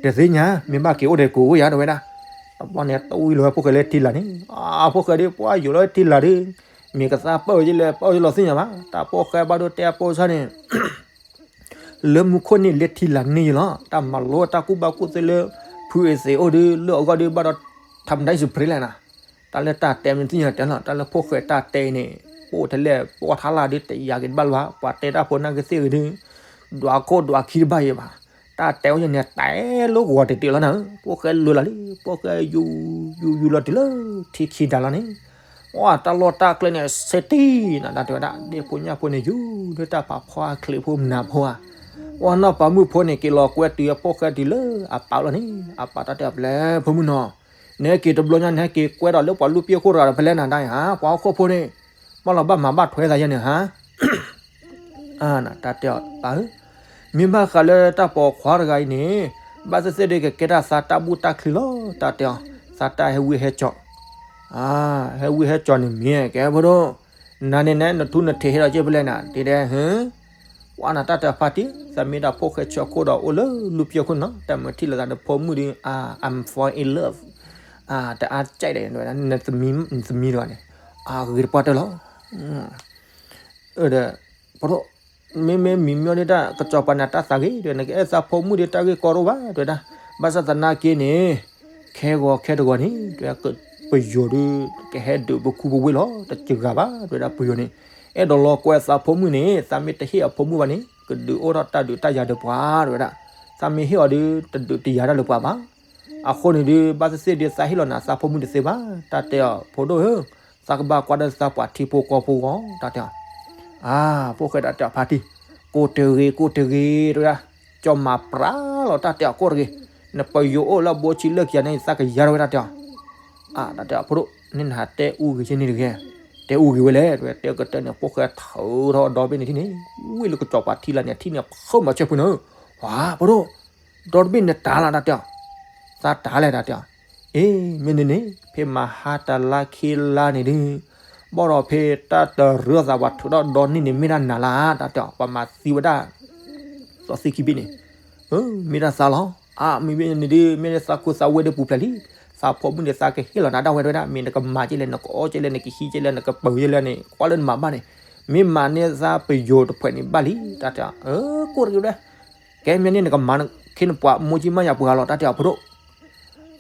တသ့ၣ်ညါ မ့ၢ်ဘၣ်က့ၤအိၣ်ဒီးကိးအိၣ်ယၤတဲဝဲဒၣ်, တဘျီန့ၣ်တဝံၤလီၤဝဲဖိၣ်ဃဲလၢထံလာ်န့ၣ်, အဖိၣ်ဃဲဒုးပှၤယိာ်လီၤထံလာ်ဒုး, မ့ၢ်ကသးပာ်ဝဲကလဲၣ် ပာ်ဝဲလီၤသ့ၣ်ညါဘၣ် တၢ်ဖိၣ်ဃဲဘၣ်ဒိတဲအဖိဆၣ်န့ၣ် လၢမူခိၣ်န့ၣ်လၢထံလာ်န့ၣ်ယလီၤ တၢ်မၤလိတၢ်ကူၣ်ဘၣ်ကူၣ်သ့လၢ ဖုအ့သ့းအိၣ်ဒုး လၢအဂီၢ်ဒုးဘၣ်ဒီး ထမ်ဒၣ်စပရ့လဲၣ်နၤ, တၢ်လၢတၢ်တဲမ့ၢ်သ့ၣ်ညါတဲလီၤ တၢ်လၢဖိၣ်ဃဲတၢ်တဲအံၤန့ၣ် ပအိၣ်ထဲလဲၣ် ပအိၣ်ထါလၢ်ဒုးတယာ်က့ၤတဘၣ်လၢၤဘၣ် ပှၤတဲတၢ်ဖိနၢ်ကသ့ၣ်ဂ့ၤဒုး ဒွးခိၣ်ဒွးခံတဘၣ်ယဲဘၣ်, တၢ်တဲအိၣ်ယဲန့ၣ်တဲလိာ်ကွီၤတ့ၢ်တ့ၢ်လီၤနၤ, ဖိၣ်ဃဲလၢာ်လီၤလံ ဖိၣ်ဃဲယူၤ ယူၤယူၤလီၤတုၤလၢ ထံခံဒါလီၤန့ၣ်, အတၢ်လီၢ်တၢ်ကျဲန့ၣ် စ့တံၢ်နၤတၢ်တဲဝဲဒၣ် ဒ့ၣ်ဖိညၣ်ဖိန့ၣ် ယူၤလၢတၢ်ဖးဖီအချံးဖိမနၤဖိဧါ, အနီၢ်ပၤမုၣ်ဖိန့ၣ် က့ၤလီၤကွဲတုၤအဖိၣ်ဃဲတုၤလၢအပာ်လီၤန့ၣ် အပာ်တၢ်တဲအီၤပျဲၢ်ဖိမုၣ်နီၤ, နဟဲက့ၤတဘျီညါ နဟဲက့ၤကွဲဒီးလၢပှၤလူၢ်ပျဲၢ်ခိၣ်တဂၤဒီးဖဲလဲၣ်နၤတၢ်အံၤဟါ ပှၤဟီၣ်ခိၣ်ဖိန့ၣ်, ဘၣ်လီၤဘၣ်မၤဘၣ်ထွဲသးယဲန့ၣ်ဟါ တၢ်တဲအီၤပၢ်ဧၢ, မ့ၢ်ဘၣ်ဃးလၢတၢ်ပိာ်ခွါတဂၤအံၤန့ၣ်, ဘၣ်သ့ၣ်သ့ၣ်ဒုးကကဲတၢ်သးတၢ်ဘူၣ်တၢ်ချံလီၤ တၢ်တဲအီၤ, သးတၢ်ဟဲဝံဟဲကၠီၤ, ဟဲဝံဟဲကၠီၤန့ၣ်မ့ၢ်ကဲဖိဒိၣ်, နၤန့ၣ်နဲ နထူနထံးဟဲဒီးက့ၤဖဲလဲၣ်နၤ တဲဒဲး, ဝဲနၤတၢ်တဲအီၤဖါတံၢ် သးမ့ၢ်ဒၣ်ဖိၣ်ဃဲဆၢခိၣ်ဒီးအိၣ်လၢလူၢ်ပျဲၢ်ခိၣ်နီၤ တၢ်မုာ်ထံၣ်လိာ်သးဒီးဖိမုၣ်ဒုး I'm fall in love, တအါကဲဒီး နသမံဒီးန့ၣ်, အဂ့ၤတပှၢ်တၢၢ်လီၤ ဒီး, ပဒိၣ်, မ့မ့ၢ်မံၤမ့ၢ်ဒၣ်တၢ်ကစီၤပၤန့ၣ်တၢ်သးဂ့ၤဒီး နကအဲၣ်သးဖိမုၣ်ဒီးတၢ်ဂ့ၢ်ကီတအိၣ်ဘၣ် တဲဝဲဒၣ်, ဘၣ်ဆၣ်သနာ်က့န့ၣ်, ခဲဂီၤခဲတဂီၤန့ၣ်, ပယိၤဒုး, ကဟဲဒုးပခူပဝ့ၢ်လီၤ တစှၤဂၤဘၣ် တဲဝဲဒၣ်ပယိၤန့ၣ်, အဲၣ်ဒိးလီၤကွဲသးဖိမုၣ်န့ၣ် သးမ့ၢ်တဟ့ၣ်အဖိမုၣ်ဘၣ်န့ၣ် ကဒုးအိၣ်ထီၣ်တၢ်ဒုးတၢ်ယၤဒီးပှၤ တဲဝဲဒၣ်, သးမ့ၢ်ဟ့ၣ်အီၤဒီး တဒုးတယၤတၢ်လၢပှၤဘၣ် အဃိန့ၣ်ဒုး ဘၣ်သ့ၣ်သ့ၣ်ဒုး သးဟ့ၣ်လီၤနၤသးဖိမုၣ်တသ့ဘၣ် တၢ်တဲအီၤ ဖိဒိၣ်ဧၢ, သးကဘၣ်ကွၢ်ဒီးသးပှၤထံဖိကီၢ်ဖိဂီၢ် တၢ်တဲအီၤ, အါ, ဖိၣ်ဃဲတၢ်တဲအီၤဖါတံၢ်, ကိးတဂ့ၤ ကိးတဂ့ၤ တဲဝဲဒၣ်, ကၠီမၤပြးလီၤ တၢ်တဲအီၤကိးတဂ့ၤ, နပယိၤအိၣ်လၢဘိဆံလၢကယၤန့ၣ် သးကယၤထီၣ်ဝဲ တၢ်တဲအီၤ, အါ, တၢ်တဲအီၤဖိဒိၣ်, န့ၣ်နဟးတဲအူဂ့ၤက့န့ၣ်တဂ့ၤ, တဲအူဂ့ၤဝဲလဲၣ် တဲဝဲ တဲကတၢၢ်န့ၣ် ဖိၣ်ဃဲထုးထီၣ်ဒီဘ့ၣ်န့ၣ်ထံၣ်န့ၣ်, ဝံၤလၢကစီၤပၤထံလာ်န့ၣ် ထံၣ်န့ၣ် ဖုမၤဆၢဖုန့ၣ်, ဝါ, ဖိဒိၣ် ဒီတဘ့ၣ်န့ၣ်တၢ်လီၤ တၢ်တဲအီၤ, သးတၢ်လဲၣ် တၢ်တဲအီၤ, အ့ မ့ၢ်န့ၣ်န့ၣ် ဖဲမဟါတလါခံလါန့ၣ်ဒုး, ဘၣ်ဒီးဖဲတၢ်တရၢသးပှၤထုးထီၣ်ဒီန့ၢ်န့ၣ် မ့ၢ်ဒၣ်နၤလၢ် တၢ်တဲအီၤ, ပှၤမၤသံဝဲဒၣ် သီသံခံဘ့ၣ်န့ၣ်, မ့ၢ်ဒၣ်သးလီၤ, အါ မ့မ့ၢ်န့ၣ်ဒုး မ့ၢ်သးခိၣ်သးဝဲဒၣ်ပူၤဖျဲးလံ, သးဖိမုၣ်န့ၣ် သးကဟ့ၣ်လီၤနၤဒၣ်ဝဲ တဝဲဒၣ်, မ့ၢ်နကမၤက့လဲၣ် နကအီက့လဲၣ် နကဟံးက့လဲၣ် နကပၢၤက့လဲၣ်န့ၣ် ကွၢ်လၢနမၤဘၣ်န့ၣ်, မ့ၢ်မၤန့ၢ်သးပယိၤတဖှဲးန့ၣ်ဘၣ်လံ တၢ်တဲအီၤ, အၢ ကိးတဂ့ၤဝဲ, ကဲမ့ၢ်န့ၣ် နကမၤခ့နပှၤမိၢ်ကၠံမၢ်ယၤပှၤလီၤ တၢ်တဲအီၤ ဖိဒိၣ်,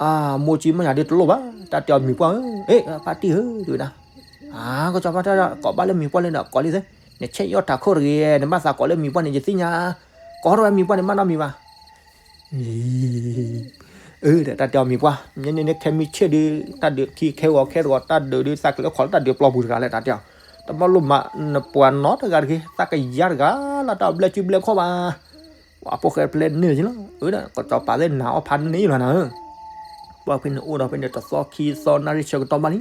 အါ မိၢ်ကၠံမၢ်ယၤဒုးတလိၣ်ဘၣ် တၢ်တဲအီၤမံၤပှၢ်ဧၢ, အ့ ဖါတံၢ်ဧၢ တဝဲဒၣ်, အါ ကစီၤပၤတၢ်ကိးဘၣ်လၢမံၤပှၢ်လၢနကိးလံသ့, နဆဲးယီၣ်တၢ်ခိၣ်တဂ့ၤ နဘၣ်သးကိးလၢမံၤပှၢ်န့ၣ် ယသ့ၣ်ညါ, ကိးထီၣ်ဝဲမံၤပှၢ်န့ၣ် မၢ်နီတမံၤဘၣ် အၢ ဒီးတၢ်တဲအီၤမံၤပှၢ် မ့ၢ်န့ၣ်န့ၣ် ခဲမုၢ်ဆ့ၣ်ဒုး တၢ်ဒုးခံခဲဂီၤခဲတဂီၤ တၢ်ဒုးဒုး သးကလဲၤခီၣ်လၢတၢ်ဒုးပျီပူၤတဂၤလဲၣ် တၢ်တဲအီၤ, တမ့ၢ်လိၣ်မၤနပှၤနီတဂၤတဂ့ၤ သးကယၤတဂၤလၢတၢ်ဘျဲၣ်စုဘျဲၣ်ခီၣ်ဘၣ်, ပှၤဖိၣ်ဃဲဖျဲးန့ၢ်လီၤ, အၢ ဒီးကစီၤပၤသ့ၣ်နၤအီၣ်ဖးန့ၢ်လီၤနၤဧၢ, ပှၤဖဲန့ၣ်အိၣ်ဒီးဖဲန့ၣ် တသီခံသီနၣ်ရံၣ်ဆၢကတီၢ်ဘၣ်လံ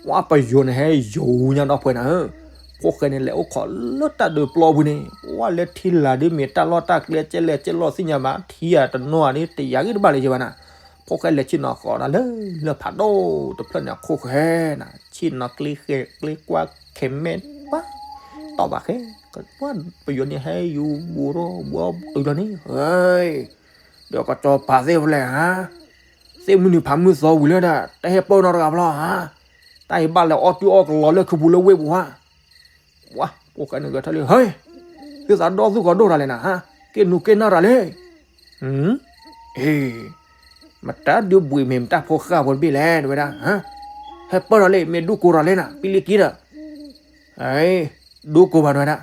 ပှၤပယိၤန့ၣ်ဟဲယိာ်ညါဒီးဖှဲးနၤဧၢ, ဖိၣ်ဃဲန့ၣ် လဲၤအိၣ်ခိးလၢတၢ်ဒုးပျီပူၤန့ၣ် ပှၤလၢထံလာ်ဒုး မ့ၢ်တၢ်လီၢ်တၢ်ကျဲကဲလဲၣ်ကဲလီၢ်သ့ၣ်ညါဘၣ် ထံဧါတနီၤဧါဒုး တယာ်ဂ့ၤတဘၣ်လၢၤဘၣ်နၤ, ဖိၣ်ဃဲလဲၤဆ့ၣ်နီၤဃီၤနၤလၢ လၢဖးဒိၣ်တဖျၢၣ်န့ၣ် အခိၣ်ဃဲနၤ ဆ့ၣ်နီၤကျ့ဃဲကျ့ကွၢ်ခဲမဲပှၤ တီၢ်ဘၣ်ဃဲ, ပှၤပယိၤန့ၣ်ဟဲယူၤဘူးထီၣ်ဘူးတုၤလီၤန့ၣ်, ဒီးကစီၤပၤသ့ၣ်ဖဲလဲၣ်ဧါ, သ့ၣ်မုၢ်နုာ်ဖးမုၢ်သီဝံၤလၢဒၣ် တဟဲပၢၢ်နီတဂၤဘၣ်လီၤဧါ, တၢ်အံၤဘၣ်လဲၤအီၣ်တုၤအီၣ်ကလီလၢခုပူၤလၢဝ့ၢ်ပူၤဧါ, ပှၤဖိၣ်ဃဲန့ၣ်ဂဲၤထီၣ်လံ ဟဲ, သုသးဒီသူၣ်ကီၤဒိၣ်တၢ်လဲၣ်နၤ, က့ၤနူၤက့ၤနၢ်တၢ်လဲၣ်, အ့ မတၤဒုးဘှံးမ့ၢ်မတၢ်ဖိဃၢ်ဖိတဘ့ၣ်လဲၣ် တဝဲဒၣ်, ဟဲပၢၢ်ထီၣ်လံ မ့ၢ်ဒူကိးထီၣ်လဲၣ်နၤ ပံလံက့ဒီး, ဒူကိးဘၣ်တဝဲဒၣ်,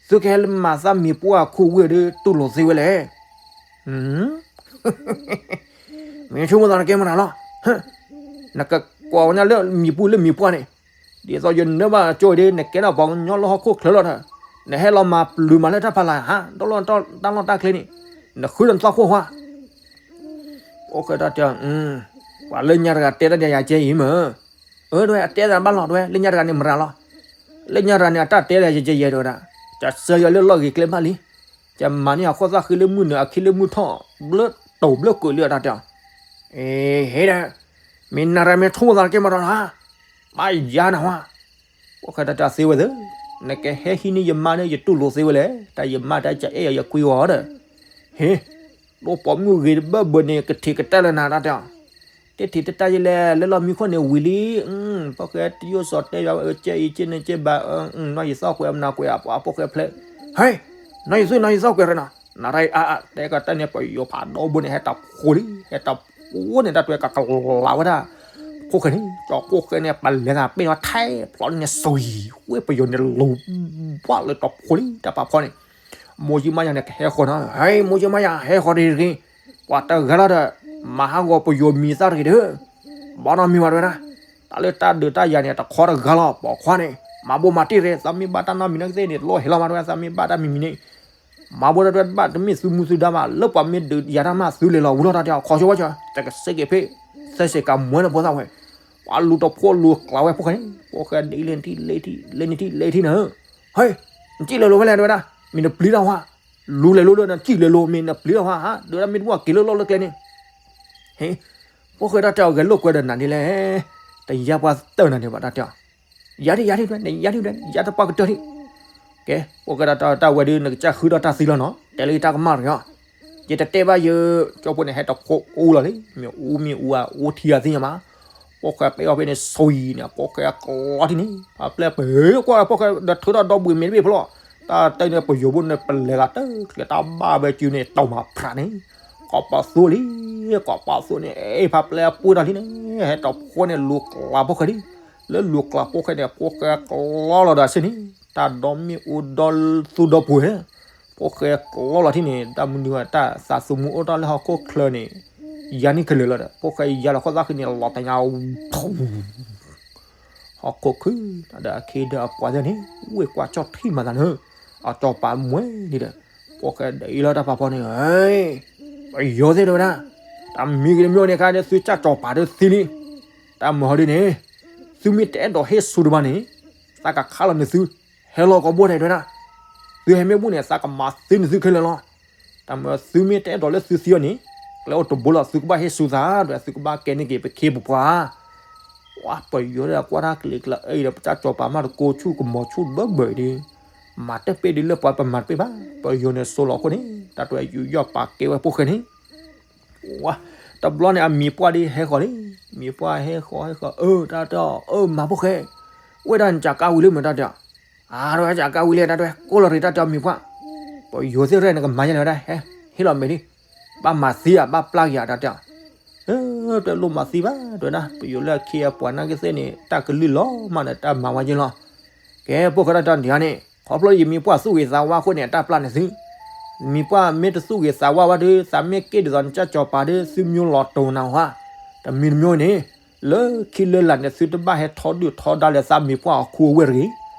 သုကဟဲလၢမၤသးမံၤပှၢ်အခိၣ်ဝံၤဒီး တူၢ်လိာ်သ့ဝဲလဲၣ်, မ့ၢ်ဆိကမိၣ်သးနကဲမတၤလီၤ, နကကွၢ်ဝဲညါလၢမံၤပူၤလၢမံၤပှၢ်န့ၣ်, ဒ်သိးယနၢ်ဘၣ်ကၠိဒီး နကဲထီၣ်ပှၤကညီလၢဟီၣ်ခိၣ်ချၢလီၤ, နဟဲလီၤမၤပျုၤမၤလၢတၢ်ဖးလၢ်ဟါ, တၢ်လီၢ်တၢ်ကျဲန့ၣ်, နဃုဒီးနသီခိၣ်ဟါ အိၣ်ကဲတၢ်တဲ, ပှၤလၢညါတဂၤတဲတၢ်ဒီးယၤကဲအံၤမ့ၢ်, အၢ တဝဲအတဲသးဘၣ်လီၤ တဝဲ လၢညါတဂၤန့ၣ်မရၤလီၤ, လၢညါတဂၤန့ၣ် အတၢ်တဲဒီးယဲယဲယဲတဝဲဒၣ်, ကစၢ်ယွၤလၢလီၢ်ဂ့ၤကျဲဘၣ်လံ, ကမၤန့ၢ်အခိၣ်သၣ်ဃံလၢမုၢ်နုာ် အခံလၢမုၢ်ထီၣ် ဘျၢတိၤဘျၢကွံာ်လံအတၢ်တဲအီၤ, အ့ ဟ့ၣ်ဒီး, မ့ၢ်နၤရၤမ့ၢ်ဆိကမိၣ်သးတကဲမးဒီးလၢ်, ဘၣ်ယၤနၤဝဲ, ဖိၣ်ဃဲတၢ်တဲသ့ဝဲသ့, နကဟဲဟံးန့ၢ်ယမါန့ၣ် ယတူၢ်လိာ်သ့ဝဲလဲၣ်, တၢ်ယမါတၢ်ကအဲၣ်ယၤယကွံအီၤဒီး, ဟ့, ဒိၣ်ပိာ်မုၣ်ဂ့ၤတဘၢဘၢန့ၣ် ကထံၣ်ကတၢၢ်လၢနၤတၢ်တဲအီၤ, တထံၣ်တတၢ်ယလဲၣ် လၢလီၢ်မံခိၣ်န့ၣ်ဝံၤလံ, ဖိၣ်ဃဲတယိၣ်စီၤတဲယၤဝဲ အကဲအံၤကဲန့ၣ်ကဲဘၣ်, နီၢ်ယသီၣ်ကွဲးမနၤကွဲး အဖိၣ်ဃဲဖျဲး, ဟဲ, နီၢ်ယသွံၣ်နီၢ်ယသီၣ်ကွဲးရၢနီၤ, နရၢအါအါ တဲကတၢၢ်န့ၣ် ပယီၤဖးဒိၣ်ဘိန့ၣ် ဟဲတဖှိလံ, ဟဲတဖှိန့ၣ် တၢ်တွဲကကလၤဝဲဒၣ်, ဖိၣ်ဃဲန့ၣ် ကၠီဖိၣ်ဃဲန့ၣ် ပလဲၤသးပဲၢ်ထီၣ်ထဲဖျိန့ၣ် စံၤ, ဝဲပယီၤန့ၣ်လူၤ, ဘၣ်လၢတဖှိလံ တၢ်ပာ်ဖီန့ၣ်, မိၢ်ယံမါယၤန့ၣ် ကဟဲဃီၤနီၤ, ဟဲ မိၢ်ယံမါယၤ ဟဲဃီၤတဂ့ၤတဂ့ၤ, ပှၤတဂၤလီၤဒီး, မၤဟးဂီၤပယီၤမံၤသၣ်တဂ့ၤဒီး, ဘၣ်နီတမံၤဘၣ်တဲဝဲဒၣ်, တၢ်လၢတၢ်ဒုးတၢ်ယၤန့ၣ် တခီတဂၤလီၤ ပိာ်ခွါန့ၣ်, မၤဘိမၤတ့ၢ်ရ့ သးမ့ၢ်ဘၣ်တၢ်နီတမံၤနာ်ကသ့ၣ်န့ၣ် လီၢ်ဟဲလီၤမးတဲဝဲ သးမ့ၢ်ဘၣ်တၢ်မံၤမံၤန့ၣ်, မၤဘိတၢ်တဝဲဘၣ် တမ့ၢ်သုမူသုဒါဘၣ် လၢပှၤမ့ၢ်ဒုးယၤတၢ်မး သုလဲၤလီၤဝံၤလီၤတၢ်တဲအီၤ ခီဆိဝဲကၠီ တကစ့က့ၤဖ့ၣ်, သဲစ့ၤကၤမွဲန့ၣ်ဖိသၣ်ဝဲ, ပှၤလူၤတဖှိလူၤကျါဝဲဖိၣ်ဃဲန့ၣ် ဖိၣ်ဃဲဒ်လဲၣ်နထံၣ်လဲၣ်ထံၣ် လဲၣ်နထံၣ်လဲၣ်ထံၣ်နၤ, ဟဲ, နစံၣ်လဲၤလိာ်ဝဲလဲၣ်တဲဝဲဒၣ်, မ့ၢ်နပျံၤတၢ်ဝါ, လူၤလဲၤလိာ်လၢနစံၣ်လဲၤလိာ် မ့ၢ်နပျံၤတၢ်ဝါဧါ ဒုးတၢ်မ့ၢ်တဘၣ်က့ၤလၢလီၢ်လၢကျဲန့ၣ်, ဟ့, ဖိၣ်ဃဲတၢ်တဲအီၤဂဲၤလိာ်ကွဲဒီးနၤဒ်လဲၣ်, တယါပှၤတၢၢ်နၤန့ၣ်ဘၣ်တၢ်တဲအီၤ, ယၤဒ်ယၤဒ်ဒွဲ နယၤဒ်ဒွဲ ယၤတပှၢ်ကတၢၢ်ဒံး, ကဲ ဖိၣ်ဃဲတၢ်တဲအီၤတၢ်ဝဲဒုး နကစၢ်ဃုထီၣ်တၢ်သံလီၤနီၤ တဲလၢယတၢ်ကမၣ်တဂ့ၤအီၤ, ယတတဲဘၣ်ယ, ကၠီဖိန့ၣ် ဟဲတဖှိအူလီၤလံ မ့ၢ်အူမ့ၢ်အူဧါ အူထံဂၤသ့ၣ်ညါမး, ဖိၣ်ဃဲပဲအီၤဖဲန့ၣ် ဆီအံၤန့ၣ် ဖိၣ်ဃဲကျီထံၣ်န့ၣ် ပှၤပျဲၢ်ပှဲၤကွၢ် ဖိၣ်ဃဲဒီးထုးထီၣ်ဒီဘှံးမ့ၢ်တဘ့ၣ်ဖိလီၤ, တၢ်တဲန့ၣ် ပယိၤဘိန့ၣ် ပလဲၤဂၤတၢ်ချဲးတၢ်ဘၣ်ဝဲ စုန့ၣ် တီၢ်မၤဖြးန့ၣ်, ကိးပာ်သိလံ, ကိးပာ်သိန့ၣ် အ့ၣ် ဖးပျဲၢ်ပှ့ၤထီၣ်လံန့ၣ် ဟဲတဖှိန့ၣ် လူၤကျါဖိၣ်ဃဲလံ, လၢလူၤကျါဖိၣ်ဃဲန့ၣ် ဖိၣ်ဃဲကျီလီၤဒီးအဆ့ၣ်န့ၣ် တၢ်ဒီမ့ၣ်အူဒီသူဒီပူၤဧၢ, ဖိၣ်ဃဲကျီလီၤထံၣ်န့ၣ် တၢ်မနုၤတၢ်သးသမူအိၣ်တၢ်လၢဟီၣ်ခိၣ်ချၢန့ၣ်, ယၤန့ၣ်ခဲလၢာ်လီၤဒီး ဖိၣ်ဃဲယၤလီၤခီၣ်သၣ်ဃံန့ၣ် လီၤတညါ ဟီၣ်ခိၣ်ခုၣ်ဒီးအခ့ဒီးအပှၤသ့ၣ်န့ၣ် ဝ့ၢ်ကွၢ်ဆီၣ်ထံၣ်မၤသးန့ၣ်, အစီၤပၤမွဲလံဒီး, ဖိၣ်ဃဲဒ်အံၤလီၤတၢ်ပာ်ဖီန့ၣ်, ပယီၤသ့ၣ်တဲဝဲဒၣ်, တၢ်မံၤဂ့ၤတမံၤန့ၣ်ခါဒီး သုကၢ်စီၤပၤဒီးသံလံ, တၢ်မၤဟီဒ်န့ၣ်, သုမ့ၢ်တအဲၣ်ဒိးဟ့ၣ်ဆူတဘၣ်န့ၣ်, သးကခးလီၤန့ၢ်သု, ဟဲလီၤကီးဘိတဲဝဲဒၣ်, သုဟဲမ့ၢ်ဘူၣ်န့ၣ် သးကမၤသံန့ၢ်သုခဲလၢာ်လီၤ. တၢ်မၤသုမ့ၢ်တအဲၣ်ဒိးလၢသုသံအီၤန့ၣ်, ကျဲအိၣ်တဘိလီၤ သုကဘၣ်ဟ့ၣ်ဆူသး ဒီးသုကဘၣ်ကဲန့ၢ်က့ၤ ပခ့ပပှၤ ဝါ ပယီၤဒီးကွၢ်တၢ်ကျဲၤကျါအံၤဒီး ပတၢ်စီၤပၤမးတကိးဆူၣ်ကမီၤဆူၣ်ဘၢဘၢအံၤဒီး, မၤတပ့ၢ်ဒ်လၢပှၤပမၤတပ့ၢ်ဘၣ်, ပယီၤန့ၣ်စိလီၤအဃိန့ၣ် တၢ်တွဲယူးယီၣ်ပာ်ကဲဝဲဖိၣ်ဃဲန့ၣ်, ဝါ, တဘျီန့ၣ်အမံၤပှၢ်ဒ်ဟဲဃီၤလံ, မံၤပှၢ်ဟဲဃီၤဟဲဃီၤ အၢ တၢ်တဲအီၤ အၢ မၤဖိၣ်ဃဲ, ဝဲဒၣ်နစၢ်ကါဝံၤလၢမုၢ်တၢ်တဲအီၤ, အါ တၢ်တဲအီၤ စၢ်ကါဝံၤလံ တၢ်တဲအီၤ ကိးလီၤရ့ၣ်တၢ်တဲအီၤမံၤပှၢ်, ပယီၤသ့ၣ်ရဲၣ်နကမၤယဲလဲၣ်ဝဲဒၣ် ဟဲ ဟ့ၣ်လီၤမဲာ်လံ, ဘၣ်မၤသံဧါ ဘၣ်ပျၢ်က့ၤဧါ တၢ်တဲအီၤ တလိၣ်မၤသံဘၣ် တဲဝဲဒၣ် ပယီၤလၢအခ့အပှၤနာ်က့သ့ၣ်န့ၣ် တၢ်ကလုၢ်လီၤမးဒီး တၢ်မၤဝဲယ့ၢ်လီၤ. ကဲ ဖိၣ်ဃဲတၢ်တဲအီၤန့ၣ် ခီဖျိယမံၤပှၢ်သူၣ်ဂ့ၤသးဝါအဃိန့ၣ် အတၢ်ပျၢ်န့ၣ်သု, မံၤပှၢ်မ့ၢ်တသူၣ်ဂ့ၤသးဝါဝဲဒီး သးမ့ၢ်က့ၣ်ဒ်သိးနကၢ်စီၤပၤဒီး သုမံၤလီၤတိၢ်နၤဟါ, တမံၤတမံၤန့ၣ် လၢခံလၢလာ်န့ၣ် သုတဘၣ်ဟဲထီဒုၣ်ထီဒါလၢသးမံၤပှၢ်အခိအဝဲၢ်တဂ့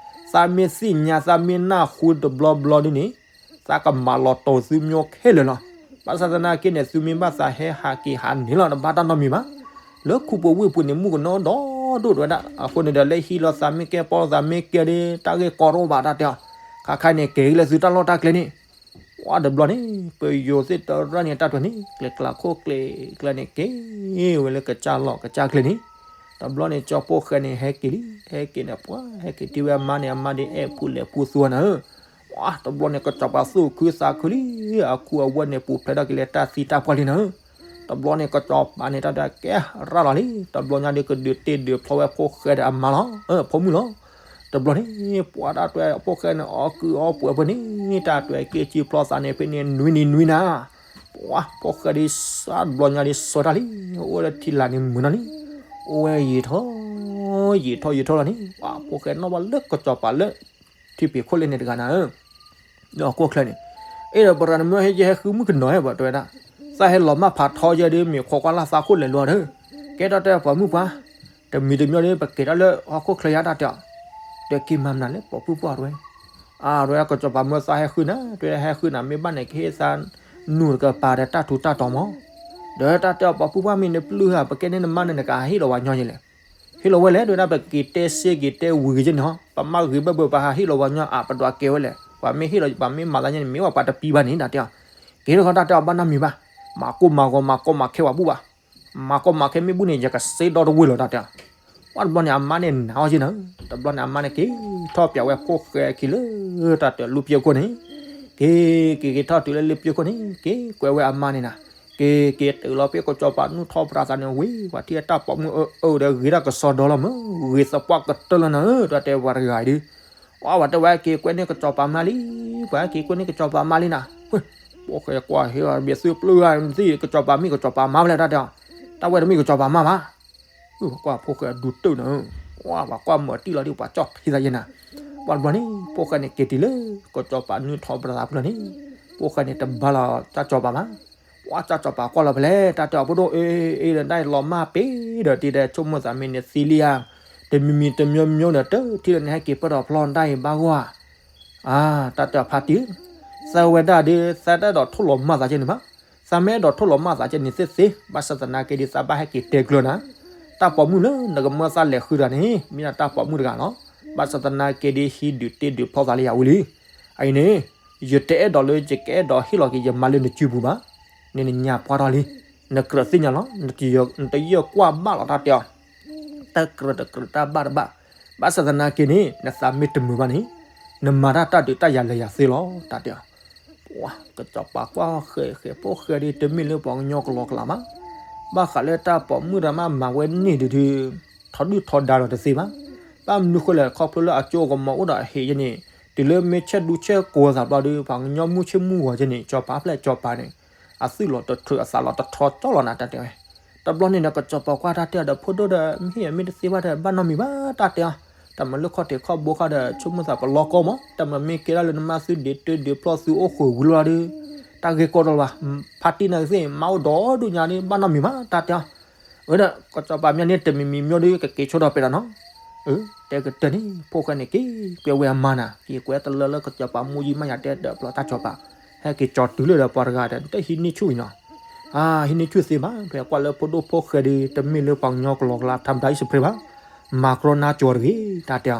ၤ, သးမ့ၢ်သ့ၣ်ညါ သးမ့ၢ်နၢ်ဟူတဘျီဘျီဒ်န့ၣ် သးကမၤလီၤတိၢ်သုမံၤခဲလၢာ်လီၤ. ဘၣ်ဆၣ်သနာ်က့န့ၣ် သုမ့ၢ်ဘၣ်သးဟဲဟးက့ၤဟးန့ၣ်လီၤ တဘၣ်တၢ်နီတမံၤဘၣ်. လၢခူပူၤဝ့ၢ်ပူၤန့ၣ် မုၣ်ကနီဒီဒိၣ်တဝဲဒၣ် အဃိန့ၣ်ဒီး လၢဟံၣ်လီၤသးမ့ၢ်ကဲ ပီၢ်လီၤသးမ့ၢ်ကဲဒီး တၢ်ဂ့ၢ်ကီတအိၣ်ဘၣ်တၢ်တဲအီၤ, ခါခါန့ၣ် ကဲၤလၢသုတၢ်လီၢ်တၢ်ကျဲန့ၣ် ဝါတဘျီန့ၣ် ပယီၤသ့ၣ်တရၣ်န့ၣ် တၢ်တွဲန့ၣ် ကျဲၤကျါခိၣ်ကျဲၤကျါန့ၣ် က့ၤဝဲလၢကစၢ်လီၢ်ကစၢ်ကျဲန့ၣ်, တဘျီန့ၣ် ကၠီဖိၣ်ဃဲန့ၣ် ဟဲက့ၤလံ ဟဲက့ၤန့ၣ် ပှၤဟဲက့ၤထံၣ်ဝဲအမါန့ၣ် အမါဒ်အဲၣ်ပူၤလဲၤပူၤသူနၤဧၢ, ဝါတဘျီန့ၣ် ကစီၤပၤသူၣ်ခုသးခုလံ, အခူအဝဲၢ်န့ၣ် ပူၤဖျဲးထီၣ်က့ၤလၢတၢ်သံတၢ်ပှၢ်လံနၤဧၢ, တဘျီန့ၣ် ကစီၤပၤန့ၣ် တၢ်တဲကဲရၣ်လီၤလံ, တဘျီညါဒ်ကဒုးတ့ၢ်ဒုးဖျီဝဲဖိၣ်ဃဲဒီးအမါလီၤ, အၢ ဖိမုၣ်လီၤ. တဘျီန့ၣ် ပှၤတၢ်တွဲဖိၣ်ဃဲန့ၣ် အီၣ်ကုၢ်အီၣ်ပှဲၤဖဲန့ၣ် တၢ်တွဲက့ၤစံၣ်ဖျီသးန့ၣ် ဖဲန့ၣ် နွံနံၤနွံနၤ, ပှၤဖိၣ်ဃဲဒ်စးတဘျီညါဒ်စီၤတၢ်လံ, အိၣ်လၢထံလာ်န့ၣ်မုာ်နီၤလံ, အိၣ်ဝဲယံာ်ထီၣ် ယံာ်ထီၣ်ယံာ်ထီၣ်လီၤန့ၣ် ပှၤဖိၣ်ဃဲနီၣ်ဘၣ်လၢကစီၤပၤလၢ ထံဖံးခိၣ်လ့ၣ်န့ၣ်တဂၤနၤဧၢ လၢဟီၣ်ခိၣ်ချၢန့ၣ်, အဲၣ်ဒိးပရၤနမၢဟဲယဟဲဃုမုၣ်ကနီၤဟဲဘၣ်တဲဝဲဒၣ်, သးဟဲလီၤမၢ်ဖးထီယဲဒ်မ့ၢ်ခိးကွၢ်လၢ်သးခိၣ်လဲၤလိၤဒီး, ကဲတၢ်တဲပှၤမုၣ်ပှၢ်, တမံၤတမံၤဒီး ပက့ၤတၢ်လၢဟီၣ်ခိၣ်ချၢယါတၢ်တဲအီၤ, ဒီးက့ၤမၤမနုၤလၢပှၤပုၢ်ပှၢ်တဝဲ, အဝဲကစီၤပၤမၢသးဟဲဃုနၤ တဲဝဲဒၣ်ဟဲဃုနၤ မ့ၢ်ဘၣ်န့ၣ် ကဟ့ၣ်သးနူၢ်တကပၤဒီးတၢ်ထူးတၢ်တီၤမး, ဒီးတၢ်တဲအီၤပှၤပုၢ်ပှၢ်မ့ၢ်နပျုၢ်ဧါ ပကဲန့ၢ်နမါန့ၣ် နကဟးဟ့ၣ်လီၤပှၤညီယဲလဲၣ် ဟ့ၣ်လီၤဝဲလဲၣ် တဲဝဲဒၣ် ပက့ၤတဲစ့က့ၤတဲဝံၤက့ၤန့ၣ်ဟီ ပမ့ၢ်ဂ့ၤဘၣ်ဘၣ် ပဟးဟ့ၣ်လီၤပှၤညီအါ ပဒွးကဲဝဲလဲၣ် ပှၤမ့ၢ်ဟ့ၣ်လီၤ ပှၤမ့ၢ်မၤသးညါန့ၣ် မ့ၢ်ဝဲပှၤတပံၤဘၣ်န့ၣ် တၢ်တဲအီၤ, က့ၤထီၣ်ခီတၢ်တဲအီၤဘၣ်နီတမံၤဘၣ်, မၤကိၢ်မၤဂီၤ မၤကီမၤခဲပှၤဘူၣ်ဘၣ်, မၤကီမၤခဲမ့ၢ်ဘူၣ်န့ၣ် ယကစ့ဒီတဝ့ၢ်လီၤ တၢ်တဲအီၤ. ပှၤတဘျီန့ၣ် အမါန့ၣ်နာ်အီၤက့နီၤ, တဘျီန့ၣ် အမါန့ၣ်က့ၤထီၣ်ပျးဝဲဖိၣ်ဃဲခံလၢ တၢ်တဲအီၤ လူၢ်ပျဲခိၣ်န့ၣ်, က့ၤ က့ၤက့ၤထီၣ်တုၤလၢလူၢ်ပျဲခိၣ်န့ၣ် က့ၤကွဲဝဲအမါန့ၣ်နၤ, က့ၤက့ၤတုၤလီၤ ဖဲကစီၤပၤနုၢ်ထီၣ်ပြးသးန့ၣ် ဝံၤ ပှၤထံၣ်တၢ်ပိာ်မုၣ်အၢအၢဒီး ဂ့ၤတၢ်ကစီဒီလီၤမး, ဂ့ၤသပှၢ်ကတၢၢ်လီၤနၤဧၢ တၢ်တဲပှၤတဂၤအံၤဒုး, အဝဲတဲဝဲက့ၤကွဲန့ၢ်ကစီၤပၤမါလံ, ပှၤက့ၤကွဲန့ၢ်ကစီၤပၤမါလံနၤ, ဖိၣ်ဃဲကွၢ်ဟ့ၣ်အီၤ ဘၣ်သုပျုၢ်ဂၤ မ့ၢ်သ့ၣ် ကစီၤပၤမ့ၢ်ကစီၤပၤမါဖဲလဲၣ် တၢ်တဲအီၤ, တၢ်ဝဲတမ့ၢ်ကစီၤပၤမါဘၣ် ကွၢ်ဖိၣ်ဃဲအဒူတၢၢ်နၤ, ပှၤကွၢ်မၤတံၢ်လီၤဒုး ပှၤကၠီၣ်ထံသးယဲနၤ, ပှၤတဘျီန့ၣ် ဖိၣ်ဃဲန့ၣ်က့ၤတုၤလၢ ကစီၤပၤနုၢ်ထီၣ်ပြးသးဖုလီၤန့ၣ်, ဖိၣ်ဃဲန့ၣ်တဘါလီၤ ကၠၢ်ကစီၤပၤမး, ပှၤကၠၢ်ကစီၤပၤကွၢ်လီၤဖဲလဲၣ် တၢ်တဲအီၤ ဖိဒိၣ်အ့ အ့ဒီးဒၣ်လီၤမၢ်ပ့ၤဒီး တံၤဒီးဆိကမိၣ်သးမ့ၢ်န့ၣ်သံလံဧါ, တမံၤမံၤတမံၤမံၤဒီး တထံၣ်လၢနဟဲက့ၤပၢၢ်ထီၣ်ဖျီဒၣ်အံၤဘၣ်ဂီၢ်ဧါ အါ တၢ်တဲအီၤဖါတံၢ်, သးဝဲဒၣ်ဒီး သးတအဲၣ်ဒိးထိၣ်လီၤမၢ်သးကဲန့ၣ်ဘၣ်, သးမ့ၢ်အဲၣ်ဒိးထိၣ်လီၤမၢ်သးကဲန့ၣ်သ့သ့, ဘၣ်ဆၣ်သနာ်က့ဒီး သးဘၣ်ဟဲက့ၤတဲကျၢၤနၤ, တၢ်ပိာ်မုၣ်လၢနကမၢသးလဲၤဃုတဂၤန့ၣ် မ့ၢ်ဒၣ်တၢ်ပိာ်မုၣ်တဂၤလီၤ, ဘၣ်ဆၣ်သနာ်က့ဒီး ဟံးဒုးတ့ဒုးဖျီသးလၢယၤဝံၤလံ, အအံၤန့ၣ် ယတအဲၣ်ဒိးလၢယကအဲၣ်ဒိးဟ့ၣ်လီၤက့ၤယမါလၢနစုပူၤဘၣ်, န့ၣ်နညါပှၢ်ထီၣ်လံ, နကြၢးသ့ၣ်ညါလီၤ, နတယၢၢ်ကွၢ်ဘၣ်လီၤ တၢ်တဲအီၤ တကြၢးတကြၢးတၢ်ဘၣ်တဘၣ်, ဘၣ်ဆၣ်သနာ်က့န့ၣ် နသးမ့ၢ်တမုာ်ဘၣ်န့ၣ် နမၤတၢ်တၢ်ဒုးတၢ်ယၤလဲၤယၤသ့လီၤ တၢ်တဲအီၤ, ပှၤကစီၤပၤကွၢ်ဃဲးဃဲးဖိၣ်ဃဲဒီး တမ့ၢ်လၢပှၤကညီကလီကလီဘၣ်, ဘၣ်ဃးလၢတၢ်ပိာ်မုၣ်တဂၤမးမၤဝဲန့ၣ်ဒုးဒုး ထီဒုၣ်ထီဒါလီၤတသ့ဘၣ်, ဘၣ်မနုၤဃိလဲၣ် ခီဖျိလၢအကၠိကမီၤအိၣ်ဒီးအဟံၣ်ယဲန့ၣ် တုၤလၢမ့ၢ်ဆဲးဒူဆဲးကိးသးဘျီဒီး ပှၤကညီမုၢ်ဆ့ၣ်မုၢ်ဂီၤကဲန့ၣ် ကစီၤပၤဖျဲၣ်ကစီၤပၤန့ၣ် အသွံၣ်လီၤတထြၢးအသးလီၤတထီကၠီလီၤနၤ တၢ်တဲဝဲ, တဘျီန့ၣ်ဒီး ကစီၤပၤကွၢ်တၢ်တဲအီၤဒီး ဖိဒိၣ်ဒီး မ့ၢ်ဟ့ၣ်မ့ၢ်တသ့ဘၣ်ဒီး ဘၣ်နီတမံၤဘၣ် တၢ်တဲအီၤ, တၢ်မၤလၢခီၣ်ထံးခီၣ်ဘိခါဒီး ဆိကမိၣ်သးပလီၢ်ကီၢ်မး တၢ်မၤမ့ၢ်ကဲဒၣ်လၢနမါသုဒ့တုဒ့ဖျီသုအိၣ်ဃုာ်ဝံၤလီၤဒီး တၢ်ဂ့ၢ်ကီတလီၤဘၣ်, ဖါတံၢ်နၤကသ့ၣ် မါအိၣ်ဒီဒူၣ်ညါဒီး ဘၣ်နီတမံၤဘၣ် တၢ်တဲအီၤ အၢဒီး ကစီၤပၤမၠါန့ၣ် တမံၤမံၤမၠိဒီး ကက့ၤဆိဒီးပဲာ်ဒီးနီၤ, အၢ တဲကတၢၢ်န့ၣ် ဖိၣ်ဃဲန့ၣ် က့ၤကွဲဝဲအမါနၤ က့ၤကွဲတလၢလၢကစီၤပၤမူယံမးယၤတဲဒီး ဘျီတၢ်ကစီၤပၤ ဟဲက့ၤကၠီၤတုၤလၢဒီးပှၤတဂၤဒီး တဟံးန့ၢ်ဆူၣ်အံၤနီၤ, အါ ဟံးန့ၢ်ဆူၣ်သ့ဘၣ် ဖဲကွၢ်လၢဖိဒိၣ်ဖိၣ်ဃဲဒီး တမ့ၢ်လၢပှၤကညီကလီကလီ ထါမတၤအံၣ်စဖရ့ဘၣ်, မၤကြီနါကၠီၤတဂ့ၤ တၢ်တဲ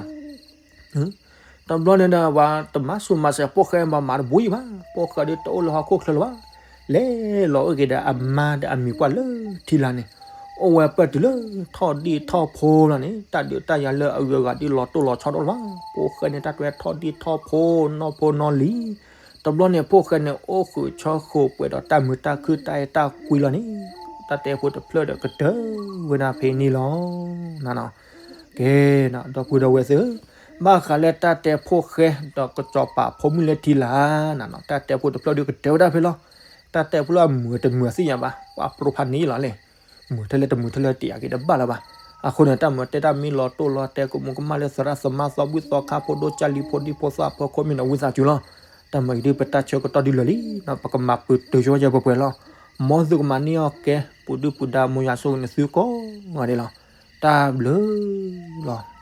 အီၤ တဘျီန့ၣ်ဒီး ပှၤတမၤဆူၣ်မၤစၢၤဖိၣ်ဃဲ ပှၤမၤတဘူးယံၤဘၣ်, ဖိၣ်ဃဲဒီးတအိၣ်လၢဟီၣ်ခိၣ်ချၢလၢၤဘၣ်, လဲၤလီၤအိၣ်က့ၤဒီးအမါဒီးအမံၤကွၢ်လၢထံလာ်န့ၣ်, အိၣ်ဝဲပၢၢ်တုၤလၢထီၣ်ဒံၣ်ထီၣ်ဖိလီၤန့ၣ်, တၢ်ဒုးတၢ်ယၤလၢအဂုၤအဂၤဒ်လီၤတိၢ်လီၤဆီတအိၣ်လၢၤဘၣ်, ဖိၣ်ဃဲန့ၣ် တၢ်တွဲထီၣ်ဒံၣ်ထီၣ်ဖိ နီၢ်ဖိနီၢ်လံၤ, တဘျီန့ၣ် ဖိၣ်ဃဲန့ၣ် အိၣ်ဃုာ်ဆီဃိာ်ပှဲၤဒီးတၢ်မုာ်တၢ်ခုၣ်တၢ်အဲၣ်တၢ်ကွံလီၤန့ၣ်, တၢ်တဲဖိတဖျၢၣ်ဒီးကတၢၢ်ဝဲဒၣ်ဖဲန့ၣ်လီၤ. ကဲ, ဒီပုၢ်ဒီဝဲၢ်သ့ၣ်ဧၢ, ဘၣ်ဃးလၢတၢ်တဲဖိၣ်ဃဲ ဒီးကစီၤပၤဖိမုၣ်လၢထံလာ်နၤနီၤ, တၢ်တဲဖိတဖျၢၣ်ဒီးကတၢၢ်ဝဲဒၣ်ဖဲလီၤ. တၢ်တဲဖိလၢအမုာ်တမုာ်အသ့ၣ်ညါဘၣ်, ကွၢ်ပြိဖးန့ၣ်လီၤလဲၣ်, မုာ်ထဲလဲၣ်တမုာ်ထဲလဲၣ်တယာ်က့ၤတဘၣ်လၢၤဘၣ်. အဃိန့ၣ် တၢ်မၤတဲတၢ်မ့ၢ်လီၤတိၢ်လီၤတဲ ကမူးကမၣ်လၢသရၣ်သမါသီဘူၣ်သီခါ ဖိဒိၣ်ကၢ်လံၤဖိဒံဖိသၣ်အဖီခိၣ်မ့ၢ်န့ၣ် ဝံသးစူၤလီၤ. တၢ်မၤအံၤဒ် ပတၢ်ဆၢကတီၢ်ဒ်လၢာ်လံ, ပကမၤပတုာ်ဆိယဲၢ်ပှဲၤပှဲၤလီၤ. မ်သုကမၤန့ၢ်အီၣ်ကဲ ပူၤဒုၣ်ပူၤဒါ မ်ယွၤဆိၣ်ဂ့ၤန့ၣ်သုကိးဂၤဒဲးလီၤ. တၢ်ဘျုးလီၤ.